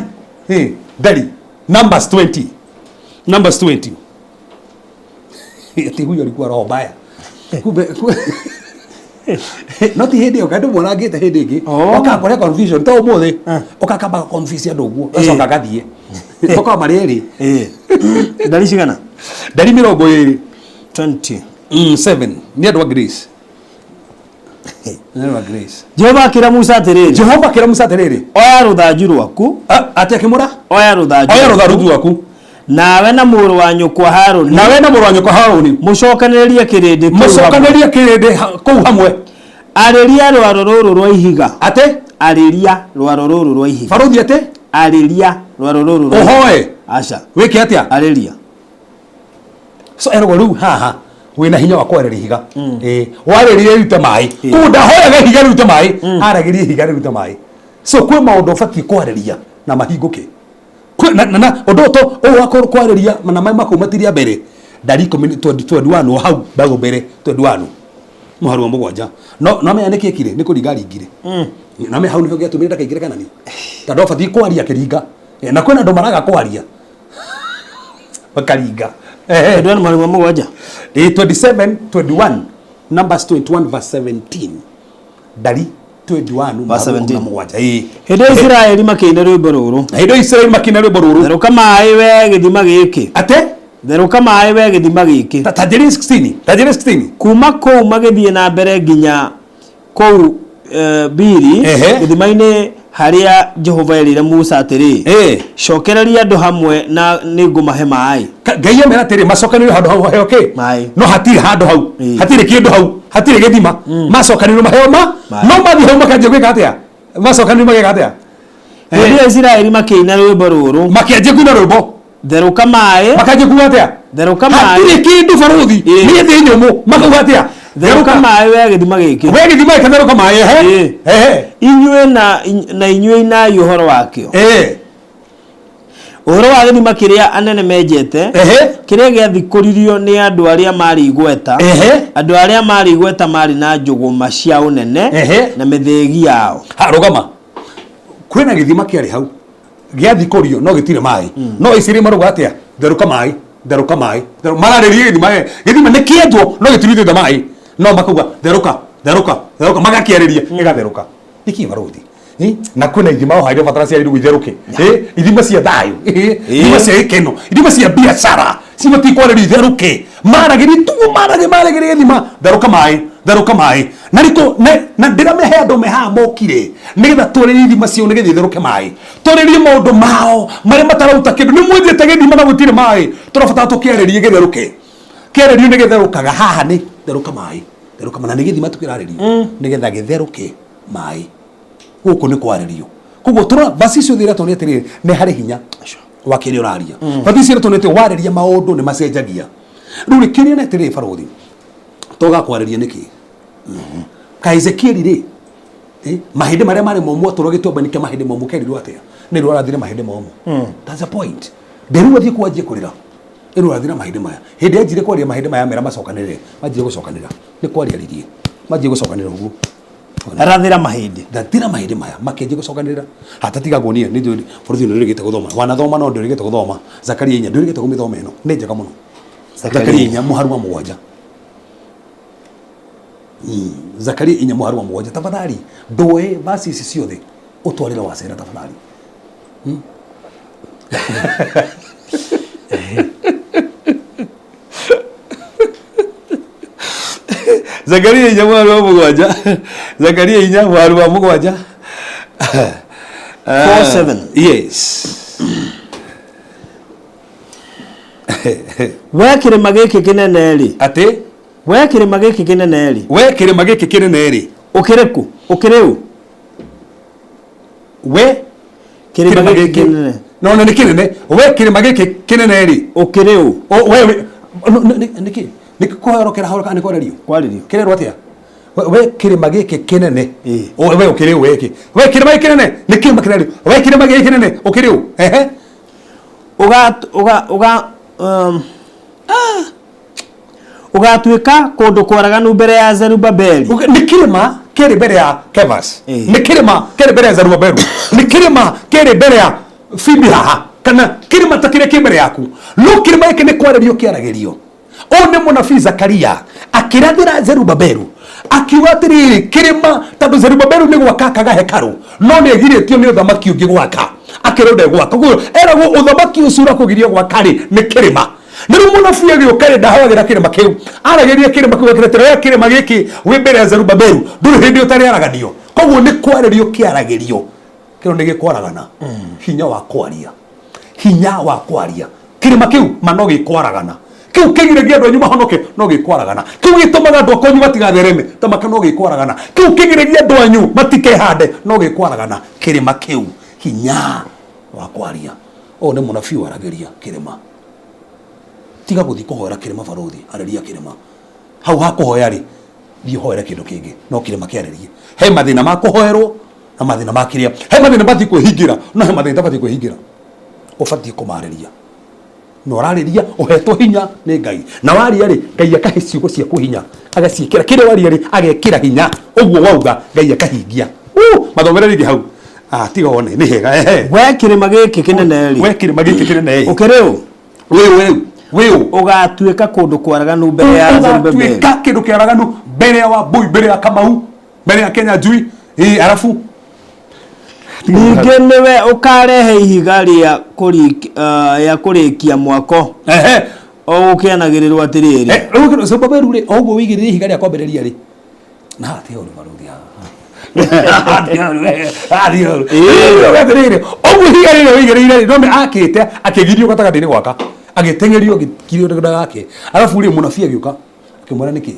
Ĩĩ, ndari Numbers 20, Numbers 20. Ati huyo alikuwa roho mbaya kumbe no ti hĩndĩ ĩyo andũ morangĩte hĩndĩ ĩngĩ okaga kũrĩa confusion to ũmũthĩ ũkakamba confuse andũ ũguo, gacoka gathiĩ ũkorwo marĩ erĩ.
Ndari cigana?
Ndari 20.
20.
7 nĩ andũ a Grace, nĩ andũ a Grace.
Jehova akĩra Musa atĩrĩrĩ.
Jehova akĩra Musa atĩrĩrĩ.
Oya rũthanju rwaku.
Atĩ akĩmũra
oya rũthanju.
Oya rũthanju rwaku.
Nawe na mũrũ wa nyũkwa Harũni.
Nawe na mũrũ wa nyũkwa Harũni.
Mũcokanĩrĩrie kĩrĩndĩ kĩu hamwe.
Mũcokanĩrĩrie kĩrĩndĩ kũu hamwe.
Arĩria rwaro rũrũ rwa ihiga.
Atĩ?
Arĩria rwaro rũrũ rwa ihiga.
Barũthi atĩ?
Arĩria rwaro rũrũ rwa
Ũhoe.
Aca.
Wĩke atĩa?
Arĩria.
So eragwo rĩu haha wĩna hinya wa kwarĩria ihiga. Ĩĩ, warĩria rĩrute maĩ. Koguo ndahoyaga ihiga rĩrute maĩ, aragĩria ihiga rĩrute maĩ. So kwĩ maũndũ ũbatiĩ kwarĩria na mahingũke. Na na na ũndũ ũyũ to ũyũ wa kwarĩria na maĩ makau matiria mbere ndari ikũmi 21 o hau mbegũ mbere 21 mũhari wa 7, no no menya nĩkĩ ekire nĩ kũringa aringire. Na menya hau nĩho gĩatũmire ndakaingĩre Kanani, tondũ abatiĩ kwaria akĩringa. Na kwĩna andũ maraga kwaria makaringa.
21 mũhari wa 7.
Ĩĩ, 27 21, Numbers 21 verse 17, ndari 21
Verse
mũhari wa
17.
17. Ĩĩ.
Hĩndĩ ĩyo Isiraeli makĩina rwĩmbo rũrũ.
Hĩndĩ ĩyo Isiraeli makĩina rwĩmbo rũrũ.
Therũka maĩ we gĩthima gĩkĩ.
Atĩ?
Therũka maĩ we gĩthima gĩkĩ.
Ta njĩrĩ 16, ta njĩrĩ 16.
Kuma kũu magĩthiĩ na mbere nginya kũu Biri gĩthima-inĩ harĩa Jehova erĩire Musa atĩrĩ, cokereria andũ hamwe na nĩngũmahe maĩ.
Ngai amera atĩrĩ macokanĩrĩrio handũ hau haheo kĩ?
Maĩ.
No hatirĩ handũ hau, hatirĩ kĩndũ hau, hatirĩ gĩthima. Macokanĩrĩrio maheo ma no mathiĩ hau makanjia gwĩka atĩa? Macokanĩrĩrio mageka atĩa?
Hĩndĩ ĩyo Isiraeli makĩina rwĩmbo rũrũ.
Makĩanjia kuina rwĩmbo.
Therũka maĩ.
Makanjia kuga atĩa?
Therũka maĩ.
Hatirĩ kĩndũ barũthi, nĩ thĩ nyũmũ, makauga atĩa?
Therũka maĩ we gĩthima gĩkĩ.
We gĩthima gĩkĩ therũka maĩ. Ehe ehe.
Inyuĩ na na inyuĩ inai ũhoro wakĩo. Ũhoro wa gĩthima kĩrĩa anene menjete, kĩrĩa gĩathikũririo nĩ andũ arĩa marĩ igweta, andũ arĩa marĩ igweta marĩ na njũgũma cia ũnene na mĩthĩgi yao.
Ha, rũgama. Kwĩna gĩthima kĩarĩ hau gĩathikũrio no gĩtirĩ maĩ, no icirĩ marauga atĩa? Therũka maĩ, therũka maĩ, mararĩria gĩthima. Gĩthima nĩ kĩenjwo no gĩtirutĩte maĩ, no makauga therũka, therũka, therũka, magakĩarĩria gĩgatherũka. Nĩkĩ barũthi? Na kwĩna ithima o harĩa batara ciagĩrĩirwo itherũke. Ithima cia thayũ, ithima cia gĩkeno, ithima cia biacara cibatiĩ kwarĩrio itherũke. Maragĩria tuo maragĩria gĩthima, therũka maĩ, therũka maĩ. Na rĩko na ndĩramehe andũ me haha mokire nĩgetha twarĩrie ithima ciao nĩgetha itherũke maĩ, twarĩrie maũndũ mao marĩa matarauta kĩndũ. Nĩ mwenjete gĩthima na gũtirĩ maĩ, tũrabatara tũkĩarĩrie gĩtherũke. Kĩarĩrio nĩ gĩtherũkaga. Haha nĩ therũka maĩ, therũka maĩ, na nĩ gĩthima tũkĩrarĩrio nĩgetha gĩtherũke maĩ. Gũkũ nĩ kwarĩrio. Koguo tũrona vaci icio othe iratũonia atĩrĩrĩ, nĩ harĩ hinya wa kĩrĩa ũraria. Vaci icio iratũonia atĩ warĩria maũndũ nĩ macenjagia. Rĩu rĩ, kĩũria nĩ atĩrĩrĩ, barũthi, togakwarĩria nĩkĩ? Ka Ezekieli rĩ, mahĩndĩ marĩa marĩ momũ atũrwo gĩtuamba-inĩ kĩa mahĩndĩ momũ kerirwo atĩa? Nĩ ruo arathire mahĩndĩ momũ. That's the point. Nderirwo athiĩ kwanjie kũrĩra. Ĩrwo arathire mahĩndĩ maya. Hĩndĩ anjire kwaria mahĩndĩ maya mera macokanĩrĩre, manjie gũcokanĩrĩra. Nĩ kwaria ririe. Manjie gũcokanĩrĩra ũguo.
Rathĩra mahĩndĩ.
Ndathira mahĩndĩ maya makĩanjia gũcokanĩrĩra. Hatatigagwo niĩ nĩ njũĩ bũrũri ũyũ ndũrĩgĩte gũthoma. Wanathoma no ndũrĩgĩte gũthoma. Zakaria 4 ndũrĩgĩte kũmĩthoma ĩno. Nĩ njega mũno. Zakaria 4 mũharu wa 7. Zakaria 4 mũharu wa 7. Tafadhali ndũe vasi ici ciothe ũtwarĩre wacera tafadhali. Zakaria 4 mũharu wa 7. Zakaria 4 mũharu wa 7.
4:7.
Yes.
We kĩrĩma gĩkĩ kĩnene rĩ.
Atĩ?
We kĩrĩma gĩkĩ kĩnene rĩ.
We kĩrĩma gĩkĩ kĩnene rĩ.
Ũkĩrĩ kũ? Ũkĩrĩ ũ?
We
kĩrĩma gĩkĩ kĩnene.
No, no, nĩ kĩnene. We kĩrĩma gĩkĩ kĩnene rĩ.
Ũkĩrĩ ũ?
O, we, we, no, no, nĩ nĩkĩ? Nĩ kũhorokera horoka nĩ kwarĩrio?
Kwarĩrio.
Kĩrerwo atĩa? We kĩrĩma gĩkĩ kĩnene.
Ĩĩ.
O, we ũkĩrĩ ũ weki? We kĩrĩma gĩkĩ kĩnene, nĩ kĩrĩma kĩnene. We kĩrĩma gĩkĩ kĩnene, ũkĩrĩ ũ? Ehe.
Ũga, ũga, ũga, ũgatuĩka kũndũ kwaraganu mbere ya Zerubabeli.
Nĩ kĩrĩma kĩrĩ mbere ya Kevas.
Ĩĩ.
Nĩ kĩrĩma kĩrĩ mbere ya Zerubabeli. Nĩ kĩrĩma kĩrĩ mbere ya Phoebe haha. Kana kĩrĩma ta kĩrĩa kĩ mbere yaku. No kĩrĩma gĩkĩ nĩ kwarĩrio kĩaragĩrio. Ũyũ nĩ mũnabii Zakaria akĩrathĩra Zerubabeli akiuga atĩrĩrĩ, kĩrĩma tondũ Zerubabeli nĩ gwaka akaga hekarũ no nĩ egirĩtio nĩ ũthamaki ũngĩ gwaka, akĩrwo ndegwaka. Koguo eragwo ũthamaki ũcio ũrakũgiria gwaka rĩ nĩ kĩrĩma. Nĩ rĩu mũnabii agĩũka rĩ ndahoyagĩra kĩrĩma kĩu, aragĩria kĩrĩma kĩu akĩretera we kĩrĩma gĩkĩ wĩ mbere ya Zerubabeli ndũrĩ hĩndĩ ũtarĩaraganio. Koguo nĩ kwarĩrio kĩaragĩrio, kĩro nĩ gĩkwaragana. Hinya wa kwaria, hinya wa kwaria. Kĩrĩma kĩu ma no gĩkwaragana. Kĩu kĩgiragia andũ anyu mahonoke no gĩkwaragana. Kĩu gĩtũmaga andũ akwanyu matigathereme tamaka no gĩkwaragana. Kĩu kĩgiragia andũ anyu matikehande no gĩkwaragana. Kĩrĩma kĩu, hinya wa kwaria. Ũyũ nĩ mũnabii waragĩria kĩrĩma. Tiga gũthiĩ kũhoera kĩrĩma barũthi, arĩria kĩrĩma. Hau ha kũhoya rĩ, thiĩ ũhoere kĩndũ kĩngĩ, no kĩrĩma kĩarĩrie. He mathĩna ma kũhoerwo na mathĩna ma kĩrĩa. He mathĩna batiĩ kwĩhingĩra, no he mathĩna ũtabatiĩ kwĩhingĩra. Ũbatiĩ kũmarĩria. Na ũrarĩria ũhetwo hinya nĩ Ngai. Na waria rĩ, Ngai akahe ciugo ciaku hinya, agaciĩkĩra. Kĩrĩa waria rĩ, agekĩra hinya. Ũguo wauga, Ngai akahingia. Mathomere rĩngĩ hau. Tiga wone, nĩ hega, ehe.
We kĩrĩma gĩkĩ kĩnene rĩ.
We kĩrĩma gĩkĩ kĩnene rĩ.
Ũkĩrĩ ũ?
Wĩ ũ rĩu? Wĩ ũ?
Ũgatuĩka kũndũ kwaraganu mbere ya Zerubabeli.
Ũgatuĩka kĩndũ kĩaraganu mbere ya Wambui, mbere ya Kamau, mbere ya Kenya Njui. Ĩ, arabu
Ningĩ nĩwe ũkarehe ihiga rĩa kũrĩkia mwako.
Ehe.
O gũkĩanagĩrĩrwo atĩrĩrĩ.
Rĩu kĩndũ Zerubabeli rĩ, o ũguo wĩigĩrĩire ihiga rĩa kwambĩrĩria rĩ. Na hatia ũru barũthi haha. Hatia ũru. Atĩrĩrĩ, ũguo ihiga rĩrĩa wĩigĩrĩire rĩ, no nĩ akĩte, akĩgirio gatagatĩ-inĩ gwaka. Agĩteng'erio, agĩkirio ndagake. Arabu rĩ, mũnabii agĩũka, akĩmwĩra nĩkĩ?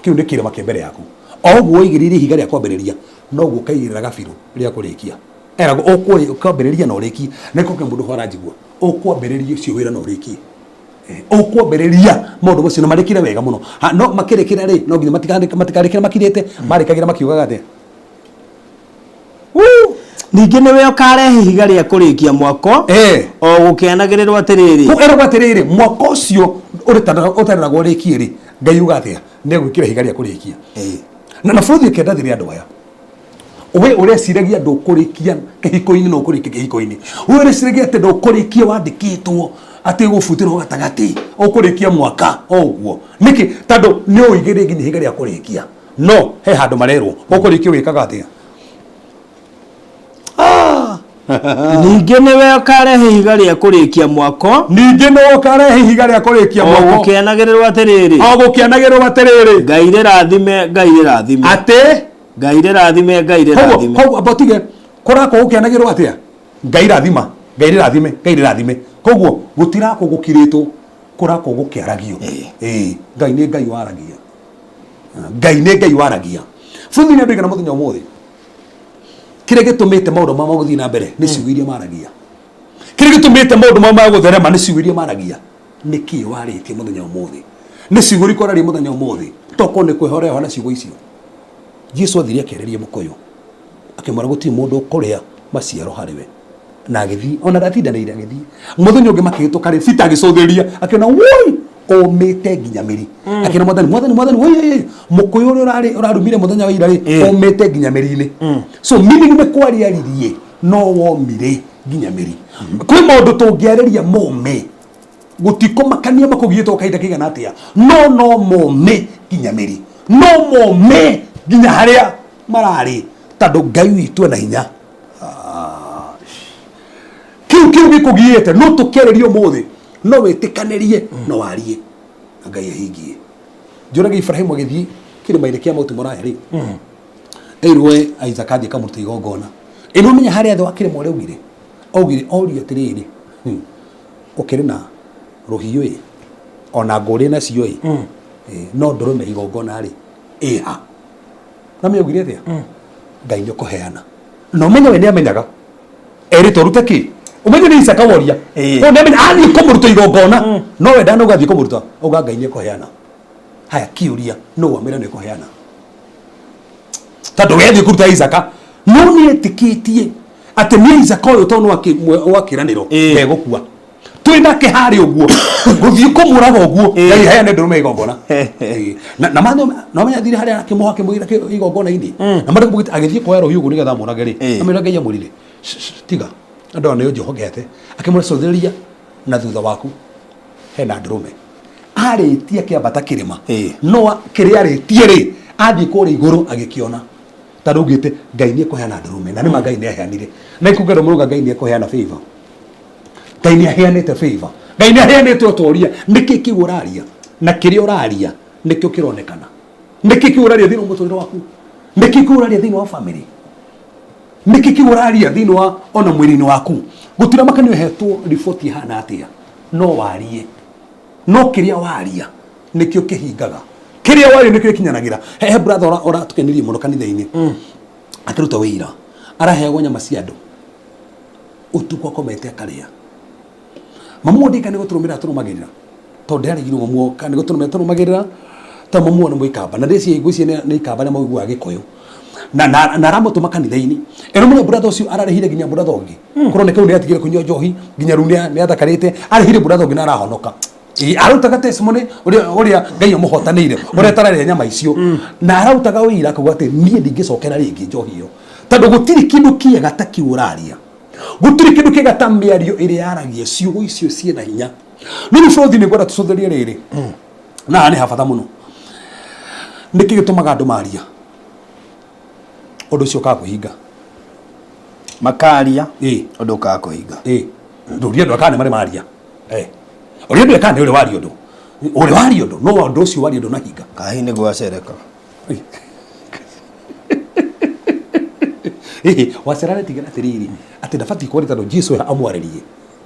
Kĩu nĩ kĩrĩma kĩ mbere yaku. O ũguo wĩigĩrĩire ihiga rĩa kwambĩrĩria, noguo ũkaigĩrĩra gabirũ rĩa kũrĩkia. Eragwo ũkwambĩrĩria na ũrĩkie. Na nĩkĩo kĩ mũndũ aranjigua. Ũkwambĩrĩria ũcio wĩra na ũrĩkie. Ũkwambĩrĩria maũndũ macio na marĩkire wega mũno. Ha, no makĩrĩkĩra rĩ, no nginya matikarĩkĩre makirĩte, marĩkagĩra makiugaga atĩa? Woo!
Ningĩ nĩwe ũkarehe ihiga rĩa kũrĩkia mwako, o gũkĩanagĩrĩrwo atĩrĩrĩ.
Kũ eragwo atĩrĩrĩ, mwako ũcio ũtareragwo ũrĩkie rĩ, Ngai uga atĩa? Nĩ egwĩkĩra ihiga rĩa kũrĩkia. Na bũrũri ũkĩendathĩre andũ aya. We ũreciragia ndũkũrĩkia kĩhiko-inĩ na ũkũrĩkia kĩhiko-inĩ. We ũreciragia atĩ ndũkũrĩkia wandĩkĩtwo atĩ ũgũbutĩrwo gatagatĩ, ũkũrĩkia mwaka o ũguo. Nĩkĩ? Tondũ nĩ ũigĩrĩire nginya ihiga rĩa kũrĩkia. No he handũ marerwo ũkũrĩkia ũgĩkaga atĩa?
Ningĩ nĩwe ũkarehe ihiga rĩa kũrĩkia mwako.
Ningĩ nĩwe ũkarehe ihiga rĩa kũrĩkia
O
mwako.
gũkĩanagĩrĩrwo atĩrĩrĩ.
O gũkĩanagĩrĩrwo atĩrĩrĩ.
Ngai rĩrathime, Ngai rĩrathime.
Atĩ?
Ngai rĩrathime, Ngai rĩrathime.
Koguo, koguo, amba ũtige, kũrakwo gũkĩanagĩrĩrwo atĩa? Ngai rathima, Ngai rĩrathime, Ngai rĩrathime. Koguo gũtirakwo gũkirĩtwo, kũrakwo gũkĩaragio. Ĩĩ, Ngai nĩ Ngai waragia. Ngai nĩ Ngai waragia. Bũrũri nĩ andũ aigana mũthenya ũmũthĩ. Kĩrĩa gĩtũmĩte maũndũ mao magũthiĩ na mbere nĩ ciugo iria maragia. Kĩrĩa gĩtũmĩte maũndũ mao magũtherema nĩ ciugo iria maragia. Nĩ kĩĩ warĩtie mũthenya ũmũthĩ? Nĩ ciugo irĩkũ ũraria mũthenya ũmũthĩ? Tokorwo nĩ kwĩhoreho na ciugo icio. Jesu athire akĩarĩria mũkũyũ akĩmwĩra gũtirĩ mũndũ ũkũrĩa maciaro harĩ we na agĩthiĩ ona ndatindanĩire agĩthiĩ mũthenya ũngĩ makĩhĩtũka rĩ Peter agĩcũthĩrĩria akĩona woi ũmĩte nginya mĩri akĩra mwathani mwathani mwathani woi woi, woi, mũkũyũ ũrĩa ũrarĩ ũrarumire mũthenya wa ira rĩ ũmĩte nginya mĩri-inĩ. So meaning nĩ kwariaririe no womire nginya mĩri. Kwĩ maũndũ tũngĩarĩria mome gũtikũmakania makũgiĩtwo kahinda kaigana atĩa no no mome nginya mĩri no mome nginya harĩa mararĩ tondũ Ngai witũ ena hinya. Kiu kiu gĩkũgiĩte no tũkĩarĩrie ũmũthĩ no wĩtĩkanĩrie no warie na Ngai ahingie. Njũrage Ibrahimu agĩthiĩ kĩrĩma-inĩ kĩa Mount Moriah rĩ ĩrwo Isaac athiĩ kamũruta igongona ĩno menya harĩa thĩ wa kĩrĩma ũrĩa augire augire orie atĩrĩrĩ ũkĩrĩ na rũhiũ ĩ ona ngũrĩ nacio ĩ no ndũrũme igongona rĩ ĩha na mĩ augire atĩa Ngai nĩ ũkũheana na ũmenye we nĩ amenyaga erĩtwo ũrute kĩ ũmenye nĩ Isaka woria
Ĩĩ.
o nĩ amenya athiĩ kũmũruta igongona no we ndanauga athiĩ kũmũruta auga Ngai nĩ ekũheana. Haya kĩũria no wamwĩra nĩ ekũheana tondũ we athiĩ kũruta Isaka no nĩ etĩkĩtie atĩ nĩ Isaka ũyũ tondũ nĩ wa kĩĩranĩro
Ĩĩ.
ndegũkua twĩ nake harĩa ũguo gũthiĩ kũmũraga ũguo Ngai heane ndũrũme igongona. Ĩĩ. Na na no menya athire harĩa akĩmũha akĩmũigĩra igongona-inĩ na marĩ kũmũgita agĩthiĩ kuoya rũhiũ ũguo nĩgetha amũrage rĩ
Ĩĩ.
amwĩra Ngai amwĩrire "Shh, shh, tiga andũ aya nĩ ũnjĩhokete akĩmwĩra cũthĩrĩria na thutha waku hena ndũrũme arĩtie akĩambata kĩrĩma
Ĩĩ.
no kĩrĩa arĩtie rĩ athiĩ kũrĩa igũrũ agĩkĩona tondũ augĩte Ngai nĩ ekũheana ndũrũme na nĩma Ngai nĩ aheanire na ikũngĩrwo mũrũga Ngai nĩ ekũheana favor Ngai nĩ aheanĩte favor Ngai nĩ aheanĩte ũtoria nĩkĩ kĩu ũraria na kĩrĩa ũraria nĩkĩo kĩronekana nĩkĩ kĩu ũraria thĩinĩ wa mũtũrĩre waku nĩkĩ kĩu ũraria thĩinĩ wa family nĩkĩ kĩu ũraria thĩinĩ wa ona mwĩrĩ-inĩ waku gũtirĩ makanio ũhetwo riboti ĩhana atĩa no warie no kĩrĩa waria nĩkĩo kĩhingaga kĩrĩa waria nĩkĩo gĩkinyanagĩra. He brother ũratũkenirie mũno kanitha-inĩ akĩruta wĩira araheagwo nyama cia andũ ũtukũ akomete akarĩa mamu ndika nĩ gũtũrũmĩrĩra tũrũmagĩrĩra tondũ ndĩrarigirwo mamu oka nĩ gũtũrũmĩrĩra tũrũmagĩrĩra tondũ mamu nĩ mũikamba na ndĩciria ngwĩciria nĩ ikamba nĩ maiguaga gĩkũyũ na na na aramũtũma kanitha-inĩ ĩno mũno brother ũcio ararĩhire nginya brother ũngĩ kũroneka rĩu nĩ atigire kũnyua njohi nginya rĩu nĩ athakarĩte arĩhire brother ũngĩ na arahonoka. Ĩĩ, arutaga testimony ũrĩa ũrĩa Ngai amũhotanĩire ũrĩa atararĩa nyama icio na ararutaga ũira akauga atĩ niĩ ndingĩcokera rĩngĩ njohi ĩyo tondũ gũtirĩ kĩndũ kĩega ta kĩu ũraria gũtirĩ kĩndũ kĩega ta mĩario ĩrĩa yaragia ciugo icio ciĩna hinya. No rĩu bũrũri nĩ ngwenda tũcũthĩrĩrie rĩrĩ na haha nĩ ha bata mũno nĩkĩ gĩtũmaga andũ maria ũndũ ũcio ũkaga kũhinga
makaria
Ĩĩ.
ũndũ ũkaga kũhinga.
Ĩĩ ndũrie andũ akana nĩ marĩ maria ũrĩa andũ eka nĩ ũrĩ waria ũndũ ũrĩ waria ũndũ no ũndũ ũcio waria ũndũ nahinga
kahi nĩ gwacereka
ĩĩ wacera aretigĩra atĩrĩrĩ atĩ ndabatiĩ kwaria tondũ Jesu amwarĩrie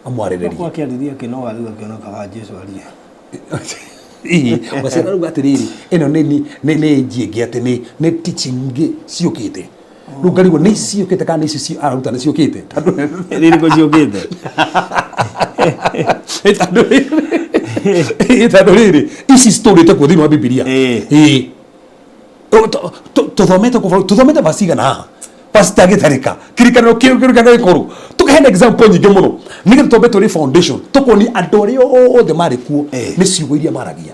amwarĩrĩrie
akĩarĩria kĩnoga rĩu akĩona kaba Jesu arie.
Ĩĩ wacera rĩu atĩrĩrĩ ĩno nĩ nĩ nĩ nji ĩngĩ atĩ nĩ nĩ teaching ingĩ ciũkĩte rĩu ngarigwo nĩ ciũkĩte kana nĩ ici araruta nĩ ciũkĩte tondũ
Rĩrĩkũ ciũkĩte
tondũ tondũ rĩrĩ ici citũrĩte kuo thĩinĩ wa Bibilia.
Ĩĩ.
Ĩĩ tũthomete kũ tũthomete verse igana haha verse itangĩtarĩka kĩrĩkanĩro kĩerũ kĩrĩkanĩro gĩkũrũ tũkaheana example nyingĩ mũno nĩgetha twambe tũrĩ foundation tũkonia andũ arĩa othe marĩ kuo
Ĩĩ.
nĩ ciugo iria maragia.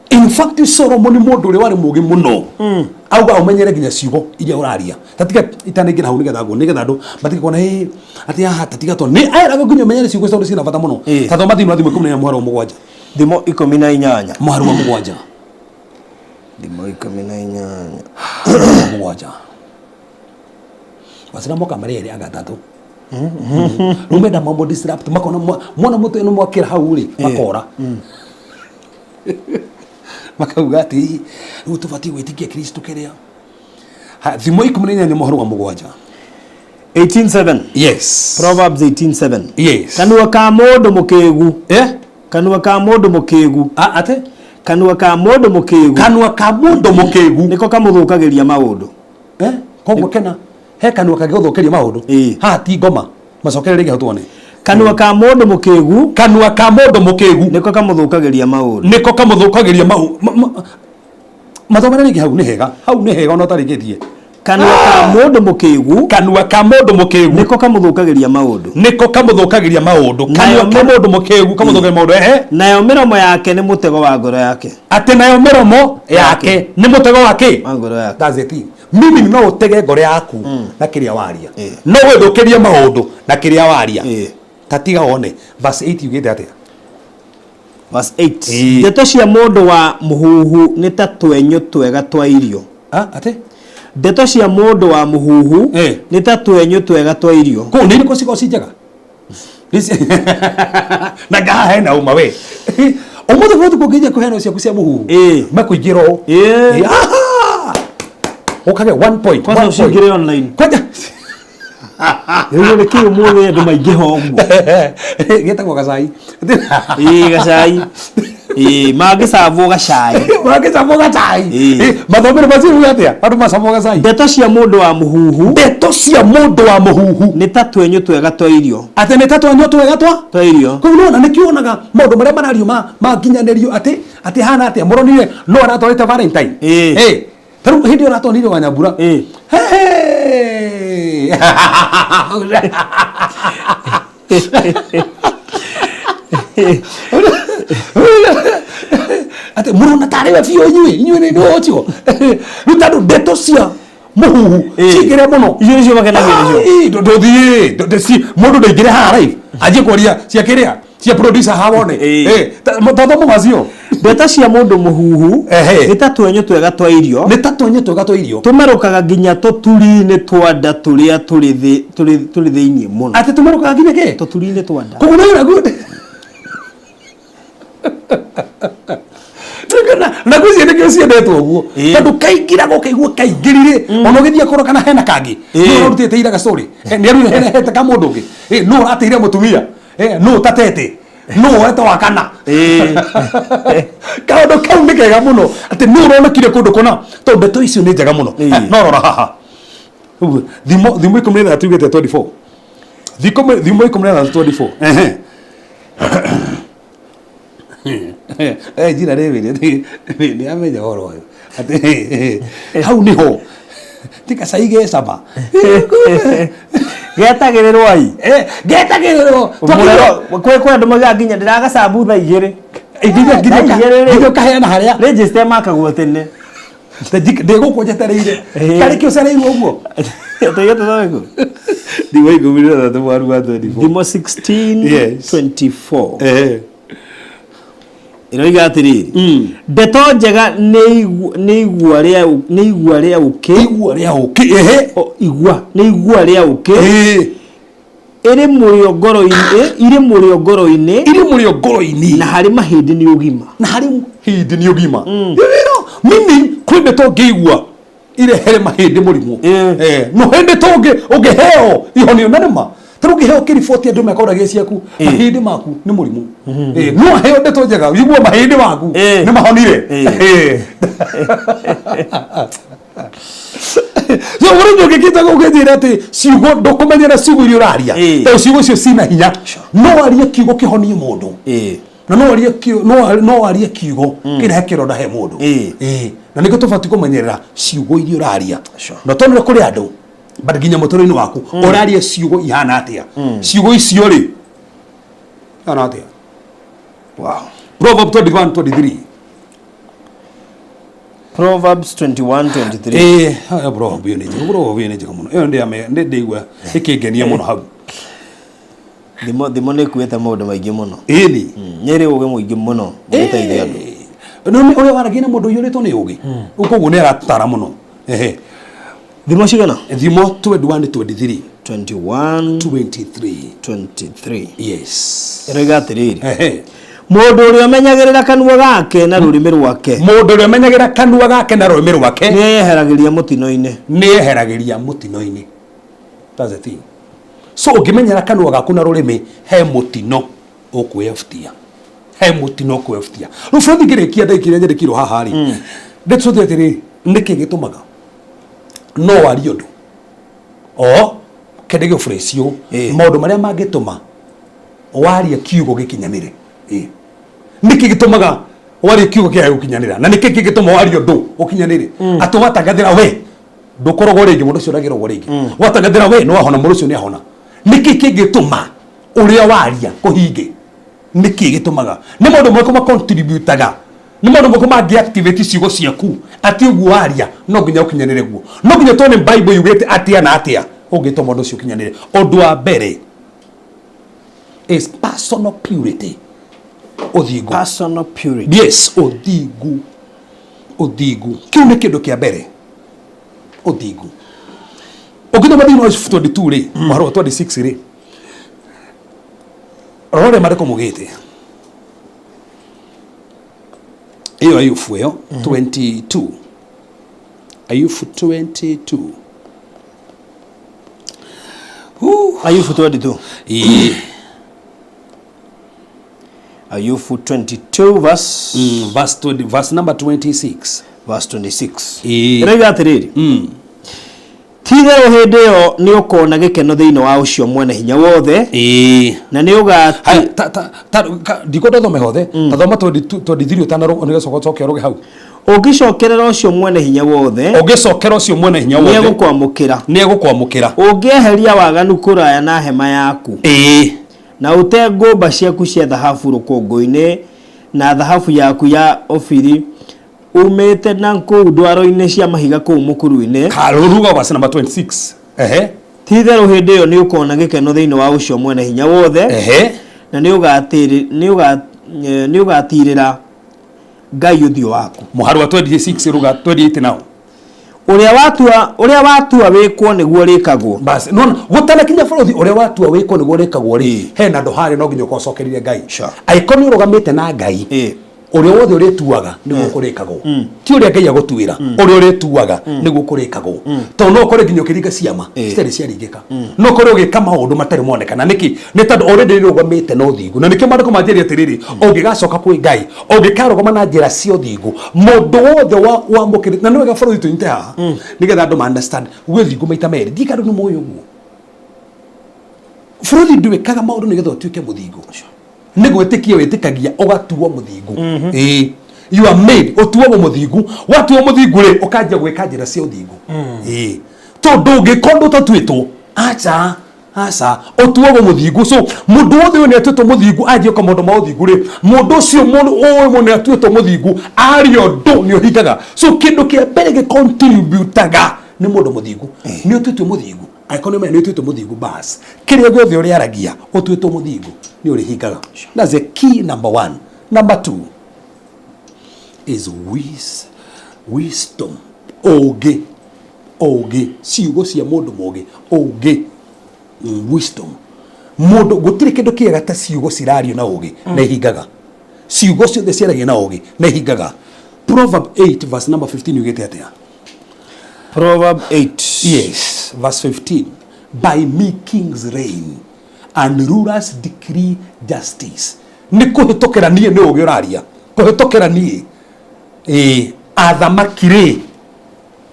In fact Solomon mũndũ ũrĩa warĩ mũũgĩ mũno auga ũmenyere nginya ciugo iria ũraria tatiga itanaingĩra hau nĩgetha nguo nĩgetha andũ matige kuona "Ĩ, atĩ haha tatiga to nĩ eraga nginya ũmenyere ciugo tondũ ciĩna bata mũno."
Ĩĩ.
Ta thoma thĩinĩ wa Thimo 14 mũhari wa 7.
Thimo 18
mũhari wa 7.
Thimo 18
7 wacira moka marĩ erĩ anga atatũ rĩu menda mambo disrupt makona mwana mũtũ ĩno mwakĩra hau rĩ makora makauga atĩ rĩu tũbatiĩ gwĩtĩkia Kristo kĩrĩa. Ha, Thimo 18 mũhari wa 7.
18:7.
Yes.
Proverbs 18:7.
Yes.
Kanua ka mũndũ mũkĩgu kanua ka mũndũ mũkĩgu
Ate
kanua ka mũndũ mũkĩgu
kanua ka mũndũ mũkĩgu
nĩko kamũthũkagĩria maũndũ.
Koguo kena he kanua kangĩgũthũkĩria maũndũ.
Ĩĩ.
Haha ti ngoma macokere rĩngĩ hau tuone.
Kanua ka mũndũ mũkĩgu
kanua ka mũndũ mũkĩgu
nĩko kamũthũkagĩria maũndũ
nĩko kamũthũkagĩria Mathomere rĩngĩ, hau nĩ hega, hau nĩ hega ona ũtarĩkĩtie.
Kanua ka mũndũ mũkĩgu
Kanua ka mũndũ mũkĩgu
nĩko kamũthũkagĩria maũndũ.
Nĩko kamũthũkagĩria maũndũ. Kanua
Nayo
ka mũndũ mũkĩgu kamũthũkagĩria maũndũ, ehe.
Nayo mĩromo yake nĩ mũtego wa ngoro yake.
Atĩ nayo mĩromo yake nĩ mũtego wa kĩ?
Wa ngoro yake.
That's the thing. Mimi no ũtege ngoro yaku na kĩrĩa waria, no wĩthũkĩrie maũndũ na kĩrĩa waria. Tatiga wone verse 8 yugĩte atĩa.
Verse 8.
Ĩĩ.
Ndeto cia mũndũ wa mũhuhu nĩ ta twenyũ twega twa irio.
Ah, atĩ
Ndeto cia mũndũ wa mũhuhu nĩ ta twenyũ twega twa irio.
Kũu nĩ irĩkũ cikorwo ci njega? Na ngaha hena uma we ũmũthĩ bũrũri kũngĩnjia kũheana ciaku cia mũhuhu mekũingĩra ũũ. Aha! Ũkage one point.
Kwanza
one point.
ũcingĩre online.
Kwanja
Rĩu nĩ kĩ ũmũthĩ andũ maingĩha ũguo?
Gĩtagwo gacai.
Ĩĩ, gacai. Ĩĩ, mangĩcabwo gacai.
Mangĩcabwo gacai. Mathomere macio uge atĩa andũ macabwo gacai?
Ndeto cia mũndũ wa mũhuhu,
ndeto cia mũndũ wa mũhuhu
nĩ ta twenyũ twega twa irio.
Atĩ nĩ ta twenyũ twega twa
twa irio.
Koguo nĩwona nĩkĩo wonaga maũndũ marĩa marario makinyanĩrio atĩ atĩ hana atĩa mũronire no aratwarĩte Valentine. Eh, ta rĩu hĩndĩ ĩyo ũratwarire Wanyambura. Hey! Atĩ mũrona tarĩ we biũ, inyuĩ inyuĩ nĩ ũcio rĩu tondũ ndeto cia mũhuhu cingĩre mũno.
Icio nĩcio makenagio nĩcio.
Ai, ndũthiĩ mũndũ ndaingĩre haha live anjie kwaria cia kĩrĩa cia producer haha wone. Tothomo macio.
Ndeto cia mũndũ mũhuhu nĩ ta twenyũ twega twa irio.
Nĩ ta twenyũ twega twa irio.
Tũmerũkaga nginya tũturi-inĩ twa nda tũrĩa tũrĩ thĩ tũrĩ tũrĩ thĩinĩ mũno.
Atĩ tũmerũkaga nginya kĩ?
Tũturi-inĩ twa nda.
Koguo nĩ naguo na gwĩciria nĩkĩo ciendetwo ũguo tondũ kaingĩra gũkaigua kaingĩrire ona ũgĩthiĩ kũrora kana hena kangĩ nũ ũrarutĩte ira gacorĩ nĩ arutĩte ka mũndũ ũngĩ. Nũ ũrateire mũtumia? Nũ ũtatete, nũ woete wa kana? Kaũndũ kau nĩ kega mũno atĩ nũ ũronekire kũndũ kũna tondũ ndeto icio nĩ njega mũno. No rora haha. Ũguo, thimo 16 yugĩte 24, thimo 16 24. Ehe. Eh, njira rĩrĩ nĩ amenya ũhoro ũyũ atĩ hau nĩho ti gacai ge cama.
Getagĩrĩrwo ai.
Getagĩrĩrwo.
Kwĩ kwĩ andũ maugaga nginya ndĩragacabu thaa 2.
Nginya
Thaa 2 rĩ.
Nginya ũkaheana harĩa
register makagwo tene.
Ndĩ gũkũ njetereire karĩ kĩ ũcereirwo ũguo.
Tũige tũthome kũ?
Thimo 16 mwaru wa 24.
Thimo 16
Yes.
24 ĩroiga atĩrĩrĩ, ndeto njega nĩ igua rĩa nĩ igua rĩa ũkĩ.
Igua rĩa ũkĩ, ehe.
O, igua nĩ igua rĩa ũkĩ ĩrĩ mũrĩo ngoro-inĩ, irĩ mũrĩo ngoro-inĩ,
irĩ mũrĩo ngoro-inĩ,
na harĩ mahĩndĩ nĩ ũgima.
Na harĩ hĩndĩ nĩ ũgima. Mimi kwĩ ndeto ngĩigua irehere mahĩndĩ mũrimũ. No hĩndĩ tũngĩ ũngĩheo ihonio na nĩma tarĩu ũngĩheo kĩriboti andũ mekoragia ciaku mahĩndĩ maku nĩ mũrimũ. No aheo ndeto njega ũigue mahĩndĩ maku nĩ mahonire. So ũrĩa ũngĩkĩte ũkĩnjĩra atĩ ciugo ndũkũmenyera ciugo iria ũraria tondũ ciugo icio cina hinya, no warie kiugo kĩhonie mũndũ na no warie no warie kiugo kĩrehe kĩronda he mũndũ. Na nĩkĩo tũbatiĩ kũmenyerera ciugo iria ũraria na tonire kũrĩ andũ but nginya mũtũrĩre-inĩ waku ũraria ciugo ihana atĩa, ciugo icio rĩ ihana atĩa.
Wow.
Proverb 21:23.
Proverbs 21:23.
Haya, proverb ĩyo nĩ njega, proverb ĩyo nĩ njega mũno, ĩyo ndĩ ndĩigua ĩkĩngenia mũno hau.
Thimo nĩ ĩkuĩte maũndũ maingĩ mũno.
Ĩni.
Nĩ ĩrĩ ũgĩ mũingĩ mũno ũgĩteithia andũ.
No nĩ ũrĩa waragia na mũndũ ũiyũrĩtwo nĩ ũgĩ, koguo nĩ aratara mũno. Ehe.
Thimo cigana?
Thimo 21:23.
21
23.
23.
Yes.
Ĩroiga atĩrĩrĩ,
Ehe.
Mũndũ ũrĩa ũmenyagĩrĩra kanua gake na rũrĩmĩ rwake,
Mũndũ ũrĩa ũmenyagĩrĩra kanua gake na rũrĩmĩ rwake,
nĩ eyeheragĩria mũtino-inĩ.
Nĩ eheragĩria mũtino-inĩ. That's the thing. So ũngĩmenyera kanua gaku na rũrĩmĩ he mũtino ũkwĩebutia, he mũtino ũkwĩebutia. Rĩu bũrũri ngĩrĩkia ndagĩka iria nyandĩkirwo haha rĩ, ndĩtũthiĩ atĩrĩ, nĩkĩ gĩtũmaga no warie ũndũ o kende gĩbũrĩcio maũndũ marĩa mangĩtũma warie kiugo gĩkinyanĩre? Nĩkĩ gĩtũmaga Warie kiugo kĩae gũkinyanĩra. Na nĩkĩ kĩngĩtũma warie ũndũ ũkinyanĩre? Atĩ watangathĩra we ndũkorogwo rĩngĩ, mũndũ ũcio ndangĩrogwo rĩngĩ. Watangathĩra we nĩ wahona, mũndũ ũcio nĩ ahona. Nĩkĩ kĩngĩtũma ũrĩa waria kũhinge? Nĩkĩ gĩtũmaga? Nĩ maũndũ marĩkũ macontributaga? Nĩ maũndũ marĩkũ mangĩ-activate ciugo ciaku atĩ ũguo waria no nginya ũkinyanĩre guo? No nginya tuone Bible yugĩte atĩa na atĩa ũngĩtũma ũndũ ũcio ũkinyanĩre. Ũndũ wa mbere is personal purity. Ũthingu.
Personal purity.
Yes, ũthingu. Ũthingu. Kĩu nĩ kĩndũ kĩa mbere. Ũthingu. Ũngĩthoma thĩinĩ wa Yusufu 22 rĩ, mũharo wa 26 rĩ, rora ũrĩa maandĩko maugĩte. Ĩyo Ayubu ĩyo 22. Ayubu 22. Huh.
Ayubu 22.
Ĩĩ.
Ayubu 22 verse
Verse 20, verse number 26.
Verse 26.
Ĩĩ.
Ĩroiga atĩrĩrĩ, ti-itherũ hĩndĩ ĩyo nĩ ũkona gĩkeno thĩinĩ wa ũcio mwene hinya wothe,
Ĩĩ.
na nĩ ũgati
Haya, ta ta ta ndikwenda ũthome hothe, ta thoma 22 23 ũtanarũ nĩgetha ũcoke ũrũge hau.
Ũngĩcokerera ũcio mwene hinya wothe,
Ũngĩcokera ũcio mwene hinya
nĩ
wothe,
egũkwamũkĩra.
Nĩ egũkwamũkĩra.
Ũngĩeheria waganu kũraya na hema yaku, na ũte ngũmba ciaku cia thahabu rũkũngũ-inĩ, na thahabu yaku ya Ofiri umĩte na kũu ndwaro-inĩ cia mahiga kũu mũkuru-inĩ,
Karuruga verse number 26, ehe.
Ti-itherũ hĩndĩ ĩyo nĩ ũkona gĩkeno thĩinĩ wa ũcio mwene hinya wothe, na nĩ ũgatirĩra Ngai ũthiũ waku.
Mũhari wa 26 ruga 28 nao.
Ũrĩa watua wĩkwo nĩguo rĩkagwo.
Basi nona gũtanakinya bũrũri, ũrĩa watua wĩkwo nĩguo rĩkagwo rĩ, hena andũ harĩa no nginya ũkorwo ũcokereire Ngai. Angĩkorwo nĩ ũrũgamĩte na Ngai, ũrĩa wothe ũrĩtuaga nĩguo kũrĩkagwo, ti ũrĩa Ngai agũtuĩra, ũrĩa ũrĩtuaga nĩguo kũrĩkagwo, tondũ no ũkore nginya ũkĩringa ciama citarĩ ciaringĩka, no ũkore ũgĩka maũndũ matarĩ monekana. Nĩkĩ? Nĩ tondũ already nĩrũgamĩte na ũthingu. Na nĩkĩo maandĩko manjĩrĩ atĩrĩrĩ, ũngĩgacoka kwĩ Ngai, ũngĩkarũgama na njĩra cia ũthingu, mũndũ wothe wamũkĩrĩte. Na nĩ wega bũrũri tũnyite haha nĩgetha andũ ma understand gwĩ ũthingu maita merĩ. Ndiĩ kana nĩ mũĩ ũguo, bũrũri ndwĩkaga maũndũ nĩgetha ũtuĩke mũthingu, nĩ gwĩtĩkia wĩtĩkagia ũgatuo mũthingu. Ĩĩ, you are made, ũtuagwo mũthingu. Watuo mũthingu rĩ, ũkanjia gwĩka njĩra cia ũthingu. Ĩĩ, tondũ ũngĩkorwo ndũtatuĩtwo, aca aca, ũtuagwo mũthingu. So mũndũ wothe ũyũ nĩ atuĩtwo mũthingu, anjie gwĩka maũndũ ma ũthingu rĩ, mũndũ ũcio mũndũ ũyũ mũndũ nĩ atuĩtwo mũthingu, aria ũndũ nĩ ũhingaga. So kĩndũ kĩa mbere gĩcontributaga nĩ mũndũ mũthingu. Nĩ ũtuĩtwo mũthingu, angĩkorwo nĩ ũmenya nĩ ũtuĩtwo mũthingu, bas, kĩrĩa gĩothe ũrĩaragia ũtuĩtwo mũthingu nĩ ũrĩhingaga. That's the key number one. Number two is wisdom, ũũgĩ. Ũũgĩ, ciugo cia mũndũ mũũgĩ, ũũgĩ. Wisdom. Mũndũ gũtirĩ kĩndũ kĩega ta ciugo cirario na ũũgĩ na ihingaga. Ciugo ciothe ciaragio na ũũgĩ na ihingaga. Proverb 8 verse number 15 yugĩte atĩa?
Proverb 8.
Yes, verse 15. By me kings reign and rulers decree justice. Nĩ kũhĩtũkĩra niĩ, nĩ ũũgĩ ũraria, kũhĩtũkĩra niĩ, ĩĩ, athamaki rĩ,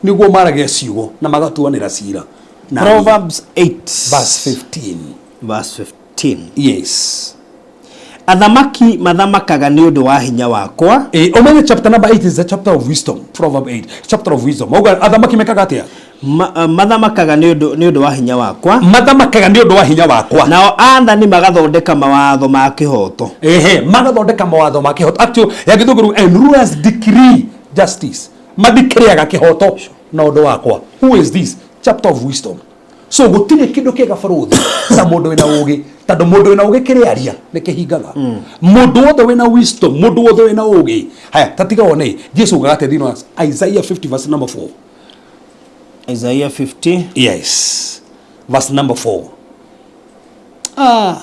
nĩguo maragia ciugo na magatuanĩra cira na niĩ.
Proverbs 8
verse 15.
Verse 15.
Yes.
Athamaki mathamakaga nĩ ũndũ wa hinya wakwa.
Ũmenye chapter number 8 is the chapter of wisdom. Proverb 8, chapter of wisdom. Auga athamaki mekaga atĩa?
Mathamakaga nĩ ũndũ wa hinya wakwa.
Mathamakaga nĩ ũndũ wa hinya wakwa.
Nao athani magathondeka mawatho ma kĩhooto.
Ehe, magathondeka mawatho ma kĩhooto. Actually, ya Gĩthũngũ, and rulers decree justice, madeclareaga kĩhooto na ũndũ wakwa. Who is this? Chapter of wisdom. So gũtirĩ kĩndũ kĩega barũthi ta mũndũ wĩna ũgĩ, tondũ mũndũ wĩna ũgĩ kĩrĩa aria nĩ kĩhingaga. Mũndũ wothe wĩna wisdom, mũndũ wothe wĩna ũgĩ. Haya, tatiga wone Jesu ugaga atĩa thĩinĩ wa Isaiah 50 verse number 4.
Isaiah 50.
Yes, verse number 4. Ah,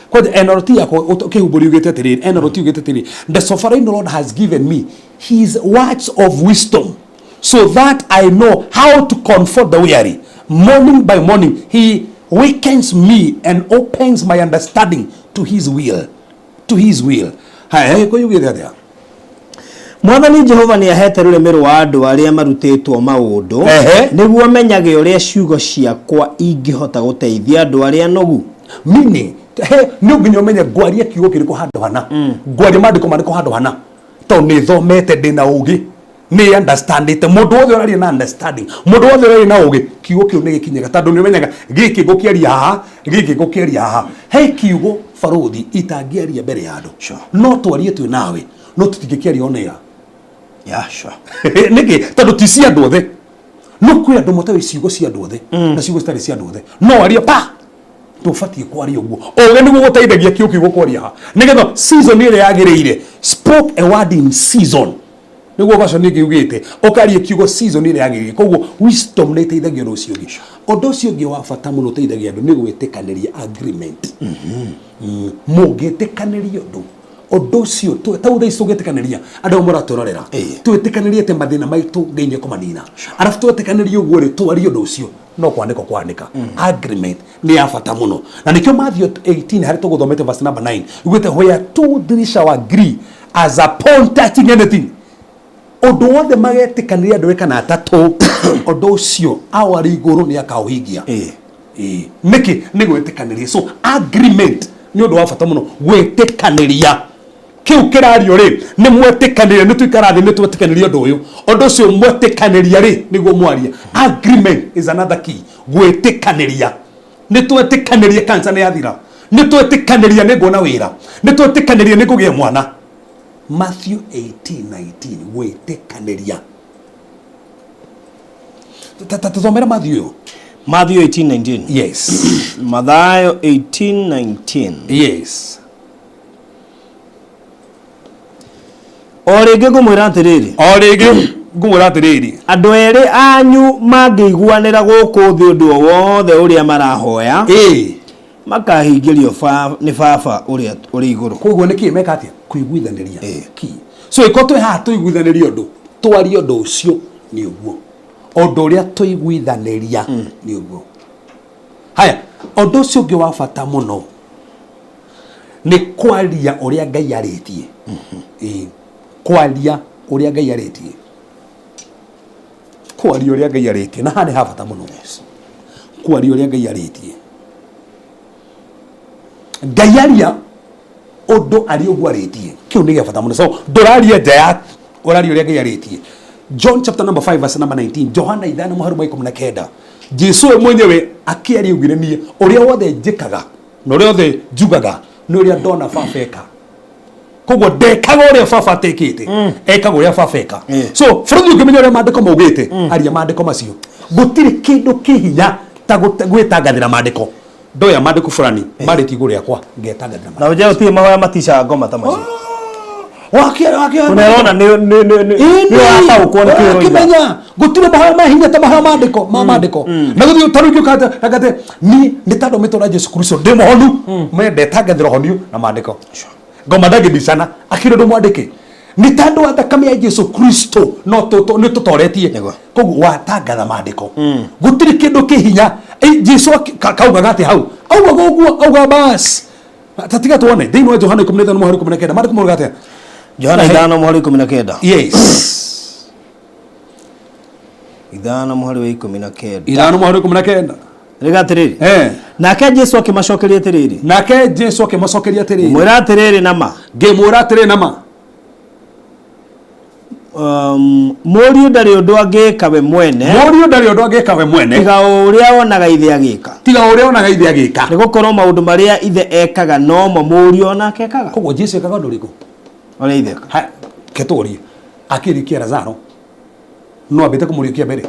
kwanja NLT yakwa kĩhumbũri yugĩte atĩrĩrĩ, NLT yugĩte atĩrĩrĩ, "The sovereign Lord has given me his words of wisdom so that I know how to comfort the weary. Morning by morning he wakens me and opens my understanding to his will, to his will." Haya, ko yugĩte atĩa?
Mwathani Jehova nĩ ahete rũrĩmĩ rwa andũ arĩa marutĩtwo maũndũ, nĩguo menyage ũrĩa ciugo ciakwa ingĩhota gũteithia andũ arĩa nogu.
Meaning, he nĩ nginya ũmenye ngwaria kiugo kĩrĩkũ handũ hana, ngwaria maandĩko marĩkũ handũ hana. Tondũ nĩ thomete, ndĩna ũgĩ, nĩ understandĩte. Mũndũ wothe ũraria na understanding, mũndũ wothe ũraria na ũgĩ, kiugo kĩu nĩ gĩkinyaga, tondũ nĩ ũmenyaga gĩkĩ ngũkĩaria haha, gĩkĩ ngũkĩaria haha. He kiugo barũthi itangĩaria mbere ya andũ. No twarie twĩ nawe, no tũtingĩkĩaria on air.
Yeah, sure.
Nĩkĩ? Tondũ ti cia andũ othe. No kwĩ andũ matoĩ ciugo cia andũ othe na ciugo citarĩ cia andũ othe. No aria pa ndũbatiĩ kwaria ũguo. Ũgĩ nĩguo gũteithagia kiugo kiugo kwaria ha nĩgetha season ĩrĩa yagĩrĩire. Spoke a word in season, nĩguo version ĩngĩ yugĩte, ũkaria kiugo season ĩrĩa yagĩrĩire. Koguo wisdom nĩ ĩteithagia ũndũ ũcio ũngĩ. Ũndũ ũcio ũngĩ wa bata mũno ũteithagia andũ nĩ gwĩtĩkanĩria, agreement. Mũngĩtĩkanĩria ũndũ, ũndũ ũcio tau thaa ici tũngĩtĩkanĩria, andũ amwe maratwĩrorera, twĩtĩkanĩrie atĩ mathĩna maitũ Ngai nĩ ekũmanina, arabu twetĩkanĩria ũguo rĩ, twarie ũndũ ũcio no kwanĩka kwanĩka. Agreement nĩ ya bata mũno, na nĩkĩo Matthew 18 harĩ tũgũthomete verse number 9 ugĩte, "Where two three shall agree as upon touching anything," ũndũ wothe magetĩkanĩria andũ kana atatũ, ũndũ ũcio awa arĩ igũrũ nĩ akaũhingia. Ĩĩ. Nĩkĩ? Nĩ gwĩtĩkanĩria. So agreement nĩ ũndũ wa bata mũno, gwĩtĩkanĩria kĩu kĩrario rĩ, nĩ mwetĩkanĩria, nĩ tũikara thĩ, nĩ twetĩkanĩria ũndũ ũyũ, ũndũ ũcio mwetĩkanĩria rĩ, nĩguo mwaria. Agreement is another key, gwĩtĩkanĩria. Nĩ twetĩkanĩria cancer nĩ yathira, nĩ twetĩkanĩria nĩ nguona wĩra, nĩ twetĩkanĩria nĩ ngũgĩa mwana. Matthew 18:19, gwĩtĩkanĩria. Tũthomere Matthew ũyũ.
Matthew 18:19.
Yes.
Mathayo 18:19.
Yes.
O rĩngĩ ngũmwĩra atĩrĩrĩ,
O rĩngĩ ngũmwĩra atĩrĩrĩ,
andũ erĩ anyu mangĩiguanĩra gũkũ thĩ ũndũ o wothe ũrĩa marahoya, makahingĩrio nĩ Baba ũrĩa ũrĩ igũrũ.
Koguo nĩ kĩĩ meka atĩa? Kũiguithanĩria. Key. So ĩko twĩ haha tũiguithanĩrie ũndũ, twarie ũndũ ũcio, nĩ ũguo ũndũ ũrĩa tũiguithanĩria nĩ ũguo. Haya, ũndũ ũcio ũngĩ wa bata mũno nĩ kwaria ũrĩa Ngai arĩtie. Ĩĩ, kwaria ũrĩa Ngai arĩtie, kwaria ũrĩa Ngai arĩtie, na haha nĩ ha bata mũno. Kwaria ũrĩa Ngai arĩtie. Ngai aria ũndũ arĩ ũguo arĩtie, kĩu nĩ gĩa bata mũno. So ndũraria nja ya ũraria ũrĩa Ngai arĩtie. John chapter number 5 verse number 19, Johana 5 mũhari wa 19, Jesu we mwenyewe akĩaria augire, "Niĩ ũrĩa wothe njĩkaga na ũrĩa wothe njugaga nĩ ũrĩa ndona Baba eka." Koguo ndekaga ũrĩa Baba atekĩte, ekaga ũrĩa Baba eka. So bũrũri ũngĩmenya ũrĩa maandĩko maugĩte, aria maandĩko macio. Gũtirĩ kĩndũ kĩ hinya ta gwĩtangathĩra maandĩko. Ndoya maandĩko fulani marĩtie igũrũ rĩakwa, ngetangathĩra.
Na ũnje gũtirĩ mahoya maticaga ngoma ta macio.
Wakia wakia.
Ũnerona nĩ ũrataũkwo nĩ kĩĩ ũroiga.
Ũrakĩmenya gũtirĩ mahoya ma hinya ta mahoya maandĩko ma maandĩko, na gũthiĩ ta rĩu ngĩũka agate ni nĩ tondũ mĩtũra Jesu Kristo ndĩ mũhonu, me ndetangathĩra ũhonio na maandĩko. Ngoma ndangĩbicana akĩrĩ ũndũ mwandĩke, nĩ tondũ wa thakame ya Jesu Kristo no nĩ tũtoretie. Koguo watangatha maandĩko, gũtirĩ kĩndũ kĩ hinya. Jesu kaugaga atĩ hau augaga ũguo, auga bas tatiga tuone thĩinĩ wa Johana 15 mũhari 19, maandĩko maugaga atĩa?
Johana 5 mũhari 19.
Yes.
5 mũhari wa 19.
5 mũhari 19.
Rĩga atĩrĩrĩ, nake Jesu akĩmacokeria atĩrĩrĩ,
Nake Jesu akĩmacokeria atĩrĩrĩ,
mwĩra atĩrĩrĩ na ma,
ngĩmwĩra atĩrĩ na ma,
Mũriũ ndarĩ ũndũ angĩka we mwene,
Mũriũ ndarĩ ũndũ angĩka we mwene,
tiga o ũrĩa onaga ithe agĩka.
Tiga ũrĩa onaga ithe agĩka.
Nĩ gũkorwo maũndũ marĩa ithe ekaga nomo mũriũ onake ekaga.
Koguo Jesu ekaga ũndũ ũrĩkũ?
Ũrĩa ithe ekaga.
Ha, ketũrie akĩriũkia Lazaro, no ambĩte kũmũriũkia mbere.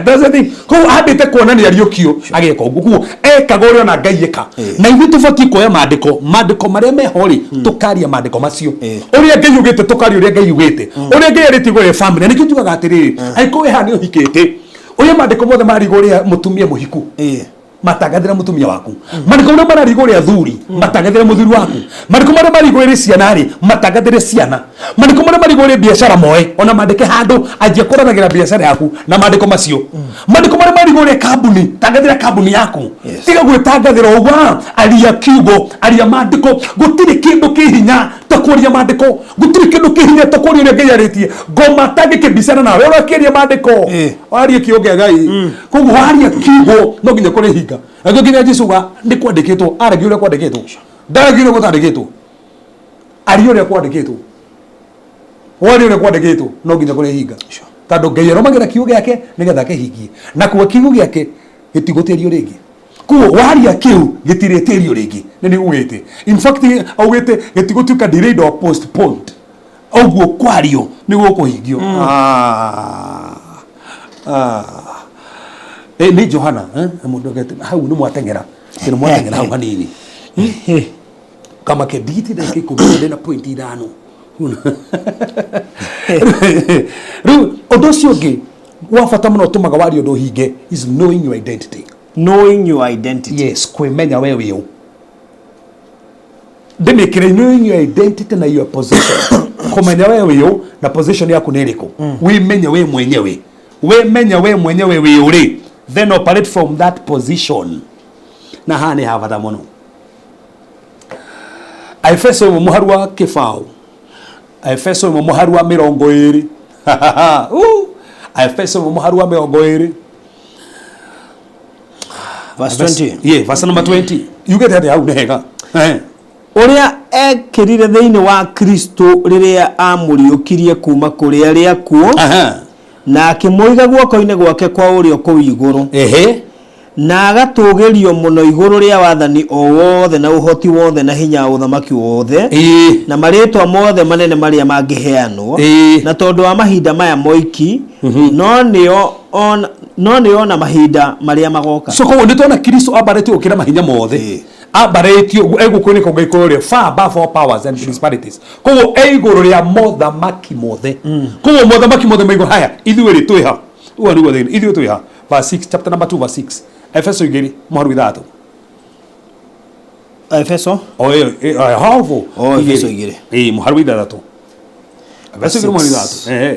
That's the thing. Koguo ambĩte kuonania riũkio ageka ũguo. Koguo ekaga ũrĩa ona Ngai eka. Na ithuĩ tũbatiĩ kuoya maandĩko, maandĩko marĩa meho rĩ, tũkaria maandĩko macio ũrĩa Ngai ugĩte, tũkaria ũrĩa Ngai ugĩte, ũrĩa Ngai arĩtie igũrũ rĩa family. Na nĩkĩo njugaga atĩrĩrĩ, angĩkorwo wĩ haha nĩ ũhikĩte, ũrĩa maandĩko mothe marĩ igũrũ rĩa mũtumia mũhiku, matangathĩra mũtumia waku. Maandĩko marĩa mararĩ igũrũ rĩa thuri, matangathĩre mũthuri waku. Maandĩko marĩa marĩ igũrũ rĩa ciana rĩ, matangathĩre ciana. Maandĩko marĩa marĩ igũrũ rĩa biacara, moe ona mandĩke handũ, anjia kũroragĩra biacara yaku na maandĩko macio. Maandĩko marĩa marĩ igũrũ rĩa kambuni, tangathĩra kambuni yaku. Tiga gwĩtangathĩra ũguo, aria kiugo, aria maandĩko. Gũtirĩ kĩndũ kĩ hinya ta kwaria maandĩko, gũtirĩ kĩndũ kĩ hinya ta kwaria ũrĩa Ngai arĩtie. Ngoma tangĩkĩmbicana nawe ũrakĩaria maandĩko, warie kiugo kĩa Ngai. Koguo waria kiugo no nginya kũrĩ hinga nakĩo nginya Jesu uga nĩ kwandĩkĩtwo. Aragia ũrĩa kwandĩkĩtwo, ndaragia ũrĩa gũtandĩkĩtwo, aria ũrĩa kwandĩkĩtwo. Waria ũrĩa kwandĩkĩtwo no nginya kũrĩhinga, tondũ Ngai arũmagĩra kiugo gĩake nĩgetha akĩhingie, na kuo kiugo gĩake gĩtigũtĩrio rĩngĩ. Koguo waria kĩu gĩtirĩtĩrio rĩngĩ, nĩ nĩ ugĩte, in fact augĩte gĩtigũtuĩka delayed or postponed. Ũguo kwario nĩ gũkũhingio. Ah. Ah. Nĩ Johana, eh? Mũndũ hau nĩ mwateng'era, nĩ mwateng'era hau hanini kama ke ndigiti ndagĩka 10 ndĩna point 5. Rĩu ũndũ ũcio ũngĩ wa bata mũno ũtũmaga waria ũndũ ũhinge is knowing your identity.
Knowing your identity.
Yes, kwĩmenya we wĩ ũ. Ndĩmĩkĩre knowing your identity na your position. Kũmenya we wĩ ũ na position yaku nĩ ĩrĩkũ. Wĩmenye we mwenyewe, wĩmenye we mwenyewe wĩ ũ rĩ, then operate from that position. Na haha nĩ ha bata mũno. Aefeso 1 mũharu wa 20, Aefeso 1 mũharu wa 20. Aefeso 1 mũharu wa 20.
Verse 20.
Yeah, verse number 20 yugĩte atĩa hau? Nĩ hega.
Ũrĩa ekĩrire thĩinĩ wa Kristo rĩrĩa amũriũkirie kuma kũrĩ arĩa akuũ na akĩmũiga guoko-inĩ gwake kwa ũrĩo kũu igũrũ, na agatũgĩrio mũno igũrũ rĩa wathani o wothe na ũhoti wothe na hinya wa ũthamaki wothe na marĩtwa mothe manene marĩa mangĩheanwo, na tondũ wa mahinda maya moiki, no nĩo ona mahinda marĩa magoka.
So koguo nĩ tuona Kristo ambarĩtio gũkĩra mahinya mothe, ambarĩtio egũkũ-inĩ kwa Ngai kũrĩa, far above all powers and principalities. Koguo e igũrũ rĩa mothamaki mothe. Koguo mothamaki mothe me igũrũ. Haya, ithuĩ rĩ, twĩ ha? Ũguo nĩguo thĩna. Ithuĩ twĩ ha? Verse 6, chapter number 2 verse 6, Efeso 2 mũharu 6.
Efeso.
O ĩyo havu.
O, Efeso 2.
Ĩĩ, mũharu 6, Efeso 2 mũharu 6.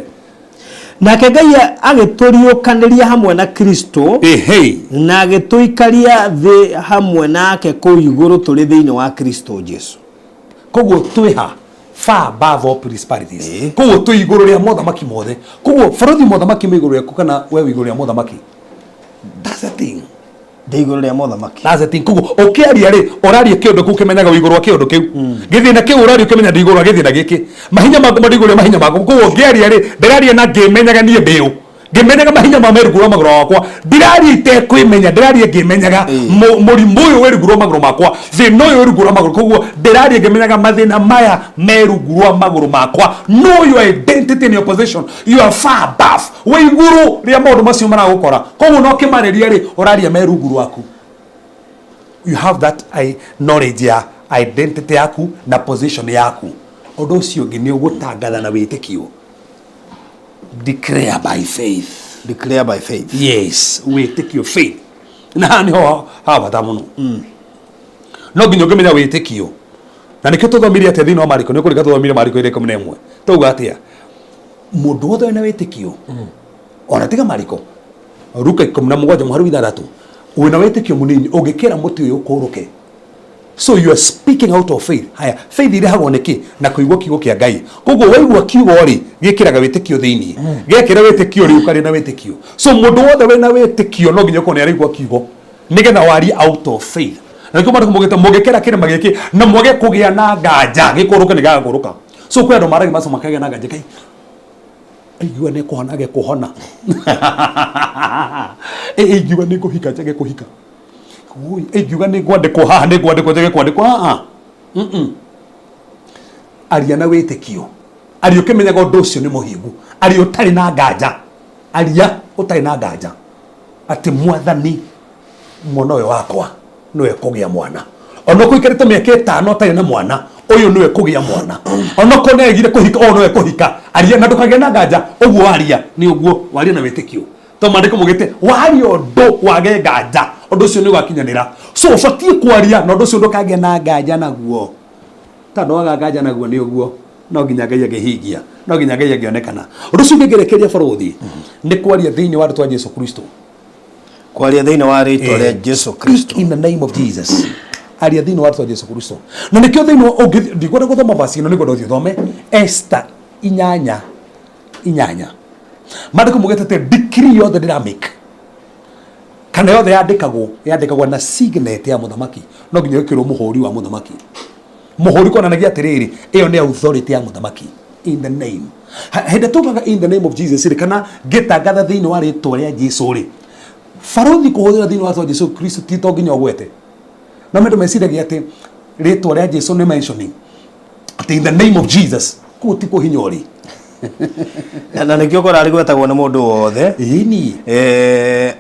Nake Ngai agĩtũriũkanĩria hamwe na Kristo na agĩtũikaria thĩ hamwe nake kũu igũrũ tũrĩ thĩinĩ wa Kristo Jesu.
Koguo twĩ ha? Far above all principalities. Koguo twĩ igũrũ rĩa mothamaki mothe. Koguo bũrũri, mothamaki me igũrũ rĩaku kana we wĩ igũrũ rĩa mothamaki? That's the thing.
Ndĩ igũrũ rĩa mothamaki.
That's the thing. Koguo ũkĩaria rĩ, ũraria kĩũndũ kĩu ũkĩmenyaga wĩ igũrũ wa kĩũndũ kĩu, gĩthĩna kĩu ũraria ũkĩmenya ndĩ igũrũ wa gĩthĩna gĩkĩ, mahinya makwa marĩ igũrũ rĩa mahinya makwa. Koguo ngĩaria rĩ, ndĩraria na ngĩmenyaga niĩ ndĩ ũ, ngĩmenyaga mahinya ma me rungu rwa magũrũ makwa. Ndiraria itekwĩmenya, ndĩraria ngĩmenyaga mũrimũ ũyũ wĩ rungu rwa magũrũ makwa, thĩna ũyũ wĩ rungu rwa magũrũ. Koguo ndĩraria ngĩmenyaga mathĩna maya me rungu rwa magũrũ makwa. Know your identity and your position. You are far above, wĩ igũrũ rĩa maũndũ macio maragũkora. Koguo no kĩmarĩria rĩ, ũraria me rungu rwaku. You have that knowledge ya identity yaku na position yaku. Ũndũ ũcio ũngĩ nĩ ũgũtangatha na wĩtĩkio. Declare by faith.
Declare by faith.
Yes, wĩtĩkio, faith. Na haha nĩho ha bata mũno. No nginya ũngĩmenya wĩtĩkio, na nĩkĩo tũthomire atĩa thĩinĩ wa Mariko? Nĩ ũkũrĩka tũthomire Mariko ĩrĩa 11, tauga atĩa? Mũndũ wothe wĩna wĩtĩkio, ona tiga Mariko, Luka 17 mũhari wa 6, wĩna wĩtĩkio mũnini ũngĩkĩra mũtĩ ũyũ ũkũrũke. So you are speaking out of faith. Haya, faith irehagwo nĩkĩ? Na kũigua kiugo kĩa Ngai. Koguo waigua kiugo rĩ, gĩkĩraga wĩtĩkio thĩinĩ. Gĩekĩra wĩtĩkio rĩ, ũkarĩ na wĩtĩkio. So mũndũ wothe wĩna wĩtĩkio no nginya ũkorwo nĩ araigua kiugo nĩgetha warie out of faith. Na nĩkĩo Maandĩko maugĩte mũngĩkĩra kĩrĩma gĩkĩ na mwage kũgĩa na nganja, gĩkũrũke nĩ gagakũrũka. So kwĩ andũ maragia maco makagĩa na nganja, Ngai aigua nĩ kũhona age kũhona, ingiuga nĩ ngũhika njage kũhika. Ui, ingiuga nĩ ngwandĩkwo haha nĩ ngwandĩkwo njage kwandĩkwo haha. Aria na wĩtĩkio, aria ũkĩmenyaga ũndũ ũcio nĩ mũhingu, aria ũtarĩ na nganja, aria ũtarĩ na nganja atĩ Mwathani, mwana ũyũ wakwa nĩwe kũgĩa mwana, onokorwo ikarĩte mĩaka 5 ũtarĩ na mwana, ũyũ nĩwe kũgĩa mwana, onokorwo nĩ aregire kũhika, ũyũ nĩwe kũhika. Aria na ndũkagĩe na nganja. Ũguo waria nĩ ũguo waria na wĩtĩkio, to maandĩko maugĩte waria ũndũ wage nganja, ũndũ ũcio nĩ ũgakinyanĩra. So ũbatiĩ kwaria na ũndũ ũcio ndũkagĩa na nganja naguo, tondũ waga nganja naguo nĩ ũguo no nginya Ngai angĩhingia, no nginya Ngai angĩonekana. Ũndũ ũcio ũngĩ ngĩrekeria barũthi nĩ kwaria thĩinĩ wa rĩtwa Jesu Kristo.
Kwaria thĩinĩ wa rĩtwa rĩa Jesu Kristo.
Speak in the name of Jesus. Aria thĩinĩ wa rĩtwa Jesu Kristo. Na nĩkĩo thĩinĩ wa ũngĩ ndikwenda gũthoma verse ĩno, nĩngwenda ũthiĩ ũthome Esther 8:8. Maandĩko maugĩte atĩ decree yothe ndĩramake kana yothe yandĩkagwo, yandĩkagwo na signet ya mũthamaki, no nginya ĩkĩrwo mũhũri wa mũthamaki. Mũhũri kuonanagia atĩrĩrĩ, ĩyo nĩ authority ya mũthamaki. In the name. Hĩndĩ tugaga in the name of Jesus rĩ, kana ngĩtangatha thĩinĩ wa rĩtwa rĩa Jesu rĩ, barothi kũhũthĩra thĩinĩ wa rĩtwa Jesu Kristo ti to nginya ũgwete. No andũ meciragia atĩ rĩtwa rĩa Jesu nĩ mentioning atĩ in the name of Jesus, kũu ti kũhinya ũrĩ.
Na nĩkĩo ũkoraga rĩgwetagwo nĩ mũndũ wothe.
Ĩni.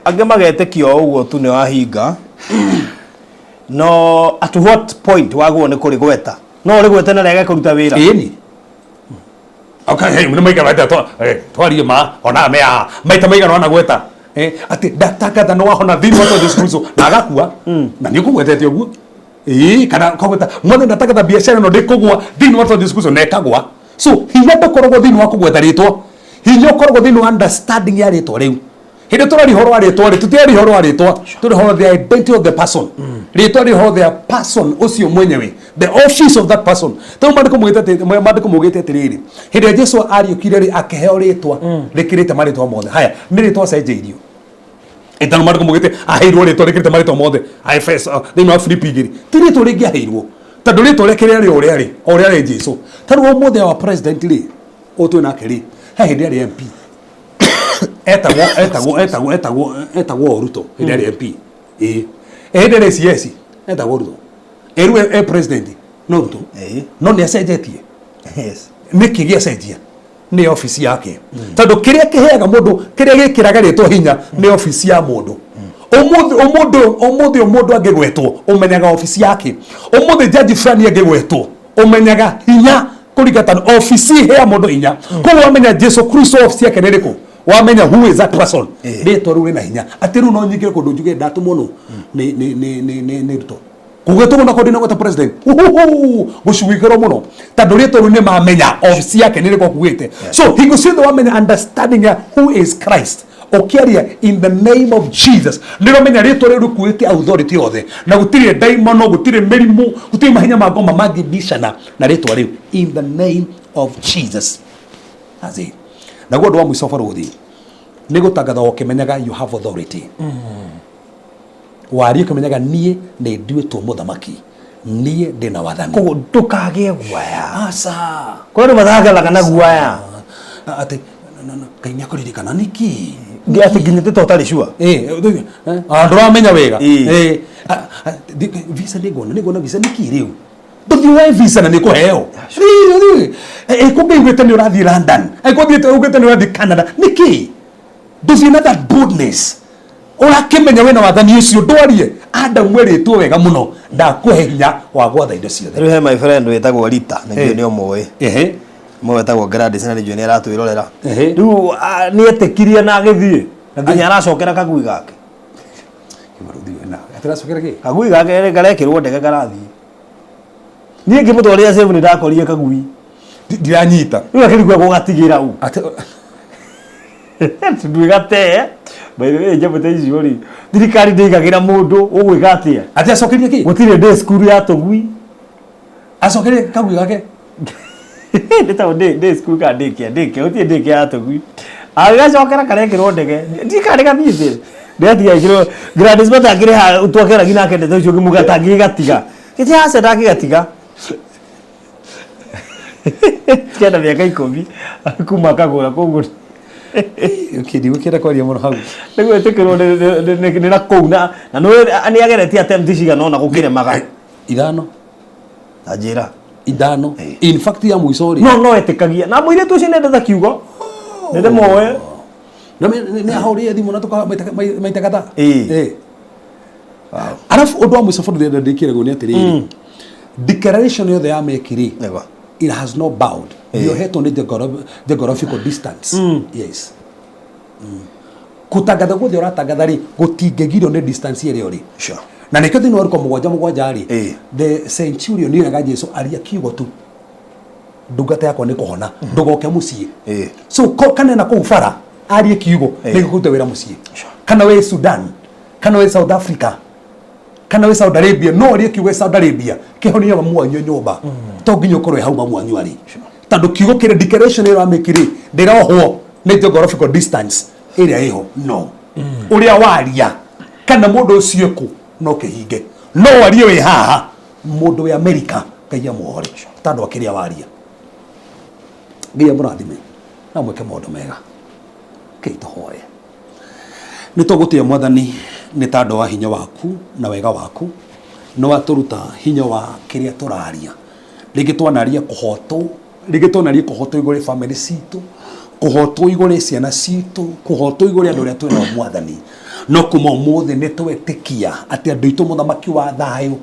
Angĩ magetĩkia o ũguo tu nĩ wahinga. No at what point wagwo nĩ kũrĩgweta? No ũrĩgwete na rĩage kũruta wĩra.
Ĩni. Okay, hey, nĩ maigana maita twarie ma ona me haha maita maigana ona gweta atĩ ndatangatha nĩ wahona thĩinĩ wa Jesu Kristo na agakua na nĩ ũkũgwetete ũguo. Ĩĩ, kana kũgweta mothe ndatangatha biacara ĩno ndĩkũgwa thĩinĩ wa Jesu Kristo na ĩkagwa. So hinya ndũkoragwo thĩinĩ wa kũgweta rĩtwa, hinya ũkoragwo thĩinĩ wa understanding ya rĩtwa rĩu. Hĩndĩ tũraria ũhoro wa rĩtwa rĩ, tũtiraria ũhoro wa rĩtwa, tũrĩ ũhoro the identity of the person. Rĩtwa rĩ ũhoro the person ũcio mwenyewe, the office of that person. Tondũ maandĩko maugĩte atĩrĩrĩ, hĩndĩ ĩrĩa Jesu ariũkire rĩ, akĩheo rĩtwa rĩkĩrĩte marĩtwa mothe. Haya, nĩ rĩtwa acenjeirio. Ĩtano maandĩko maugĩte aheirwo rĩtwa rĩkĩrĩte marĩtwa mothe. Aefeso, thĩinĩ wa Filipi 2. Ti rĩtwa rĩngĩ aheirwo. Tondũ rĩtwa rĩake rĩarĩ o ũrĩa rĩ, o ũrĩa rĩ Jesu. Tarĩu ũmũthĩ our president rĩ, ũyũ twĩ nake rĩ, he hĩndĩ arĩ MP. Etagwo Ruto hĩndĩ arĩ MP. Ĩĩ. Hĩndĩ arĩ CS etagwo Ruto. Ĩrĩu e president no Ruto. No nĩ acenjetie.
Yes.
Nĩkĩ gĩacenjia? Nĩ ofici yake. Tondũ kĩrĩa kĩheaga mũndũ, kĩrĩa gĩkĩraga rĩtwa hinya nĩ ofici ya mũndũ. Ũmũthĩ mũndũ angĩgwetwo ũmenyaga ofici yake. Ũmũthĩ jaji fulani angĩgwetwo ũmenyaga hinya kũringana na ofici ya mũndũ hinya. Koguo wamenya Jesu Kristo ofici yake nĩ ĩrĩkũ, wamenya who is that person, rĩtwa rĩu rĩna hinya. Atĩ rĩu no nyingĩre kũndũ njuge ndatũmwo nũ nĩ Ruto. Kũgwetwo mũno kũndũ gweta president gũcuigĩrwo mũno tondũ rĩtwa rĩu nĩ mamenya ofici yake nĩ ĩrĩkũ akuĩte. So hingo ciothe wamenya understanding ya who is Christ, ũkĩaria in the name of Jesus nĩ ũramenya rĩtwa rĩu rĩkuĩte authority yothe, na gũtirĩ ndaimono, gũtirĩ mĩrimũ, gũtirĩ mahinya ma ngoma mangĩbicana na rĩtwa rĩu in the name of Jesus. That's it. Naguo ũndũ wa mũico barũthi nĩ gũtangatha ũkĩmenyaga you have authority. Warie ũkĩmenyaga niĩ nĩ nduĩtwo mũthamaki, niĩ ndĩna wathani.
Koguo ndũkagĩe guaya.
Aca.
Kũrĩ andũ mathagalaga na guaya.
Atĩ Ngai nĩ akũririkana nĩkĩ?
Atĩ nginya tĩ ũtarĩ sure.
Ndũramenya wega. Visa nĩ nguona visa nĩkĩ rĩu? Ndũthiĩ woe visa na nĩ kũheo. Kũngĩ ugĩte nĩ ũrathiĩ London, kũngĩ ugĩte nĩ ũrathiĩ Canada, nĩkĩ? Ndũthiĩ na that boldness. Ũrakĩmenya wĩna wathani ũcio, ndwarie. Adamu erĩtwo wega mũno, ndakũhe hinya wa gwatha indo ciothe.
Rĩu he my friend wĩtagwo Rita, nĩ njũĩ nĩ ũmũĩ. Mũmwe wĩtagwo Gladys na nĩ njũĩ nĩ aratwĩrorera. Rĩu nĩ etĩkirie na agĩthiĩ na nginya aracokera kagui gake.
Atiracokera kĩ?
Kagui gake karekĩrwo ndege karathiĩ. Niĩ ngĩmũtwarĩra save nĩ ndakorire kagui.
Ndiranyita.
Rĩu akĩrigwo gũgatigĩra u. Ndwĩgatee. By the way, njamũ ta icio rĩ, thirikari ndĩigagĩra mũndũ ũgwĩka atĩa?
Atĩ acokerie kĩ?
Gũtirĩ day school ya tũgui.
Acokerie kagui gake?
Nĩ tondũ day school kana daycare, daycare, gũtirĩ daycare ya tũgui. Agĩgacokera karekĩrwo ndege. Ndiũĩ kana nĩ gathiĩte. Ndĩratiga ĩkĩrwo Gladys matangĩrĩha twakeragia nake ndeto icio ngĩmuga atangĩgatiga. Gĩtĩ aca ndangĩgatiga. Kena mĩaka 10 kuma akagũra koguo.
Ndigũkĩenda kwaria mũno hau.
Nĩ gwĩtĩkĩrwo nĩ na kũu na nĩ ageretie attempt cigana ũna gũkĩremaga.
5.
Ta njĩra.
5. In fact ya mũico rĩ.
No etĩkagia. Na mũirĩtu ũcio nĩendete kiugo. Nĩ ndĩmũĩ.
Nĩ ahũrire thimũ na tũka maita kadhaa. Arabu ũndũ wa mũico bado ndĩrenda ndĩkĩre nĩ atĩrĩrĩ. Declaration yothe ya meki rĩ, it has no bound. Yohetwo nĩ geographical distance. Yes. Gũtangatha guothe ũratangatha rĩ, gũtingĩgirio nĩ distance ĩrĩa ũrĩ. Na nĩkĩo thĩinĩ wa Luka 7:7 rĩ, the centurion nĩoraga Jesu aria kiugo tu, ndungata yakwa nĩ kũhona, ndũgoke mũciĩ. So kana kũu bara arie kiugo nĩ gĩkũruta wĩra mũciĩ. Kana wĩ Sudan, kana wĩ South Africa, kana wĩ Saudi Arabia, no arie kiugo Saudi Arabia kĩhonia mamu wanyu nyũmba. To nginya ũkorwo hau mamu wanyu arĩ. Tondũ kiugo kĩrĩa declaration ĩrĩa ũramĩkĩ rĩ, ndĩrohwo nĩ geographical distance ĩrĩa ĩho. No ũrĩa waria kana mũndũ ũcio kũ no kĩhinge. No warie wĩ haha, mũndũ wĩ America Ngai amuohore tondũ akĩrĩa waria. Ngai amũrathime na mwĩke maũndũ mega. Kei tũhoe. Nĩ tũgũtĩa Mwathani nĩ tondũ wa hinya waku na wega waku. Nĩ watũruta hinya wa kĩrĩa tũraria. Rĩngĩ twanaria kũhotwo, rĩngĩ twanaria kũhotwo igũrũ rĩa famĩlĩ citũ, kũhotwo igũrũ rĩa ciana citũ, kũhotwo igũrũ rĩa andũ arĩa twĩnao Mwathani. No kuma ũmũthĩ nĩ twetĩkia atĩ andũ aitũ mũthamaki wa thayũ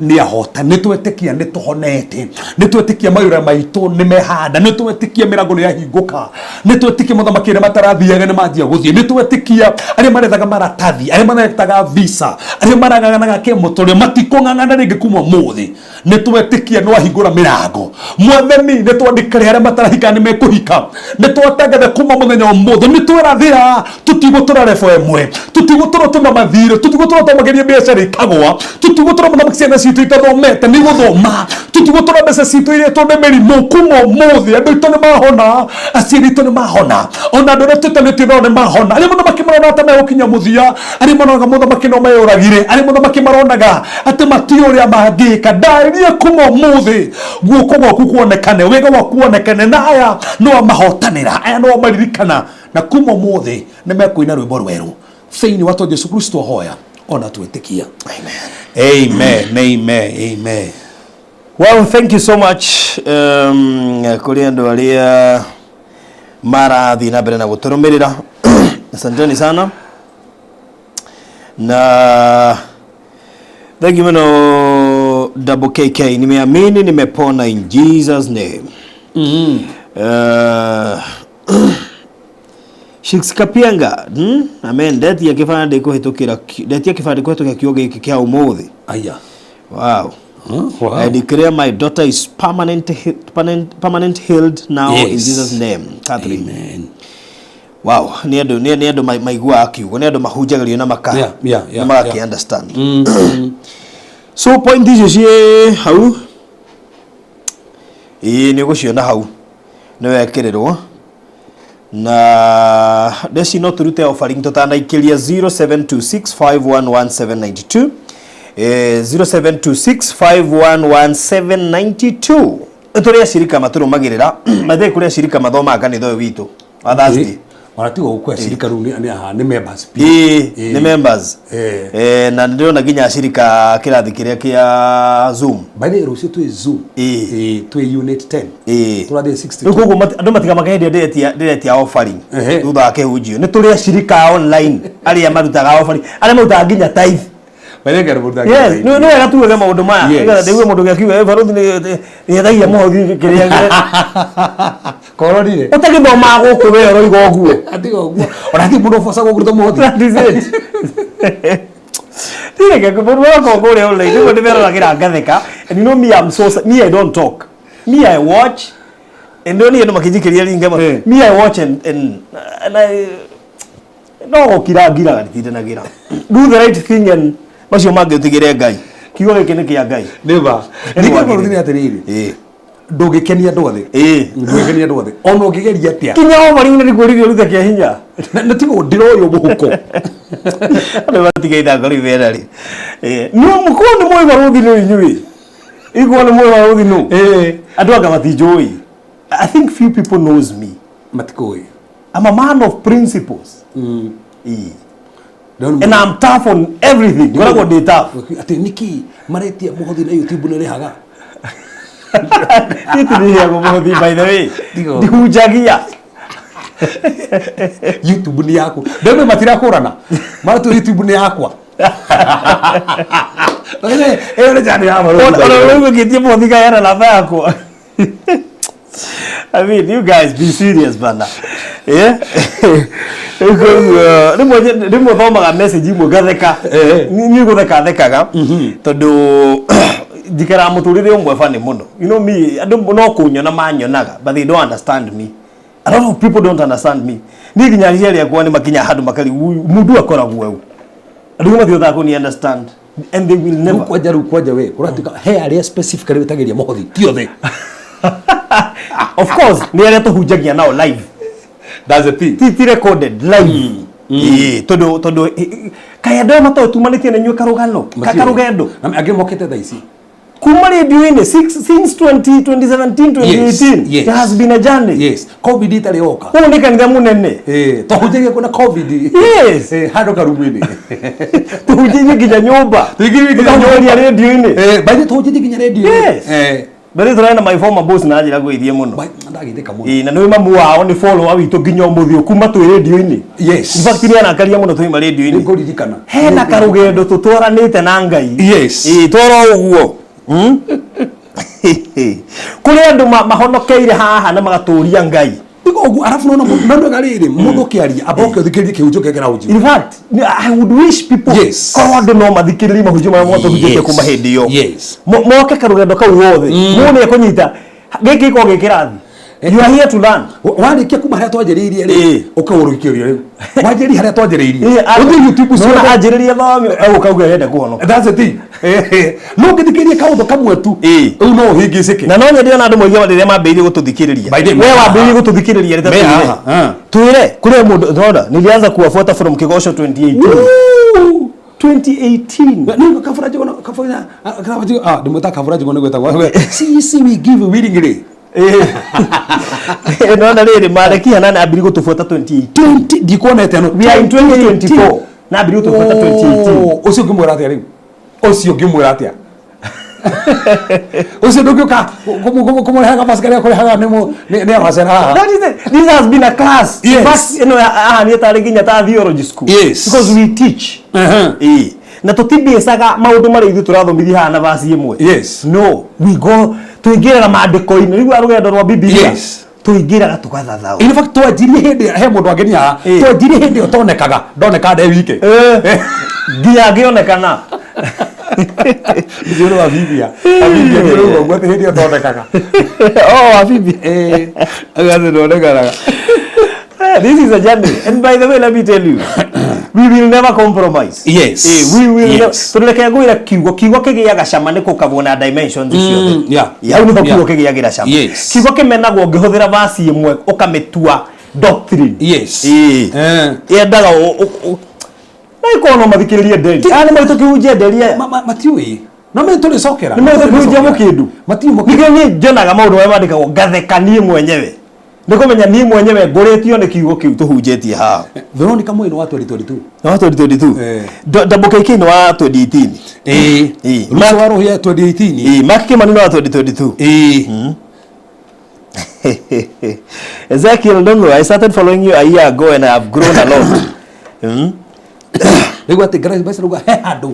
nĩ ahota. Nĩ twetĩkia nĩ tũhonete. Nĩ twetĩkia mawĩra maitũ nĩ mehanda. Nĩ twetĩkia mĩrango nĩ yahingũka. Nĩ twetĩkia mũthamaki arĩa matarathiaga nĩ manjia gũthiĩ. Nĩ twetĩkia arĩa marethaga maratathi, arĩa marethaga visa, arĩa marang'ang'anaga kĩmũtũrĩre matikũng'ang'ana rĩngĩ kuma ũmũthĩ. Nĩ twetĩkia nĩ wahingũra mĩrango. Mwathani, nĩ twandĩka arĩa matarahika nĩ mekũhika. Nĩ twatangatha kuma mũthenya ũmũthĩ, nĩ twerathĩra tũtigũtũra level ĩmwe, tũtigũtũra tũna mathirĩ, tũtigũtũra twamageria biacara ikagwa, tũtigũtũra mũthamaki ciana citũ itathomete nĩ igũthoma, tũtigũtũra mbeca citũ irĩtwo nĩ mĩrimũ. Kuma ũmũthĩ andũ aitũ nĩ mahona, aciari aitũ nĩ mahona, ona andũ arĩa twĩtanĩtio nao nĩ mahona. Arĩa mũthamaki marona ta megũkinya mũthia, arĩa maronaga mũthamaki no meyũragire, arĩa mũthamaki maronaga atĩ matiũĩ ũrĩa mangĩka, ndarĩria kuma ũmũthĩ guoko gwaku kuonekane, wega waku wonekane, na aya nĩ wamahotanĩra, aya nĩ wamaririkana, na kuma ũmũthĩ nĩ mekũina rwĩmbo rwerũ thĩinĩ wa twa Jesu Kristo hoya ona twĩtĩkia. Amen. Amen. Amen.
Well, thank you so much kũrĩ andũ arĩa marathiĩ na mbere na gũtũrũmĩrĩra. Asanteni sana na thank you muno. Double KK, nimeamini nimepona in Jesus name. Shix Kapianga, Amen. Ndetia kĩbandĩ kũhĩtũkĩra, ndetia kĩbandĩ kũhĩtũkĩra kiugo gĩkĩ kĩa ũmũthĩ.
Aya.
Wow.
Huh? Wow.
I declare my daughter is permanent healed now in Jesus name. Catherine.
Amen.
Wow, nĩ andũ nĩ andũ maiguaga kiugo, nĩ andũ mahunjagĩrio na maka na magakĩ understand. So point icio ciĩ hau. Ĩĩ nĩ ũgũciona hau. Nĩ wekĩrĩrwo. Na ndeci no tũrute offering tũtanaikĩria 0726511792. 0726511792. Tũrĩ acirika matũrũmagĩrĩra mathiĩ kũrĩ acirika mathomaga kanitha ũyũ witũ wa Thursday.
Ona tigo gũkũ acirika rĩu nĩ members.
Ĩĩ, nĩ members. Na ndĩrona nginya acirika kĩrathi kĩrĩa kĩa Zoom.
By the way, rũciũ twĩ Zoom.
Ĩĩ.
Twĩ unit 10.
Ĩĩ.
Tũrathiĩ 62.
Rĩu koguo andũ matikamake hĩndĩ ĩrĩa ndĩretia offering thutha wa kĩhunjio. Nĩ tũrĩ acirika online arĩa marutaga offering, arĩa marutaga nginya tithe. Yes, nĩ wega tuge maũndũ maya. Nĩgetha ndĩgue mũndũ ũngĩ akiuga barothi nĩ etagia mũhothi kĩrĩa
Kororire.
Ũtagĩthomaga gũkũ we ũroiga ũguo.
Atiga ũguo. Ona ti mũndũ ũboca gũkũruta mũhothi.
That is it. Tireke mũndũ wakwa kũrĩa online nĩguo ndĩmeroragĩra ngatheka. And you know me, I'm so me, I don't talk. Me, I watch. And don't andũ makĩnjikĩria ringa. Me, I watch and I no gũkira ngiraga nditindanagĩra. Do the right thing and macio mangĩ ũtigĩre Ngai. Kiugo gĩkĩ nĩ kĩa Ngai.
Nĩ ma. Ningĩ mũrũthi nĩ atĩrĩrĩ. Ndũngĩkenia andũ othe. Ndũngĩkenia andũ othe. Ona ũngĩgeria atĩa.
Kinya offering nĩ ndĩkwĩrire ũrute kĩa hinya.
Na tigo ndĩroywo mũhuko.
Andũ matiga ithako rĩu mena rĩ. No mũkorwo nĩ mũĩ barũthi nũ inyuĩ. Igua nĩ mũĩ barũthi nũ. Andũ anga matinjũĩ. I think few people knows me.
Matikũĩ.
I'm a man of principles. And I'm tough on everything. Ngoragwo ndĩ tough.
Atĩ nĩkĩ maretia mũhothi na YouTube nĩ rĩhaga?
Niĩ tinĩheagwo mũhothi by the way. Ndihunjagia.
YouTube nĩ yaku. Ndembe matirakũrana. Maratu YouTube nĩ yakwa. Ĩyo nĩ njani ya barũthi.
Ona rĩu ũngĩtie mũhothi kaheana namba yakwa. I mean, you guys be serious bana. Yeah. Rĩmwe thomaga message imwe ngatheka. Niĩ gũtheka thekaga tondũ njikaraga mũtũrĩre ũmwe funny mũno. You know me, andũ no kũnyona manyonaga but they don't understand me. A lot of people don't understand me. Niĩ nginya aciari akwa nĩ makinya handũ makari mũndũ akoragwo eu. Andũ mathiũthaga kũni understand and they will never.
Kwanja rĩu kwanja we kũratuĩka he arĩa specifically wĩtagĩria mũhothi ti othe.
Of course nĩ arĩa tũhunjagia nao live.
That's the thing.
Ti recorded live. Tondũ kaĩ andũ aya matoĩ tumanĩtie na inyuĩ karũgano karũgendo.
Angĩ mokĩte thaa ici.
Kuma radio-inĩ since 20 2017 2018.
Yes.
It has been a journey.
Yes, COVID itarĩ yoka.
Ũyũ nĩ kanitha mũnene.
Tũhunjagia kwĩna COVID.
Yes.
Handũ karumu-inĩ.
Tũhunjĩirie nginya nyũmba.
Tũhunjĩirie nginya
Tũkahunjĩria radio-inĩ.
By the way, tũhunjĩtie nginya radio.
Yes. Mbere tũrarĩ na my former boss na njĩra ngũithie mũno.
Ndagithĩka mũno.
Ĩĩ, na nĩ mamu wao nĩ follower witũ nginya ũmũthĩ ũyũ kuma twĩ radio-inĩ.
Yes.
In fact nĩ arakaria mũno twaima radio-inĩ.
Nĩngũririkana.
Hena karũgendo tũtwaranĩte na Ngai.
Yes.
Ĩĩ, twara ũguo. Kũrĩ andũ mahonokeire haha na magatũria Ngai.
Ũguo arabu nona nona rĩrĩ mũndũ ũkĩaria amba ũke ũthikĩrĩrie kĩhunjio kĩrĩa kĩrahunjio.
In fact, I would wish people
Yes.
korwo andũ no mathikĩrĩrie mahunjio marĩa mwatũhunjĩtie
Yes.
kuma hĩndĩ ĩyo.
Yes.
Moke karũgendo kau gothe. Mũndũ nĩ ekũnyita gĩkĩ gĩkoragwo gĩ kĩrathi. You are here to learn.
Warĩkia kuma harĩa twanjĩrĩirie rĩ, ũkaũrũkĩria rĩu. Wanjĩrĩrie harĩa twanjĩrĩirie.
Ĩĩ,
Ũthiĩ YouTube
nona
ciothe.
anjĩrĩria thome ũkauga arenda kũhonoka.
That's the thing. No ũngĩthikĩrĩria kaũndũ kamwe tu, rĩu no ũhĩngĩcĩke.
Na no nyende ona andũ moige rĩrĩa mambĩrĩirie gũtũthikĩrĩria.
By the way,
We
me
wambĩrĩirie
haha.
gũtũthikĩrĩria rĩ
Me
ta
haha, ah.
twĩre kũrĩ mũndũ ndona nilianza kuwafuata from Kigosho 2018.
Woo!
2018.
Nĩ Kabura Njuguna, Kabura, ah, Kabura Njuguna, ah, ndĩmwĩta Kabura Njuguna nĩgwĩtagwo. Sisi we give willingly.
Nona rĩrĩ Maleki Hanani ambĩrĩirie gũtũbuata 2018.
20 ndikuonete no.
We are in 2024. Na ambĩrĩirie gũtũbuata 2018.
Oh, ũcio ũngĩmwĩra atĩa rĩu? Ũcio ũngĩmwĩra atĩa? Ũcio ndũngĩũka kũmũrehaga basi karĩa kũrehaga nĩ abacera haha.
That is it. This has been a class.
Yes.
In fact, ĩno ahania tarĩ nginya ta theology school.
Yes.
Because we teach. Ĩĩ. Na tũtimbicaga maũndũ marĩa ithuĩ tũrathomithia haha na verse ĩmwe.
Yes.
No, we go tũingĩraga maandĩko-inĩ rĩu rũgendo rwa Bibilia.
Yes.
Tũingĩraga tũgathathaũ.
In fact twanjirie hĩndĩ he mũndũ angenia haha. Twanjirie hĩndĩ ĩyo tonekaga ndoneka nde wike.
Nginya ngĩonekana.
Nĩ wa Biblia. Abibia nĩ rĩu ũguo atĩ hĩndĩ ĩyo tonekaga.
Oh, Abibia.
Agathe ndonekanaga.
This is a journey. And by the way, let me tell you, we will never compromise.
Yes.
We will
Yes.
never. Tondũ reke ngwĩre kiugo, kiugo kĩgĩaga cama nĩ kũkagwo na dimensions ciothe.
Yeah.
Hau nĩho kiugo
Yeah.
kĩgĩagĩra cama.
Yes.
Kiugo kĩmenagwo ũngĩhũthĩra verse ĩmwe ũkamĩtua doctrine.
Yes.
Yendaga na ikorwo no mathikĩrĩrie nderi. Aya nĩ maitũ kĩhunjia nderi aya.
Matiũĩ. No me tũrĩcokera.
Nĩ maitũ kĩhunjia mũkĩndu.
Matiũĩ mũkĩndu.
Nĩkĩo niĩ njonaga maũndũ marĩa mandĩkagwo ngatheka niĩ mwenyewe. Nĩ kũmenya niĩ mwenyewe ngũrĩtio nĩ kiugo kĩu tũhunjĩtie haha.
Veronica Moi nĩ wa 2022.
Nĩ wa 2022. Double KK nĩ wa 2018.
Ruto wa Ruhia 2018.
Mark Kimani nĩ wa 2022. Ezekiel Ndongo, I started following you a year ago and I have grown a lot.
Rĩu atĩ Grace Mbaci rauga he handũ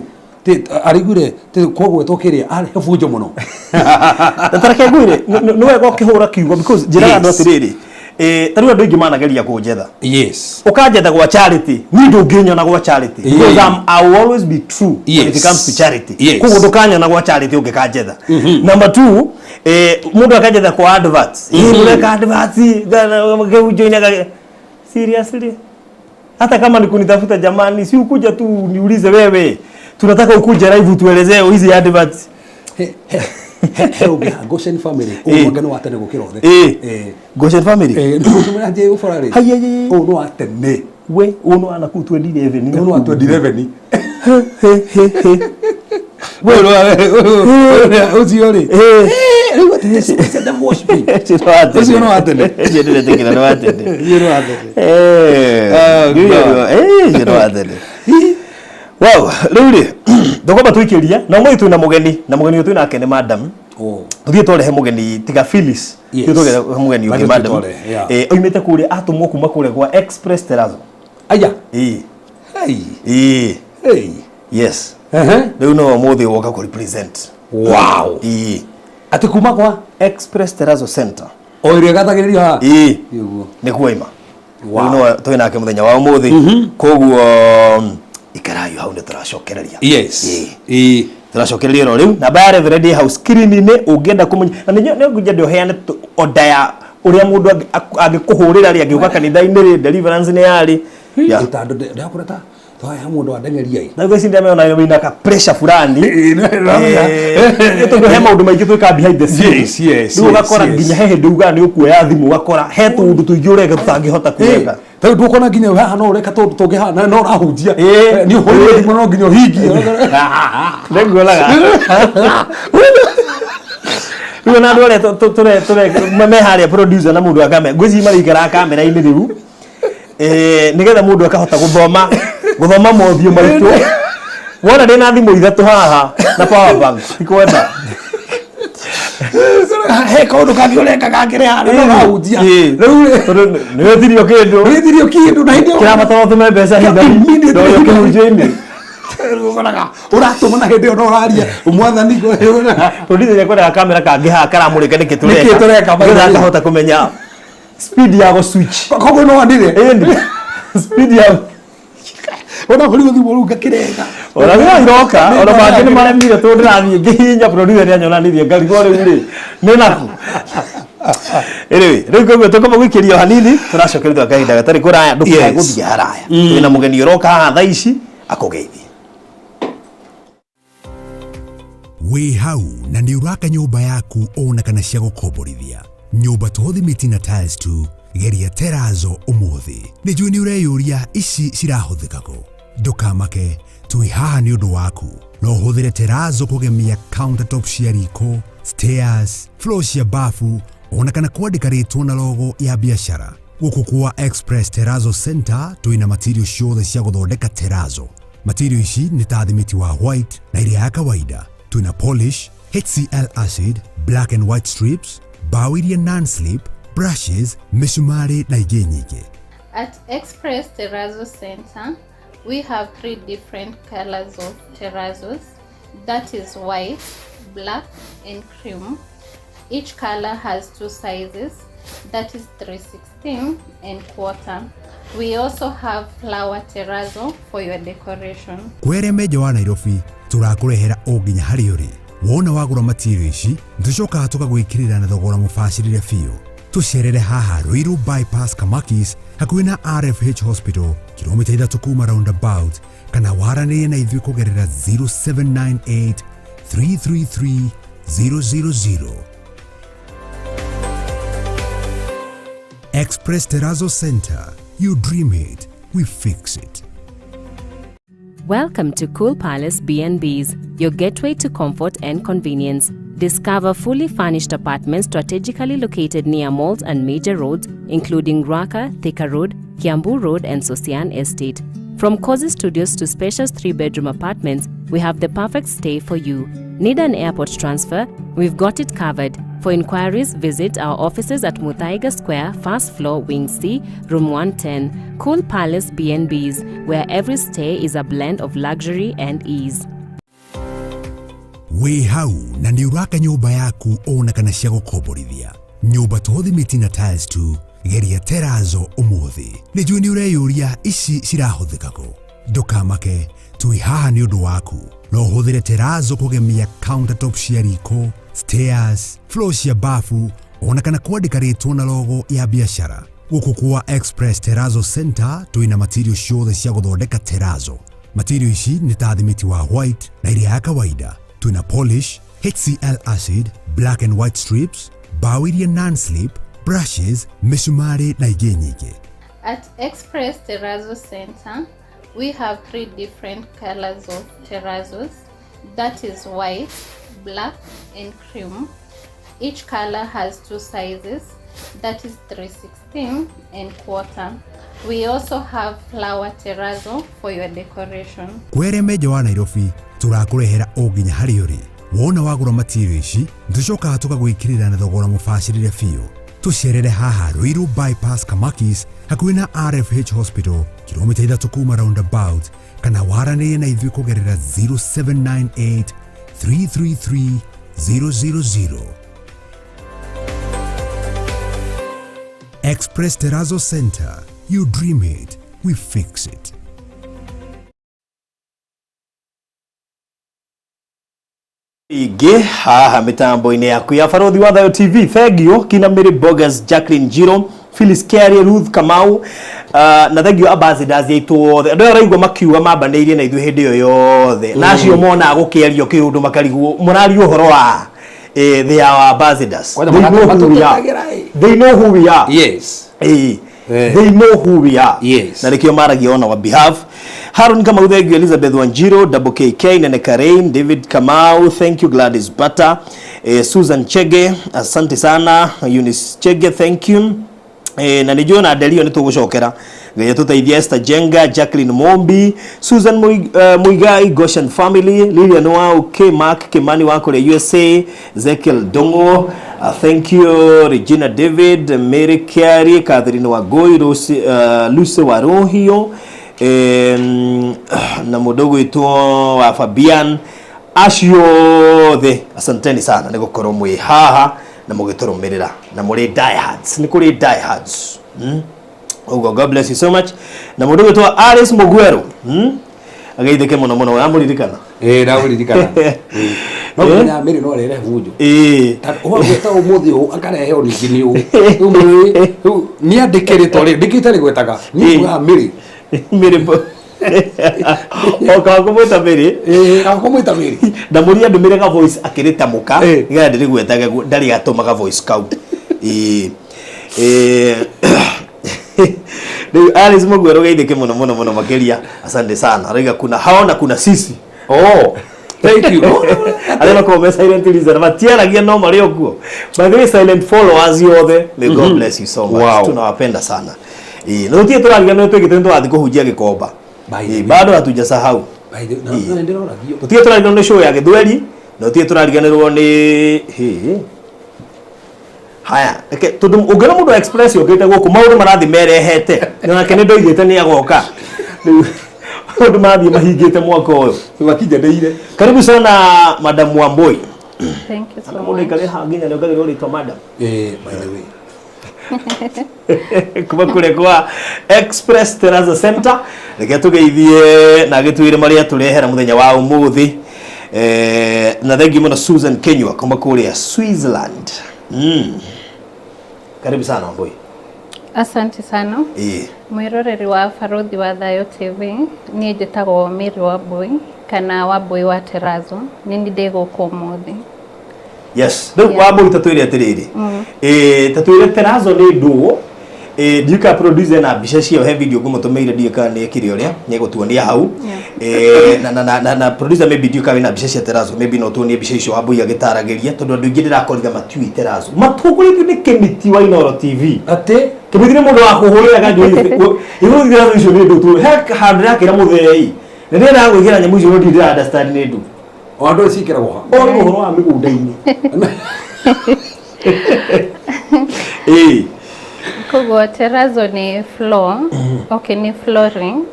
arĩiguire kwagwetwo kĩrĩa arĩ he bunjo mũno.
Na ta reke ngwĩre, nĩ wega ũkĩhũra kiugo because njĩraga andũ
Yes.
atĩrĩrĩ, ta rĩu andũ aingĩ manageria kũnjetha.
Yes.
Ũkanjetha gwa charity, niĩ ndũngĩnyona gwa charity. Because I will always be true when it
Yes.
comes to charity.
Yes.
Koguo ndũkanyona gwa charity ũngĩkanjetha. Number two, mũndũ akanjetha kwa adverts. Mũreka adverts, kĩhunjio-inĩ Seriously? Hata kama ni kunitafuta jamani, si ukuja tu niulize wewe. Tunataka ukuje live utuelezee hizi adverts.
He ũngĩ Goshen family ũyũ mwanga nĩ wa tene gũkĩra othe.
Goshen family?
Nĩgũtũmĩra njĩ ũbora rĩ.
Hai, hai, hai.
Ũyũ nĩ wa tene.
We, ũyũ nĩ wa nakũu 2011.
Ũyũ nĩ wa 2011.
We,
ũcio rĩ. Rĩu atĩ nĩ worshiping.
Ũcio
nĩ wa tene.
Ũcio ndĩretĩkĩra nĩ wa tene.
Ũcio nĩ wa tene.
Ũcio nĩ wa tene. Wow, rĩu rĩ, tũkwamba tũikĩrie, na ũmũthĩ twĩna mũgeni, na mũgeni ũyũ twĩnake nĩ madam. Tũthiĩ twarehe mũgeni tiga Phyllis.
Yes.
Tũthiĩ twarehe mũgeni ũngĩ
Tũthiĩ
madam.
twarehe, yeah.
Oimĩte kũrĩa, atũmwo kuma kũrĩa gwa Express Terrazzo.
Aya.
Ĩĩ.
Hey.
Ĩĩ.
Hey.
Yes. Rĩu no ũmũthĩ woka kũ represent.
Wow.
Ĩĩ.
Atĩ kuma kwa
Express Terrazzo Center.
O ĩrĩa ĩgathagĩrĩrio haha.
Ĩĩ.
Nĩguo.
Nĩkuo aima.
Wow.
Rĩu no twĩ nake mũthenya wa ũmũthĩ. Koguo ikarayo hau nĩ tũracokereria.
Yes.
Ĩĩ. Tũracokereria oro rĩu namba ya Reverend ĩ hau screen-inĩ ũngĩenda kũmenya na nĩ ngwenda ũheane order ya ũrĩa mũndũ angĩkũhũrĩra rĩ angĩũka kanitha-inĩ rĩ deliverance nĩ yarĩ. Yeah.
Tondũ ndakũra ta twahe mũndũ wandengeria ĩ.
Na thaici ndĩramenya wĩna ka pressure fulani. Tondũ he maũndũ maingĩ twĩkaga behind the scenes.
Yes, yes,
Rĩu ũgakora
yes,
nginya he hĩndĩ ugaga nĩ ũkuoya thimũ ũgakora he tũũndũ tũingĩ ũreka tũtangĩhota gwĩka.
Rĩu ndũkona nginya haha no ũreka tũndũ tũngĩ haha no ũrahunjia. Nĩ ũhũrire thimũ no nginya ũhingie.
Nĩnguonaga. Rĩu ona andũ arĩa tũre me harĩa producer na mũndũ wa kamera ngwĩciria maraikara kamera-inĩ rĩu nĩgetha mũndũ akahota gũthoma gũthoma mothiũ maitũ. Wona ndĩna thimũ ithatũ haha na power bank tikwenda.
He kaũndũ kangĩ ũreka gakĩrĩ harĩa no kahunjia. Rĩu
tondũ nĩ wetirio kĩndũ.
Wĩthirio kĩndũ na hĩndĩ ĩyo
kĩrabatara ũtũme mbeca hinda
Immediately.
na ũrĩa kĩhunjio-inĩ.
Ũkoraga ũratũma na hĩndĩ ĩyo no ũraria mwathani.
Producer nĩakwendaga kamera kangĩ haha karamũrĩka nĩkĩ
Nĩkĩ tũreka, by the
nĩgetha
way.
akahota kũmenya speed ya gũ switch.
Koguo no wanire.
Ĩni speed ya
Ona kũrĩ thimũ rĩu ngakĩrega.
Ona rĩu iroka ona mangĩ nĩ maremire tondũ ndĩrathiĩ ngĩhihinya producer nĩanyonanirie ngarigwo rĩu rĩ nĩ naku. Anyway, rĩu koguo tũkoma gũikĩria o hanini tũracokeria thutha wa kahinda gatarĩ kũraya ndũkae gũthiĩ haraya twĩna mũgeni ũroka haha thaa ici akũgeithie.
Wĩ hau na nĩ ũraka nyũmba yaku ona kana cia gũkomborithia nyũmba to thimiti na tiles tu, geria terazo ũmũthĩ. Nĩ njũĩ nĩ ũreyũria ici cirahũthĩka kũ. Ndũkamake, twĩ haha nĩ ũndũ waku. No ũhũthĩre terazo kũgemia countertop cia riko, stairs, floor cia bafu ona kana kwandĩka rĩtwa na logo ya biacara. Gũkũ kwa Express Terrazzo Center twĩna material ciothe cia gũthondeka terazo. Material ici nĩ ta thimiti wa white na ĩrĩa ya kawaida. Twĩna polish, HCl acid, black and white strips, mbaũ iria non-slip, brushes, mĩcumarĩ na ingĩ nyingĩ.
At Express Terrazzo Center, we have three different colors of terrazos. That is white, black, and cream. Each color has two sizes, that is 3/16 and quarter. We also have flower terrazzo for your decoration.
Kwere menja wa Nairobi tũrakũrehera o nginya harĩa ũrĩ. Wona wagũra material ici tũcokaga tũkagwĩkĩrĩra na thogora mũbacĩrĩre biũ. Tũcerere haha Ruiru Bypass Kamakis hakuhĩ na RFH Hospital kilomita 3 kuma roundabout kana waranĩrie na ithuĩ kũgerera 0798 333 000. Express Terrazzo Center. You dream it, we fix it.
Welcome to Cool Palace B&Bs, your gateway to comfort and convenience. Discover fully furnished apartments strategically located near malls and major roads, including Ruaka, Thika Road, Kiambu Road, and Sosian Estate. From cozy studios to spacious 3-bedroom apartments, we have the perfect stay for you. Need an airport transfer? We've got it covered. For inquiries, visit our offices at Muthaiga Square, first floor, Wing C, Room 110. Cool Palace B&Bs, where every stay is a blend of luxury and ease.
Wĩ hau na nĩ ũraka nyũmba yaku ona kana cia gũkomborithia nyũmba to thimiti na tiles tu, geria terazo ũmũthĩ. Nĩ njũĩ nĩ ũreyũria ici cirahũthĩka kũ. Ndũkamake, twĩ haha nĩ ũndũ waku. No ũhũthĩre terazo kũgemia countertop cia riko, stairs, floor cia bafu ona kana kwandĩka rĩtwa na logo ya biacara. Gũkũ kwa Express Terrazzo Center twĩna material ciothe cia gũthondeka terazo. Material ici nĩ ta thimiti wa white na ĩrĩa ya kawaida. Twĩna polish, HCl acid, black and white strips, mbaũ iria non-slip, brushes, mĩcumarĩ na ingĩ nyingĩ.
At Express Terrazzo Center, we have three different colors of terrazos. That is white, black, and cream. Each color has two sizes, that is 3/16 and quarter. We also have flower terrazzo for your decoration.
Kwere menja wa Nairobi tũrakũrehera o nginya harĩa ũrĩ. Wona wagũra material ici tũcokaga tũkagwĩkĩrĩra na thogora mũbacĩrĩre biũ. Tũcerere haha Ruiru Bypass Kamakis hakuhĩ na RFH Hospital kilomita 3 kuma roundabout kana waranĩrie na ithuĩ kũgerera 0798 333 000. Express Terrazzo Center. You dream it, we fix it.
Ingĩ haha mĩtambo-inĩ yaku ya Barothi wa Thayo TV. Thengio kina Mary Bogas, Jacqueline Jiro, Phyllis Kerry, Ruth Kamau, na thengio ambassadors aitũ othe andũ aya ũraigua makiuga mambanĩirie na ithuĩ hĩndĩ ĩyo yothe na acio monaga gũkĩario kĩũndũ makarigwo mũraria ũhoro wa they are our ambassadors.
Kwanja
They know who we are.
matũtetagĩra, eh.
They know who we are. They know who we are. Na nĩkĩo maragia on our behalf. Haron Kamau, thank you. Elizabeth Wanjiro, Double KK, Nene Karain, David Kamau, thank you. Gladys Bata, Susan Chege, asante sana. Eunice Chege, thank you. Na nä njå na nderio nä tå gå cokera ngai tå teithia. Esther Jenga, Jacqueline Mombi, Susan Muigai, Goshen Family, Lilian Wau, K Mark Kimani wa kũrĩa USA, Ezekiel Dongo, thank you, Regina David, Mary Kiari, Catherine Wagoi, Lucy Warohio, na mũndũ ũgwĩtwo wa Fabian, acio othe asanteni sana nĩ gũkorwo mwĩ haha na mũgĩtũrũmĩrĩra na mũrĩ diehards, nĩ kũrĩ diehards. Ũguo God bless you so much. Na mũndũ ũgwĩtwo Alice Mugweru, Ageithĩke mũno mũno, wamũririkana?
Ĩĩ, ndamũririkana. No nginya Mary no arehe bunjo. Ũgweta ũmũthĩ ũũ akarehe o ningĩ nĩ ũũ. Rĩu niĩ andĩke rĩtwa rĩu ndĩkĩte rĩgwetaga niĩ kugaga Mary.
Mary o kawa kũmwĩta Mary.
Ĩĩ, akũmwĩta Mary.
Ndamũria ndũmĩre ga voice akĩrĩtamũka nĩgetha ndĩrĩgwetage guo, ndarĩ atũmaga voice kau. Ĩĩ. Rĩu Alice Mugweru, geithĩke mũno mũno mũno makĩria, asante sana. Arauga kuna hao na kuna sisi.
Oh, thank you.
Arĩa makoragwo me silent listener, matiaragia no marĩ o kuo. By the way, silent followers yothe, may God bless you so much. Tunawapenda sana. Ĩĩ, na tũtirĩ tũrariganĩrwo twĩkĩte nĩ tũrathiĩ kũhunjia Gĩkomba.
By the
Ĩĩ,
way.
Bado hatujasahau.
By the na na ndĩroragio.
Tũtirĩ tũrariganĩrwo nĩ show ya gĩthweri na tũtirĩ tũrariganĩrwo nĩ hĩ haya. Reke tondũ ũngĩona mũndũ wa Express yũkĩte gũkũ, maũndũ marathiĩ merehete, nake nĩ ndoigĩte nĩ agoka. Rĩu maũndũ marathiĩ mahingĩte mwaka ũyũ.
Wakinyanĩire.
Karibu sana, Madam Wambui.
Thank you so
Mũndũ
much.
aikare haha nginya nĩ ongagĩrwo rĩtwa madam.
Ĩĩ, by the way.
Kuma kũrĩa kwa Express Terraza Center, reke tũgeithie na gĩtwĩre marĩa tũrehera mũthenya wa ũmũthĩ. Na thengiũ mũno Susan Kenyua kuma kũrĩa Switzerland. Karibu sana, Wambui.
Asante sana. Mwĩroreri wa Barothi wa Thayo TV, niĩ njĩtagwo Mary Wambui kana Wambui wa Terazo, nĩ niĩ ndĩ gũkũ ũmũthĩ.
Yes, rĩu Wambui, tatwĩre atĩrĩrĩ, tatwĩre terazo nĩ ndũ. Ndiũĩ kana producer na mbica ciao he video ngũmũtũmĩire, ndiũĩ kana nĩ ekire ũrĩa nĩ egũtuonia hau. Na producer, maybe ndiũĩ kana wĩna mbica cia terazo, maybe no tuonie mbica icio Wambui agĩtaragĩria, tondũ andũ aingĩ ndĩrakorire matiũĩ terazo, matongoretio nĩ Kĩmiti wa Inooro TV.
Atĩ
Kĩmiti nĩ mũndũ wa kũhũrĩra kanjũ igũrũ. Terazo icio nĩ ndũ tu he handũ ndĩrakĩra mũthei na ndĩrendaga gwĩkĩra nyamũ icio, no ndirĩ ndĩra understand nĩ ndũ.
O andũ ciĩkĩragwo ha?
O nĩ ũhoro wa mĩgũnda-inĩ, ĩĩ.
Koguo terazo nĩ floor, okay, nĩ flooring.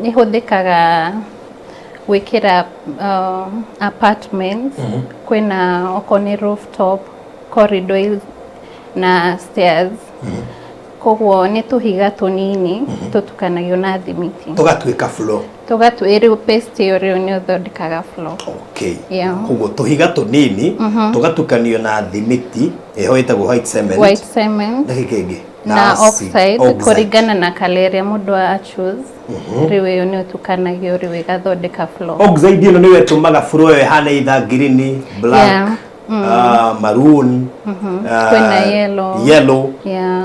Nĩ hũthĩkaga gwĩkĩra apartments, kwĩna okorwo nĩ rooftop, corridors na stairs. Koguo nĩ tũhiga tũnini tũtukanagio na thimiti.
Tũgatuĩka floor.
Tũgatu rĩu paste ĩyo rĩu nĩ ũthondekaga floor.
Koguo tũhiga tũnini tũgatukanio na thimiti ĩho ĩtagwo white cement.
White cement.
Na kĩ kĩngĩ?
Na
acid.
Oxide,
Oxide.
Kũringana na kala ĩrĩa mũndũ a choose, rĩu ĩyo nĩ ũtukanagio rĩu ĩgathondeka floor.
Oxide ĩno nĩyo ĩtũmaga floor ĩyo ĩhane either green, black, maroon,
Kwĩna yellow.
Yellow.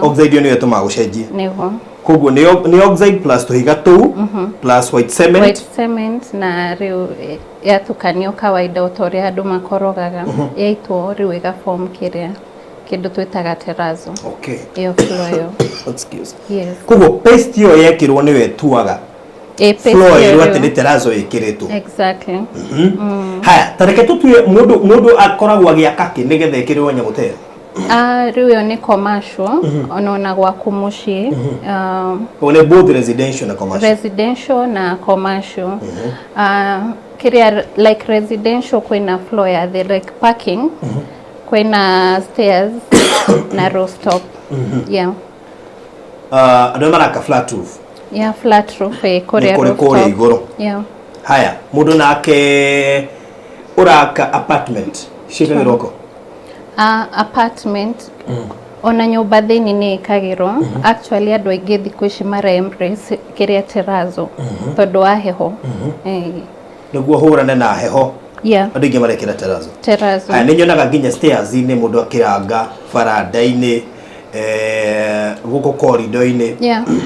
Oxide ĩyo nĩyo ĩtũmaga gũcenjie.
Nĩguo.
Koguo nĩ oxide plus tũhiga tũu plus white cement.
White cement, na rĩu yatukanio kawaida o ta ũrĩa andũ makorogaga, yaitwo rĩu ĩgaform kĩrĩa kĩndũ twĩtaga terrazzo. Ĩyo floor ĩyo.
Excuse.
Yes.
Koguo paste ĩyo yekĩrwo nĩyo ĩtuaga
Ĩ paste
floor
ĩyo
ĩrwo
rĩu.
atĩ nĩ terrazzo ĩkĩrĩtwo.
Exactly.
Haya, ta reke tũtue mũndũ akoragwo agĩaka kĩ nĩgetha ĩkĩrĩrwo nyamũ ta ĩyo?
Ah, rĩu ĩyo nĩ commercial, ona gwaku mũciĩ.
Koguo nĩ both residential na commercial.
Residential na commercial. Kĩrĩa like residential, kwĩna floor ya thĩ like parking, kwĩna stairs na rooftop, yeah.
Andũ arĩa maraka flat roof.
Yeah, flat roof, kũrĩa
Nĩ kũrĩ kũrĩa
rooftop.
Igũrũ. Haya, mũndũ nake ũraka apartment ciĩkagĩrwo kũ?
Apartment ona nyũmba thĩinĩ nĩ ĩkagĩrwo. Actually, andũ aingĩ thikũ ici mara embrace kĩrĩa terrazzo tondũ wa heho.
Nĩguo hũrane na heho, andũ aingĩ marekĩra terrazzo.
Terrazzo.
Haya, nĩ nyonaga nginya stairs-inĩ mũndũ akĩranga, baranda-inĩ, gũkũ corridor-inĩ,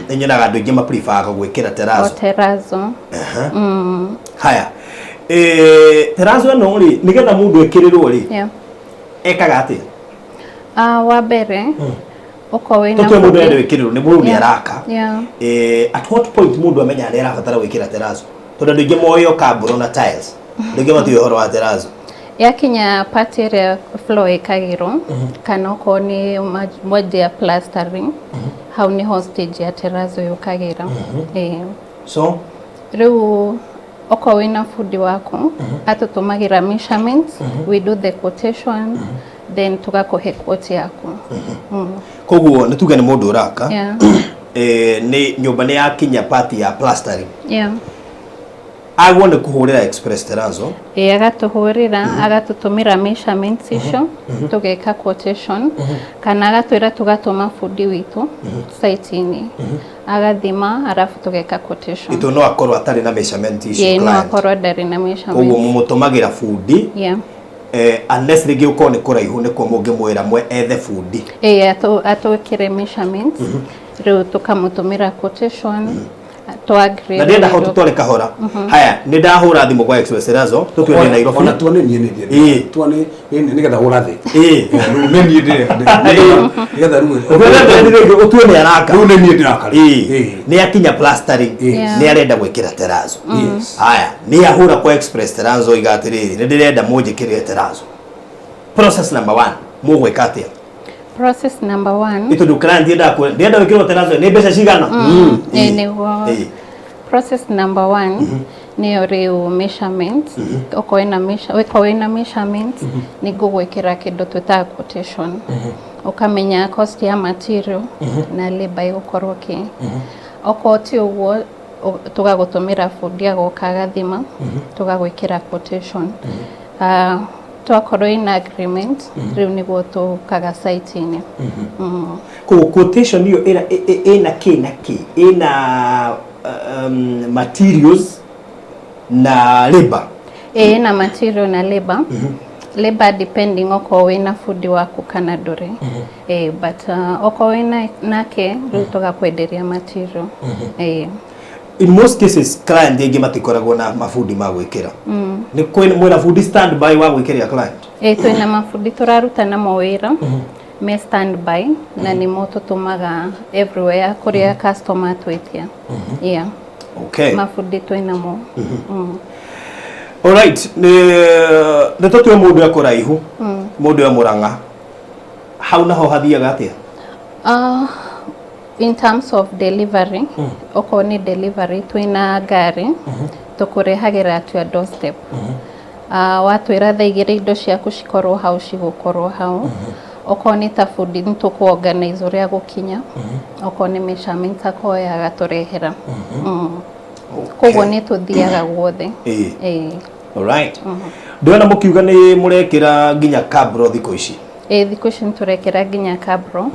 nĩ nyonaga andũ aingĩ mapreferaga gwĩkĩra
O
terrazzo.
Terrazzo.
Haya, Terrazzo ĩno rĩ, nĩgetha mũndũ ekĩrĩrwo rĩ, ekaga atĩa?
Wa mbere okorwo wĩna
tũtue mũndũ arenda gwĩkĩrĩrwo nĩ mũndũ nĩ araka. At what point mũndũ amenya nĩ arabatara gwĩkĩra terrazzo? Tondũ andũ aingĩ moĩ o kaburo na tiles, andũ aingĩ matiũĩ ũhoro wa terrazzo.
Yakinya part ĩrĩa floor ĩkagĩrwo kana okorwo nĩ mwanjia plastering, hau nĩho stage ya terrazzo yũkagĩra.
So
rĩu okorwo wĩna bundi waku atũtũmagĩra measurements, we do the quotation, then tũgakũhe quote yaku.
Koguo nĩ tuge nĩ mũndũ ũraka, nĩ nyũmba nĩ yakinya part ya plastering, agwo nĩ kũhũrĩra Express Terrazzo.
Agatũhũrĩra, agatũtũmĩra measurements icio, tũgeka quotation, kana agatwĩra tũgatũma bundi witũ site-inĩ, agathima, arabu tũgeka quotation.
Ito no akorwo atarĩ na measurement icio
client. No akorwo ndarĩ na measurement.
Koguo mũmũtũmagĩra bundi. Unless rĩngĩ ũkorwo nĩ kũraihu nĩkuo mũngĩmwĩra mwe ethe bundi.
Atwĩkĩre measurements, rĩu tũkamũtũmĩra quotation,
na ndĩrenda ho tũtware kahora. Haya, nĩ ndahũra thimũ kwa Express Terrazzo, tũtue nĩ Nairobi.
Ona tuone niĩ nĩ tuone nĩgetha hũra thĩ. Rĩu nĩ niĩ nĩgetha
rĩu ũtue nĩ araka.
Rĩu nĩ niĩ ndĩraka.
Nĩ akinya plastering, nĩ arenda gwĩkĩra terrazzo. Haya, nĩ ahũra kwa Express Terrazzo iga atĩrĩrĩ, nĩ ndĩrenda mũnjĩkĩrĩre terrazzo. Process number 1, mũgwĩka atĩa?
Process number 1.
Ito tondũ client ndĩrenda gwĩkĩrwo terrazzo nĩ mbeca cigana?
Nĩguo. Process number 1 nĩyo rĩu measurements. Okorwo wĩna measurements nĩ ngũgwĩkĩra kĩndũ twĩtaga quotation. Ũkamenya cost ya material na labor ĩgũkorwo kĩ. Okorwo ti ũguo tũgagũtũmĩra bundi agoka agathima, tũgagwĩkĩra quotation. Twakorwo ina agreement, rĩu nĩguo tũkaga site-inĩ.
Koguo quotation ĩyo ĩna kĩ na kĩ? Ĩna materials na labor.
Ĩna material na labor. Labor depending okorwo wĩna bundi waku kana ndũrĩ. But okorwo wĩna nake rĩu tũgakwenderia material.
In most cases client aingĩ matikoragwo na mabundi ma gwĩkĩra. Nĩ mwĩna bundi standby wa gwĩkĩrĩra client?
Twĩna mabundi tũraruta namo wĩra me standby, na nĩmo tũtũmaga everywhere kũrĩa customer twĩtia.
Okay.
Mabundi twĩnamo.
All right, nĩ tũtue mũndũ e kũraihu, mũndũ e Mũrang'a, hau naho hathiaga atĩa?
In terms of delivery, okorwo nĩ delivery twĩna ngari tũkũrehagĩra at your doorstep. Watwĩra thaa igĩrĩ indo ciaku cikorwo hau, cigũkorwo hau. Okorwo nĩ ta bundi nĩ tũkũ-organize ũrĩa gũkinya. Okorwo nĩ measurement akoya agatũrehera. Koguo nĩ tũthiaga guothe.
Alright. Ndĩrona mũkiuga nĩ mũrekĩra nginya cabro thikũ ici.
Thikũ ici nĩ tũrekĩra nginya cabro.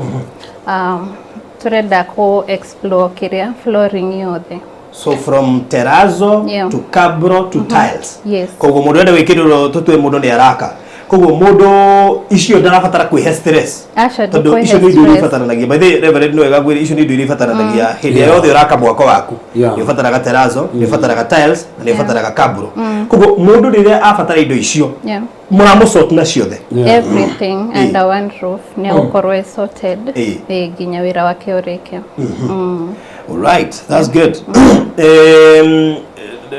Turenda ku explore kiria flooring yothe.
So from terrazzo to cabro to tiles.
Yes.
Koguo mũndũ ende gwĩkĩrĩrwo tũtue mũndũ nĩ araka. Koguo mũndũ icio ndarabatara kwĩhe stress.
Aca
tondũ icio nĩ indo iria ibataranagia. By the way, Reverend nĩ wega ngwĩre icio nĩ indo iria ibataranagia hĩndĩ ĩrĩa yothe ũraka mwako waku. Nĩ ũbataraga terrazzo, nĩ ũbataraga tiles, na nĩ ũbataraga cabro. Koguo mũndũ rĩrĩa abatara indo icio, mũramũsort na ciothe.
Everything under one roof nĩ gũkorwo sorted nginya wĩra wake ũrĩke.
All right, that's good.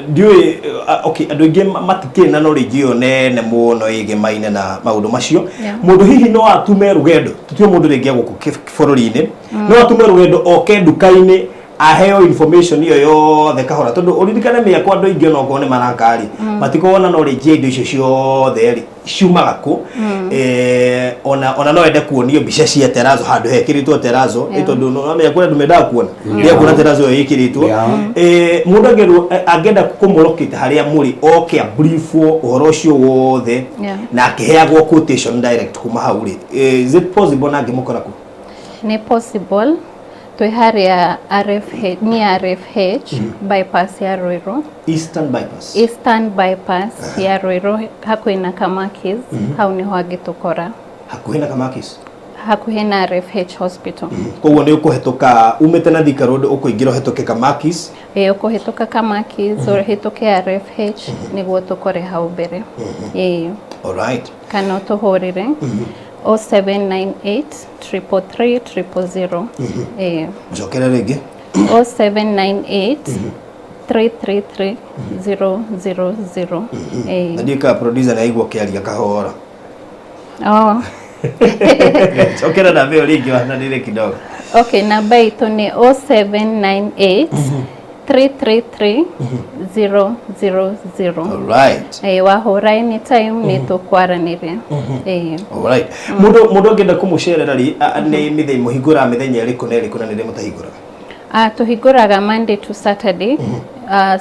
Ndiũĩ, okay, andũ aingĩ matikĩrĩ na knowledge ĩyo nene mũno ĩgemaine na maũndũ macio. Mũndũ hihi no atume rũgendo, tũtue mũndũ rĩngĩ gũkũ bũrũri-inĩ, no atume rũgendo oke nduka-inĩ aheo information ĩyo yothe kahora, tondũ ũririkane mĩako andũ aingĩ ona okorwo nĩ maraka rĩ, matikoragwo na knowledge ya indo icio ciothe rĩ ciumaga kũ. Ona no ende kuonio mbica cia terrazzo handũ hekĩrĩtwo terrazzo, tondũ no menya kũrĩ andũ mendaga kuona rĩrĩa kuona terrazzo ĩyo ĩkĩrĩtwo. Mũndũ angĩenda kũmũlocate harĩa mũrĩ oke a briefwo ũhoro ũcio wothe na akĩheagwo quotation direct kuma hau rĩ, is it possible na angĩmũkora kũ?
Nĩ possible. Twĩ harĩa RFH, near RFH bypass ya Ruiru.
Eastern bypass.
Eastern bypass ya Ruiru hakuhĩ na Kamakis, hau niho angĩtũkora.
Hakuhĩ na Kamakis?
Hakuhĩ na RFH Hospital.
Koguo nĩ ũkũhetũka umĩte na Thika Road, ũkũingĩra ũhetũke Kamakis.
Ĩĩ, ũkũhĩtũka Kamakis, ũhĩtũke RFH nĩguo tũkore hau mbere. Ĩĩ.
Alright.
Kana ũtũhũrĩre 0798 333 000. Ĩĩ.
Cokera rĩngĩ.
0798 333 000. Ĩĩ.
Na ndiũĩ kana producer nĩ aigua ũkĩaria kahora.
Oh.
Cokera namba ĩyo rĩngĩ wananĩre kidogo.
Okay, namba itũ nĩ 0798 333 000.
Alright.
Ĩĩ, wahũra anytime nĩ tũkwaranĩria. Ĩĩ.
Alright. Mũndũ angĩenda kũmũcerera rĩ, nĩ mĩthenya mũhingũraga mĩthenya ĩrĩkũ na ĩrĩkũ na nĩ rĩ mũtahingũraga?
Tũhingũraga Monday to Saturday.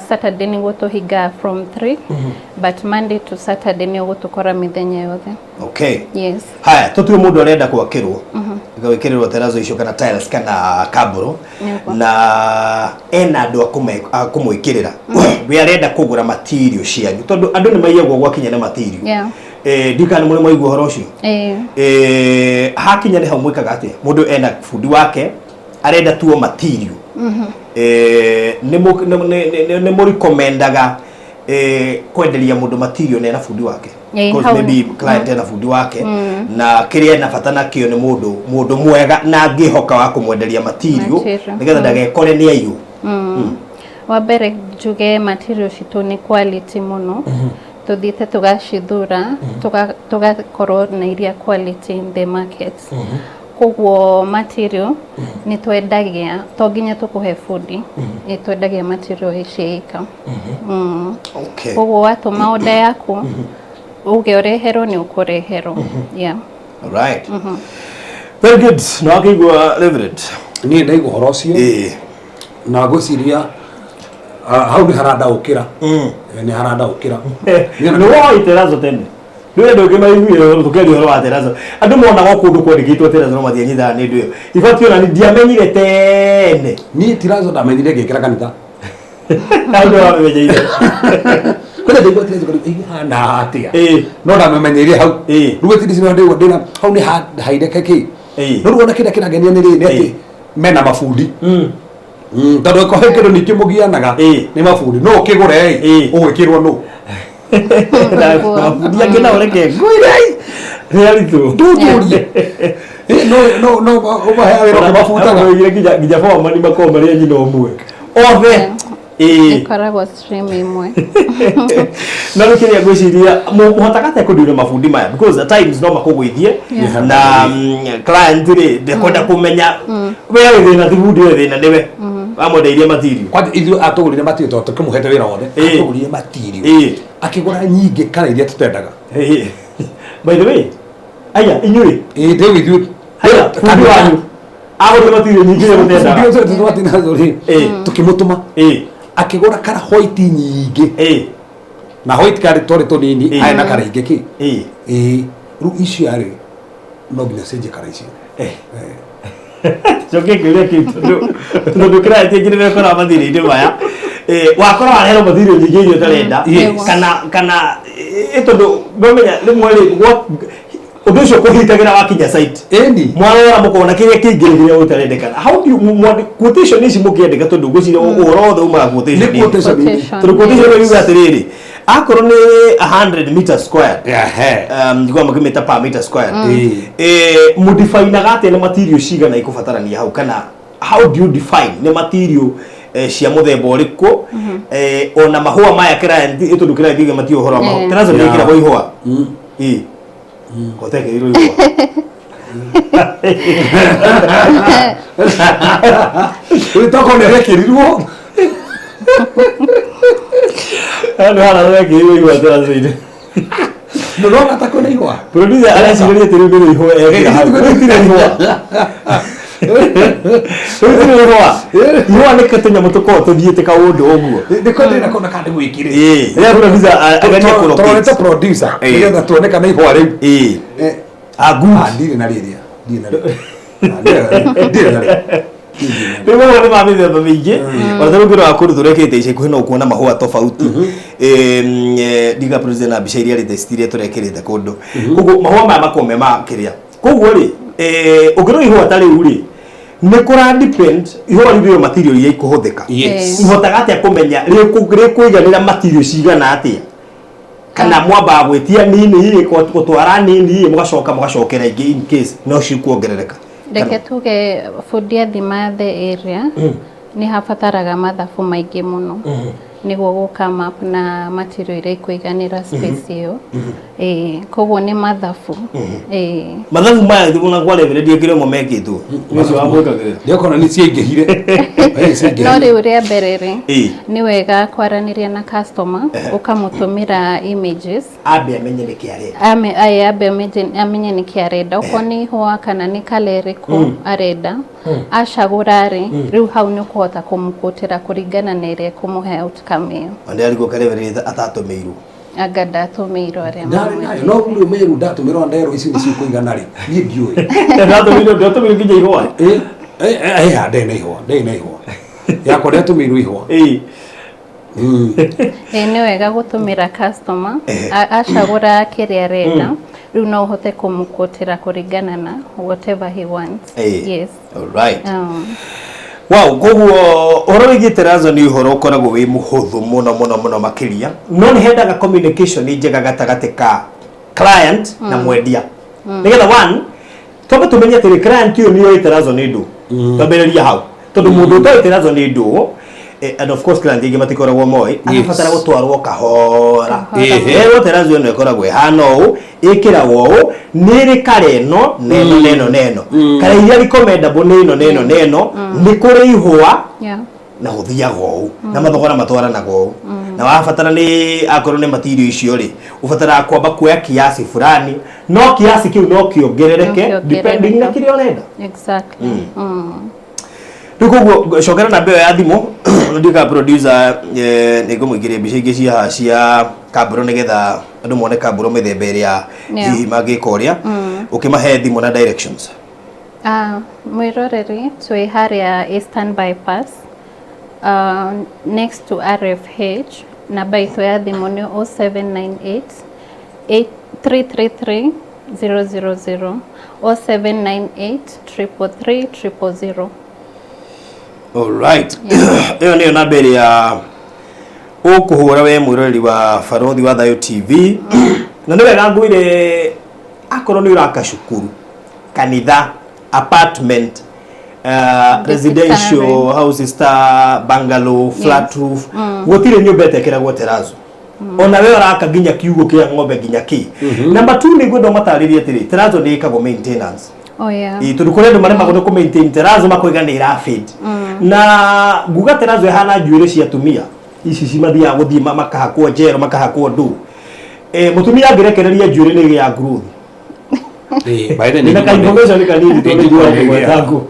Saturday nĩguo tũhingaga from 3, but Monday to Saturday nĩ ũgũtũkora mĩthenya yothe.
Okay.
Yes.
Haya, tũtue mũndũ arenda gwakĩrwo, gwĩkĩrĩrwo terazo icio kana tiles kana kaburo, na ena andũ a kũmwĩkĩrĩra, we arenda kũgũra material cianyu, tondũ andũ nĩ maiyagwo gwakinya nĩ material. Ndikana nĩ mũrĩ mwaigua ũhoro ũcio?
Ĩĩ.
Hakinya nĩ hau mwĩkaga atĩa? Mũndũ ena bundi wake arenda tuo material, nĩ mũrikomendaga kwenderia mũndũ material na ena bundi wake? Because maybe client ena bundi wake na kĩrĩa ena bata nakĩo nĩ mũndũ mwega na angĩhoka wa kũmwenderia material,
Material.
nĩgetha ndagekore nĩ aiyũ.
Wa mbere njuge material citũ nĩ quality mũno. Tũthiĩte tũgacithura, tũgakorwo na iria quality in the market. Koguo material nĩ twendagia, to nginya tũkũhe bundi, nĩ twendagia material ciĩika. Koguo watũma order yaku, uge ũreherwo, nĩ ũkũreherwo. Yeah.
Alright. Very good. Na wakĩigua, Reverend?
Niĩ ndaigua ũhoro ũcio na ngwĩciria hau nĩ harandaũkĩra. Nĩ harandaũkĩra.
Nĩ woi terazo tene nĩ ũndũ ũngĩ maiguire tũkĩaria ũhoro wa terazo, andũ monaga o kũndũ kwandĩkĩtwo terazo no matianyitaga nĩ ũndũ ĩyo ibatiĩ ona ndiamenyire tene.
Niĩ tirazo ndamenyire ngĩkĩra kanitha.
Hau nĩ wamenyeire?
Kwĩna ndaigua tirazo kana ihana atĩa, no ndamenyeire hau. Rĩu ĩtiri cino ndĩgua ndĩna hau nĩ haire kĩ. No rĩu ona kĩrĩa kĩrangenia nĩ rĩrĩ, nĩ atĩ mena mabundi, tondũ ko he kĩndũ ningĩ mũgianaga nĩ mabundi, no ũkĩgũre ĩ ũgwĩkĩrwo nũ.
Mabundi angĩ nao reke ngwĩre ai nĩ aritũ.
Ndũnjũrie. No ũmaheaga wĩra ũkĩmabutaga.
Oigire nginya foreman makoragwo marĩ a nyina ũmwe othe.
Ĩkoragwo stream ĩmwe.
Na rĩu kĩrĩa ngwĩciria, mũhotaga atĩa kũndiũria mabundi maya? Because at times no makũgũithie na client rĩ ndekwenda kũmenya we wĩ thĩna, ti bundi wĩ thĩna, nĩwe wamwendeirie material.
Kwanja ithuĩ atũgũrire material tondũ tũkĩmũhete wĩra wothe, atũgũrire material, akĩgũra nyingĩ kana iria tũtendaga.
By the way, aya inyuĩ?
Ĩĩ, ndĩu ithuĩ.
Haya, bundi wanyu agũrire material nyingĩ iria mũtendaga?
Bundi ũcio tũtwatinazo rĩ, tũkĩmũtũma, akĩgũra kara white nyingĩ, na white karĩ twarĩ tũnini, arĩ na kara ingĩ kĩ. Ĩĩ, rĩu icio arĩ no nginya cenjie kara icio.
Coke kĩũria kĩu, tondũ client aingĩ nĩ mekora mathĩna-inĩ maya. Wakora wareherwo material nyingĩ iria ũtarenda, kana tondũ mamenya rĩmwe rĩ ũndũ ũcio kũhitagĩra wakinya site, mwarora mũkona kĩrĩa kĩingĩ kĩrĩa ũtarendekana. How do you quotation ici mũkĩandĩka? Tondũ ngwĩciria ũhoro wothe umaga quotation.
Nĩ quotation.
Quotation.
Tondũ quotation ĩriuga atĩrĩrĩ, akorwo nĩ 100 meter square, njiguaga makĩmĩta per meter square, mũdefinaga atĩa nĩ material cigana ikũbatarania hau, kana how do you define nĩ material cia mũthemba ũrĩkũ, ona mahũa maya client, tondũ client yuge matiũĩ ũhoro wa mahũa? Terazo nĩ ĩkĩragwo ihũa? Ĩ kotekĩrirwo ihũa?
Rĩu tokorwo nĩ rekĩrirwo.
Nĩ hana rekĩrirwo ihũa terazo-inĩ?
Ndũrona ta kwĩna ihũa?
Producer arecirĩria atĩ rĩu nĩ ihũa ekĩra hau. Rĩu tirĩ ihũa, rĩu tirĩ ihũa. Ihũa nĩ tũnyamũ tũkoragwo tũthiĩte kaũndũ ũguo.
Nĩko ndĩrenda kuona kana nĩ gwĩkire.
Rĩrĩa producer agerie kũlocate.
Tũrorete producer nĩgetha tuone kana ihũa rĩu.
Ah, good.
Ah, ndirĩ na rĩrĩa, ndirĩ na rĩrĩa. Ah, ndirĩ na rĩrĩa.
Rĩu mahũa nĩ ma mĩthemba mĩingĩ, ona ta rĩu ngĩrora kũndũ tũrekĩrĩte ica ikuhĩ no ũkuona mahũa tofauti. Ndiga producer na mbica iria latest iria tũrekĩrĩte kũndũ. Koguo mahũa maya makoragwo me ma kĩrĩa, koguo rĩ Ũngĩrora ihũa ta rĩu rĩ, nĩ kũra depend ihũa rĩu rĩo material iria ikũhũthĩka. Ihotaga atĩa kũmenya rĩkũiganĩra material cigana atĩa, kana mwambaga gwĩtia nini, gũtwara nini, mũgacoka mũgacokera ingĩ in case no cikuongerereka?
Reke tuge bundi athima the area, nĩ habataraga mathabu maingĩ mũno nĩguo gũ come up na material iria ikũiganĩra space ĩyo. Ĩĩ, koguo nĩ mathabu. Ĩĩ.
Mathabu maya ona kwa level ndiĩkĩre mo mekĩtwo ũcio wa mwĩkagĩrĩra.
Ndĩokona nĩ ciaingĩhire. Eh, ciaingĩhire.
No rĩu rĩa mbere rĩ, nĩ wega kwaranĩria na customer, ũkamũtũmĩra images.
Ambe amenye nĩkĩ arenda.
Ame ambe amenye nĩkĩ arenda, okorwo nĩ ihũa kana nĩ kala ĩrĩkũ arenda. Acagũra rĩ, rĩu hau nĩ ũkũhota kũmũkũtĩra kũringana na ĩrĩa ĩkũmũhe outcome ĩyo.
Na ndĩrarigwo karebe atatũmĩirwo.
Anga ndatũmĩirwo arĩa
Ndarĩ
mamwe.
nayo no rĩu meru ndatũmĩrwo, nderwo ici nĩ cikũigana rĩ, niĩ ndiũĩ.
Ndatũmĩirwo nginya ihũa.
Eh, eh, eh, ndarĩ na ihũa, ndarĩ na ihũa yakwa, ndatũmĩirwo ihũa.
Ĩĩ, nĩ wega gũtũmĩra customer. Acagũra kĩrĩa arenda, rĩu no ũhote kũmũkũtĩra kũringana na whatever he wants. Yes.
Alright. Wow, koguo ũhoro wĩgiĩ terrazzo nĩ ũhoro ũkoragwo wĩ mũhũthũ mũno mũno mũno makĩria, no nĩ hendaga communication njega gatagatĩ ka client na mwendia, nĩgetha one twambe tũmenye atĩrĩ, client ũyũ nĩ oĩ terrazzo nĩ ndũ. Twambĩrĩria hau, tondũ mũndũ ũtoĩ terrazzo nĩ ndũ, and of course client aingĩ matikoragwo moĩ, arabatara gũtwarwo kahora. Erwo terrazzo ĩno ĩkoragwo ĩhana ũũ, ĩkĩragwo ũũ, nĩ ĩrĩ kare ĩno na ĩno na ĩno na ĩno, kare iria recommendable nĩ ĩno na ĩno na ĩno, nĩ kũrĩ ihũa na gũthiaga ũũ na mathogora matwaranaga ũũ, na wabatara nĩ akorwo nĩ material icio rĩ, ũbataraga kwamba kuoya kiasi fulani, no kiasi kĩu no kĩongerereke
No kĩongerereke.
depending na kĩrĩa ũrenda. Rĩu koguo cokera namba ĩyo ya thimũ. Ndiũka producer, nĩ ngũmũingĩria mbica ingĩ cia haha cia kambũro, nĩgetha andũ mone kambũro mĩthemba ĩrĩa hihi mangĩka ũrĩa ũkĩmahe thimũ na directions.
Ah, mwĩroreri, twĩ harĩa Eastern Bypass, next to RFH. Namba itũ ya thimũ nĩ 0798 333 000, 0798 333 000.
Alright, ĩyo nĩyo namba ĩrĩa ũkũhũra we mwĩroreri wa Barothi wa Thayo TV. Na nĩ wega ngwĩre, akorwo nĩ ũraka cukuru, kanitha, apartment, residential houses ta bungalow, flat roof, gũtirĩ nyũmba ĩtekĩragwo terrazzo, ona we ũraka nginya kiugũ kĩa ng'ombe nginya kĩ. Number 2, nĩ ngwenda ũmatarĩrie atĩrĩ, terrazzo nĩ ĩkagwo maintenance.
Oh yeah.
Ĩ, tondũ kũrĩ andũ maremagwo nĩ kũ maintain terrazzo, makoiga nĩ ĩra fade, na nguga terrazzo ĩhana njuĩrĩ cia atumia ici cimathiaga gũthiĩ makahakwo njero, makahakwo ndũ. Mũtumia angĩrekereria njuĩrĩ nĩ ĩgĩaga growth.
By the
Nĩ ka information kanini tondũ nĩ gwetangũ.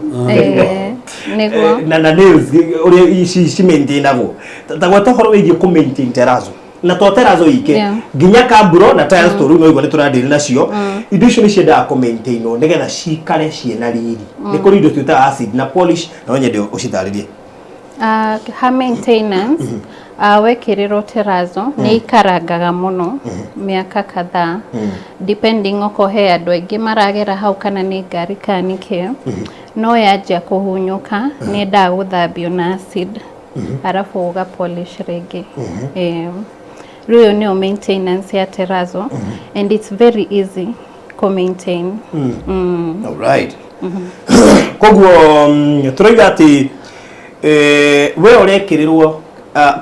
Nĩguo.
Na nails ũrĩa ici ci maintainagwo, ta gweta ũhoro wĩgiĩ kũ maintain terrazzo, na to terrazzo ike, nginya kamburo na tiles, to rĩu no igua nĩ tũradĩri nacio. Indo icio nĩ ciendaga kũ maintainwo nĩgetha cikare ciĩna riri. Nĩ kũrĩ indo twĩtaga acid na polish, no nyende ũcitarĩrie.
Ha maintenance, wekĩrĩrwo terrazzo nĩ ikarangaga mũno mĩaka kadhaa, depending okorwo he andũ aingĩ maragera hau kana nĩ ngari kana nĩ kĩ. No yanjia kũhunyũka, nĩ endaga gũthambio na acid, arabu ũga polish rĩngĩ. Rĩu ĩyo nĩyo maintenance ya terrazzo, and it's very easy kũ maintain.
Alright. Koguo tũroiga atĩ we ũrekĩrĩrwo,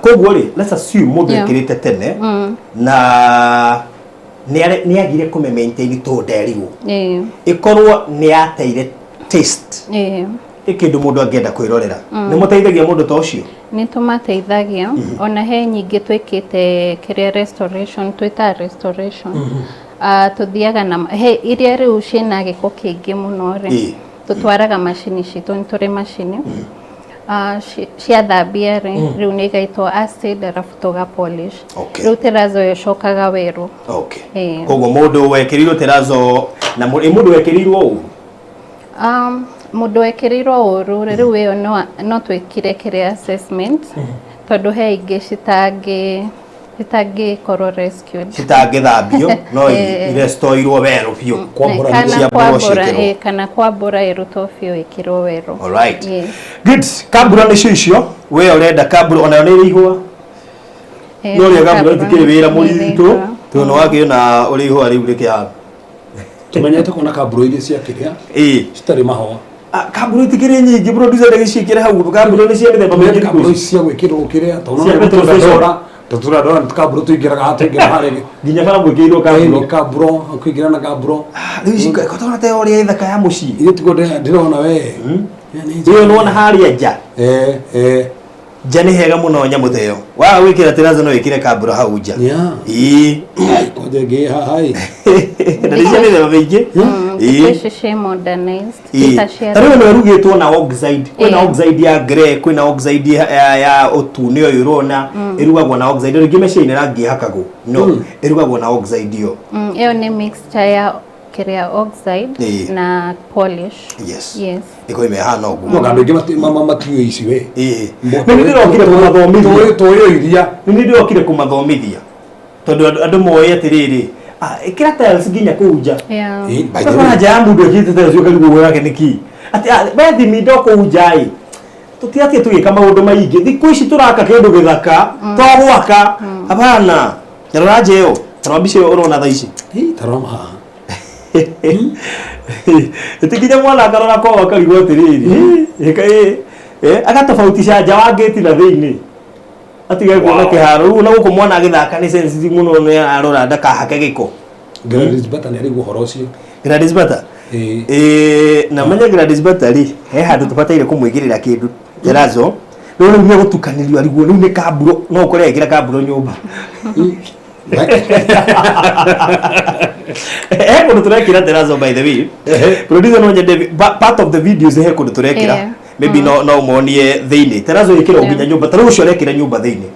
koguo rĩ, let's assume mũndũ ekĩrĩte tene na nĩ agire kũme maintain tondũ nderirwo, ĩkorwo nĩ yateire taste, ĩ kĩndũ mũndũ angĩenda kwĩrorera, nĩ mũteithagia mũndũ ta ũcio?
Nĩ tũmateithagia. Ona he nyingĩ twĩkĩte kĩrĩa restoration, twĩtaga restoration. Tũthiaga na he iria rĩu ciĩna gĩko kĩingĩ mũno rĩ, tũtwaraga macini citũ, nĩ tũrĩ macini. Ciathambia rĩ, rĩu nĩ igaitwo acid, arabu tũga polish. Rĩu terrazzo ĩyo ĩcokaga werũ.
Koguo mũndũ wekĩrirwo terrazzo na mũndũ wekĩrirwo ũru?
Mũndũ wekĩrĩirwo ũru rĩ, rĩu ĩyo no twĩkire kĩrĩa assessment, tondũ he ingĩ citangĩ Citangĩkorwo rescued.
Citangĩthambio no irestoirwo werũ biũ.
Kwambũra.
Kana
ciambũrwo
kwambũra,
ciĩkĩrwo.
Kana kwambũra ĩrutwo biũ ĩkĩrwo werũ.
Alright.
Yes.
Good. Kambura nĩcio icio. We ũrenda kambura onayo nĩ ĩrĩ ihũa. No rĩa kambura itikĩrĩ wĩra
nĩ
mũritũ.
ĩrĩ
Tondũ nĩ wakĩona ũrĩ ihũa rĩu rĩkĩhana.
Tumenyete kuona kamburo iria cia kĩrĩa citarĩ mahũa.
Kambura itikĩrĩ nyingĩ, producer ndagĩciĩkĩre hau. Kambura nĩ cia mĩthemba mĩingĩ thikũ
Kamburo
ici.
ici cia gwĩkĩrwo kĩrĩa tondũ
Cia
no
petrol station.
tũradora tũradora nĩ kamburo tũingĩraga haha tũingĩra harĩa.
Nginya bara mwĩkĩirwo kambura.
Ĩni kamburo kũingĩra na kamburo.
Rĩu ici kotona ta ũrĩa ithaka ya mũciĩ.
Ithuĩ tiguo ndĩrona we.
Ĩyo nĩwona harĩa nja. Nja nĩ hega mũno nyamũ ta ĩyo. Waga gwĩkĩra terrazzo no wĩkĩre kambura hau nja.
Yeah.
Ĩĩ.
Kwanja ĩngĩ haha ĩ.
Na nĩ cia mĩthemba mĩingĩ.
Thikũ ici ciĩ modernized. Ti ta cia
Ta rĩu ĩno ĩrugĩtwo na oxide. Kwĩna oxide ya grey, kwĩna oxide ya ũtune ũyũ ũrona. Ĩrugagwo na oxide. Rĩngĩ meciria rangi ĩhakagwo. No, ĩrugagwo na oxide ĩyo.
Ĩyo nĩ mixture ya kĩrĩa oxide na polish.
Yes.
Yes.
Ĩkorwo ĩmehana ũguo.
No andũ aingĩ matiũĩ ici we.
Nĩ niĩ ndĩrokire kũmathomithia.
Tũĩ iria.
Nĩ niĩ ndĩrokire kũmathomithia. Tondũ andũ moĩ atĩrĩrĩ, ĩkĩra tiles nginya kũu nja.
Yeah.
By the
Ũgakora
way.
nja ya mũndũ ekĩrĩte tiles ũkarigwo wake nĩ kĩ. Atĩ we thimindo kũu nja ĩ. Tũtirathiĩ tũgĩka maũndũ maingĩ. Thikũ ici tũraka kĩndũ gĩthaka, to gwaka. Hapana. Tarora nja ĩyo. Tarora mbica ĩyo ũrona thaa ici.
Tarora haha.
Ĩti nginya mwana akarora kwao akarigwo atĩrĩrĩ. Agatofautisha nja wa gate na thĩinĩ. Atige kuona kĩharo. Rĩu ona gũkũ mwana agĩthaka nĩ sensitive mũno nĩ arora ndakahake gĩko.
Gladys Bata nĩ arĩguo ũhoro ũcio.
Gladys Bata. Na menya Gladys Bata rĩ, he handũ tũbataire kũmwĩkĩrĩra kĩndũ terrazzo. Rĩu rĩu nĩ gũtukanĩrio arigwo rĩu nĩ kamburo no ũkore ekĩra kamburo nyũmba. He kũndũ tũrekĩra terrazzo by the way. Producer no nyende part of the videos he kũndũ tũrekĩra. Maybe no monie thĩinĩ. Terrazzo ĩkĩrwo nginya nyũmba. Ta rĩu ũcio arekĩra nyũmba thĩinĩ.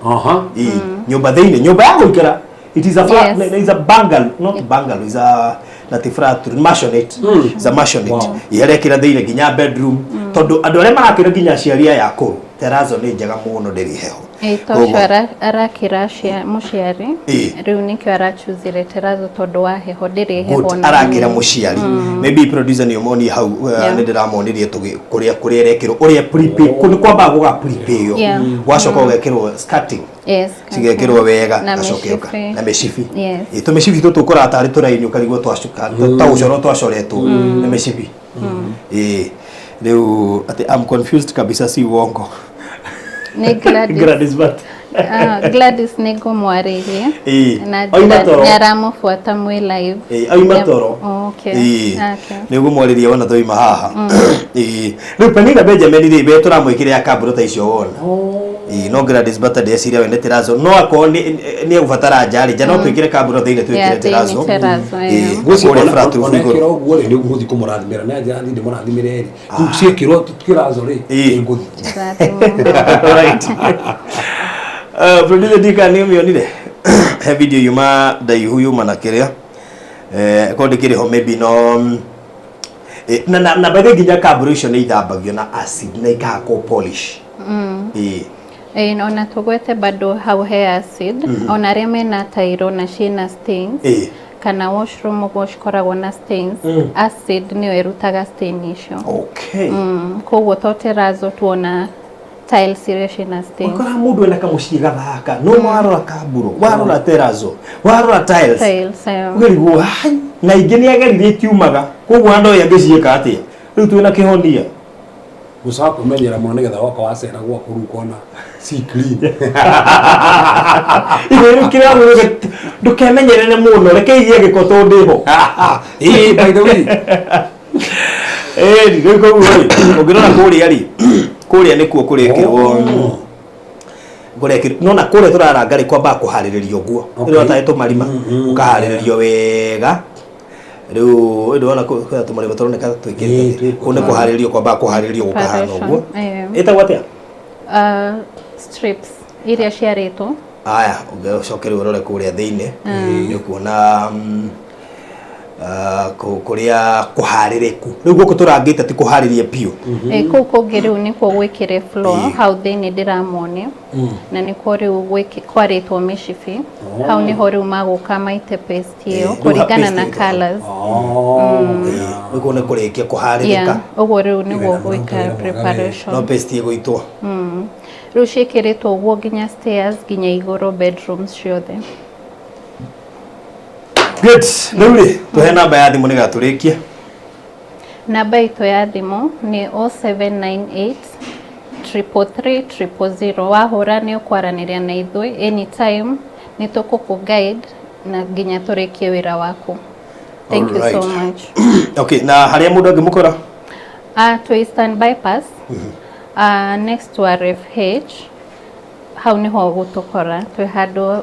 Nyũmba thĩinĩ, nyũmba ya gũikara. It is a flat,
Yes.
is a bungalow, not bungalow, is a not a flat, maisonette. It's a maisonette.
Wow.
Yarekĩra thĩinĩ nginya bedroom. Tondũ andũ arĩa marakĩra nginya aciari aya akũrũ, terrazzo nĩ njega mũno ndĩrĩ heho.
To ũcio arakĩra mũciari. Rĩu nĩkĩo arachuzire terrazzo tondũ wa heho ndĩrĩ heho.
Good. Arakĩra mũciari. Maybe producer nĩ ũmonie hau nĩ ndĩramonirie kũrĩa kũrĩa ĩrekĩrwo ũrĩa prepay kũndũ kwambaga gũga prepay yo. Gwacoka ũgekĩrwo skirting.
Yes.
Cigekĩrwo wega
Na
gacoke ũka
mĩcibi.
na mĩcibi.
Yes.
Tũmĩcibi tũtũ ũkoraga tarĩ tũraini ũkarigwo twacuka ta gũcorwo twacoretwo nĩ mĩcibi. Rĩu atĩ I'm confused kabisa si uongo.
Nĩ Gladys.
Gladys Bata.
Gladys nĩ ngũmwarĩrie. Na
Auma toro.
nĩ aramũbuata mwĩ live.
Auma toro.
Okay. Okay.
Nĩ ngũmwarĩria wona twaima haha. Rĩu Penina Benjamin rĩ we tũramwĩkĩra ya kamburo ta icio wona. No Gladys Bata ndeciria we nĩ terrazzo no akorwo nĩ egũbatara nja rĩ nja no twĩkĩre kamburo thĩinĩ twĩkĩre
Yeah, thĩinĩ
terrazzo.
terrazzo, yeah.
Kũrĩa flat roof
Ona
igũrũ.
ekĩra ũguo rĩ nĩ ngũthiĩ kũmũrathimĩra na njĩra thiĩ ndĩmũrathimĩre rĩ. Rĩu ciĩkĩrwo kĩrazo rĩ nĩ ngũthiĩ.
Right. Producer Dika nĩ ũmĩonire he video yuma ndaihu yuma na kĩrĩa korwo ndĩkĩrĩ ho maybe no na by the way nginya kamburo icio nĩ ithambagio na acid na ikahakwo polish.
Ona tũgwete bado hau he acid. Ona arĩa mena tairo na ciĩna stains. Kana washroom ũguo cikoragwo na stains. Acid nĩyo ĩrutaga stain icio.
Okay.
Koguo to terrazzo tuona tiles iria ciĩna stains.
Ũkora mũndũ ena kamũciĩ gathaka no warora kamburo warora terrazzo warora tiles
Tiles, yeah.
ũkarigwo hai na ingĩ nĩ ageririe itiumaga koguo andũ aya angĩciĩka atĩa rĩu twĩna kĩhonia.
Gũcoka kwĩmenyera mũno nĩgetha woka wacera gwaku rĩu ũkona si clean.
Igũrũ rĩu kĩrĩa ndũkemenyerere mũno reke igie gĩko tondũ ndĩho.
By the way.
Rĩu koguo rĩ ũngĩrora kũrĩa rĩ kũrĩa nĩkuo kũrĩkĩrwo kũrekĩrwo no na kũrĩa tũraranga rĩ kwambaga kũharĩrĩrio ũguo. Rĩu tarĩ tũmarima ũkaharĩrĩrio wega. Rĩu ndĩrona kwĩna tũmarima tũroneka twĩkĩrĩte kũu nĩ kũharĩrĩrio kwambaga kũharĩrĩrio gũkahana ũguo. Ĩtagwo atĩa?
Strips iria ciarĩtwo.
Aya, ũcoke rĩu ũrore kũrĩa thĩinĩ nĩ ũkuona Kũrĩa kũharĩrĩku rĩu gũkũ tũrangĩte ti kũharĩrie biũ.
Kũu kũngĩ rĩu nĩkuo gwĩkĩre floor hau thĩinĩ ndĩramonia na nĩkuo rĩu kwarĩtwo mĩcibi. Hau nĩho rĩu magũka maite paste ĩyo kũringana na colours.
Rĩu nĩ kũrĩkia kũharĩrĩka.
Ũguo rĩu nĩguo gwĩka preparation.
No paste ĩgũitwo.
Rĩu ciĩkĩrĩtwo ũguo nginya stairs nginya igũrũ bedrooms ciothe.
Good. Rĩu rĩ tũhe namba ya thimũ nĩgetha tũrĩkie.
Namba itũ ya thimũ nĩ 0798 333 000. Wahũra nĩ ũkwaranĩria na ithuĩ anytime, nĩ tũkũkũ guide na nginya tũrĩkie wĩra waku. Thank you so much.
Okay, na harĩa mũndũ angĩmũkora?
Twĩ Eastern Bypass, next to RFH, hau nĩho ũgũtũkora, twĩ handũ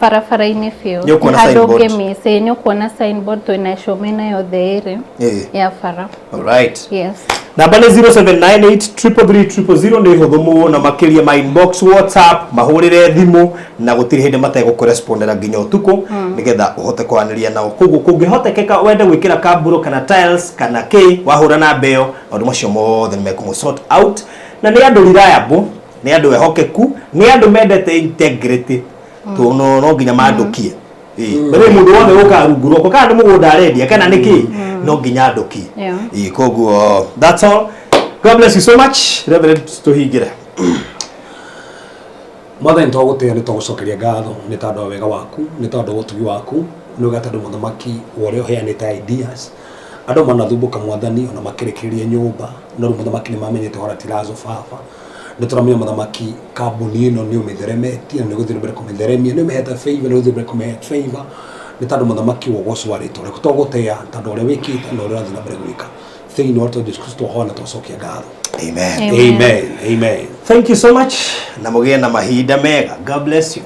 barabara-inĩ biũ.
Nĩ ũkuona
Handũ
signboard.
Ũngĩmiss, nĩ ũkuona signboard, twĩna mĩena yothe ĩrĩ ya bara.
Alright.
Yes.
Namba nĩ 0798 333 000 nĩ hũthũ mũno makĩria ma inbox WhatsApp mahũrĩre thimũ na gũtirĩ hĩndĩ mategũkũrespondera nginya ũtukũ nĩgetha ũhote kwaranĩria nao. Koguo kũngĩhotekeka wende gwĩkĩra kamburo kana tiles kana kĩ, wahũra namba ĩyo maũndũ macio mothe nĩ mekũmũ sort out. Na nĩ andũ reliable, nĩ andũ ehokeku, nĩ andũ mendete integrity. To no no nginya mandũkie. Mbere mũndũ wothe ũkaga rungu rwakwa kana nĩ mũgũnda arendia kana nĩ kĩ, no nginya andũkie. Koguo that's all. God bless you so much. Reverend, tũhingĩre.
Mwathani, twagũtĩĩa, nĩ twagũcokeria ngatho nĩ tondũ wa wega waku, nĩ tondũ wa ũtugi waku, nĩ wega tondũ mũthamaki wa ũrĩa ũheanĩte ideas andũ manathumbũka mwathani ona makĩrĩkĩrĩria nyũmba, no rĩu mũthamaki nĩ mamenyete ũhoro tirazo. Baba, nĩ tũramenya mũthamaki kambuni ĩno nĩ ũmĩtheremetie na nĩ ũgũthiĩ na mbere kũmĩtheremia, nĩ ũmĩhete favor, nĩ ũgũthiĩ na mbere kũmĩhe favor nĩ tondũ mũthamaki wa ũgoco wa rĩtwa rĩaku. Twagũtĩĩa tondũ ũrĩa wĩkĩte na ũrĩa ũrathiĩ na mbere gwĩka thĩinĩ wa rĩtwa Jesu Kristo twahoya na twacokia ngatho.
Amen.
Amen, amen.
Thank you so much na mũgĩe na mahinda mega. God bless you.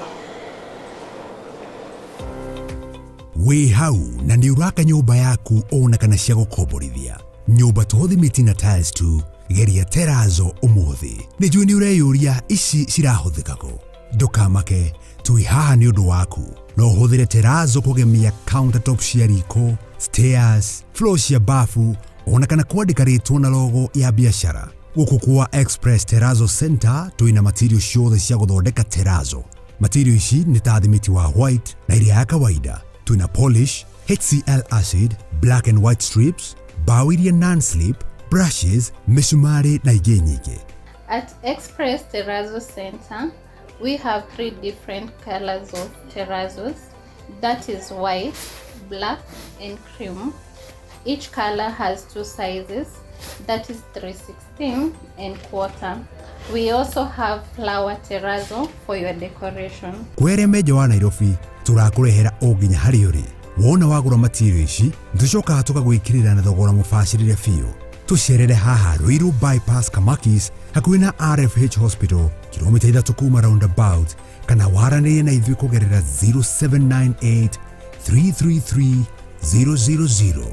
Wĩ hau na nĩ ũraka nyũmba yaku ona kana cia gũkomborithia nyũmba to thimiti na tiles tu, geria terazo ũmũthĩ. Nĩ njũĩ nĩ ũreyũria ici cirahũthĩka kũ. Ndũkamake, twĩ haha nĩ ũndũ waku. No ũhũthĩre terazo kũgemia countertop cia riko, stairs, floor cia bafu ona kana kwandĩka rĩtwa na logo ya biacara. Gũkũ kwa Express Terrazzo Center twĩna material ciothe cia gũthondeka terazo. Material ici nĩ ta thimiti wa white na iria ya kawaida, twĩna polish, HCl acid, black and white strips, bao iria non-slip, brushes, mĩcumarĩ na ingĩ nyingĩ.
At Express Terrazzo Center, we have three different colors of terrazos. That is white, black, and cream. Each color has two sizes, that is 316 and quarter. We also have flower terrazzo for your decoration.
Kwere menja wa Nairobi tũrakũrehera o nginya harĩa ũrĩ. Wona wagũra material ici tũcokaga tũgagwĩkĩrĩra na thogora mũbacĩrĩre biũ. Tũcerere haha Ruiru Bypass, Kamakis, hakuhĩ na RFH Hospital, kilomita 3 kuma roundabout, kana waranĩrie na ithuĩ kũgerera 0798 333 000.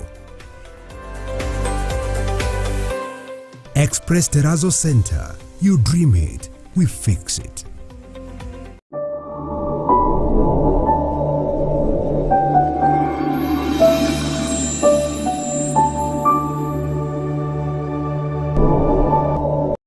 Express Terrazzo Center. You dream it, we fix it.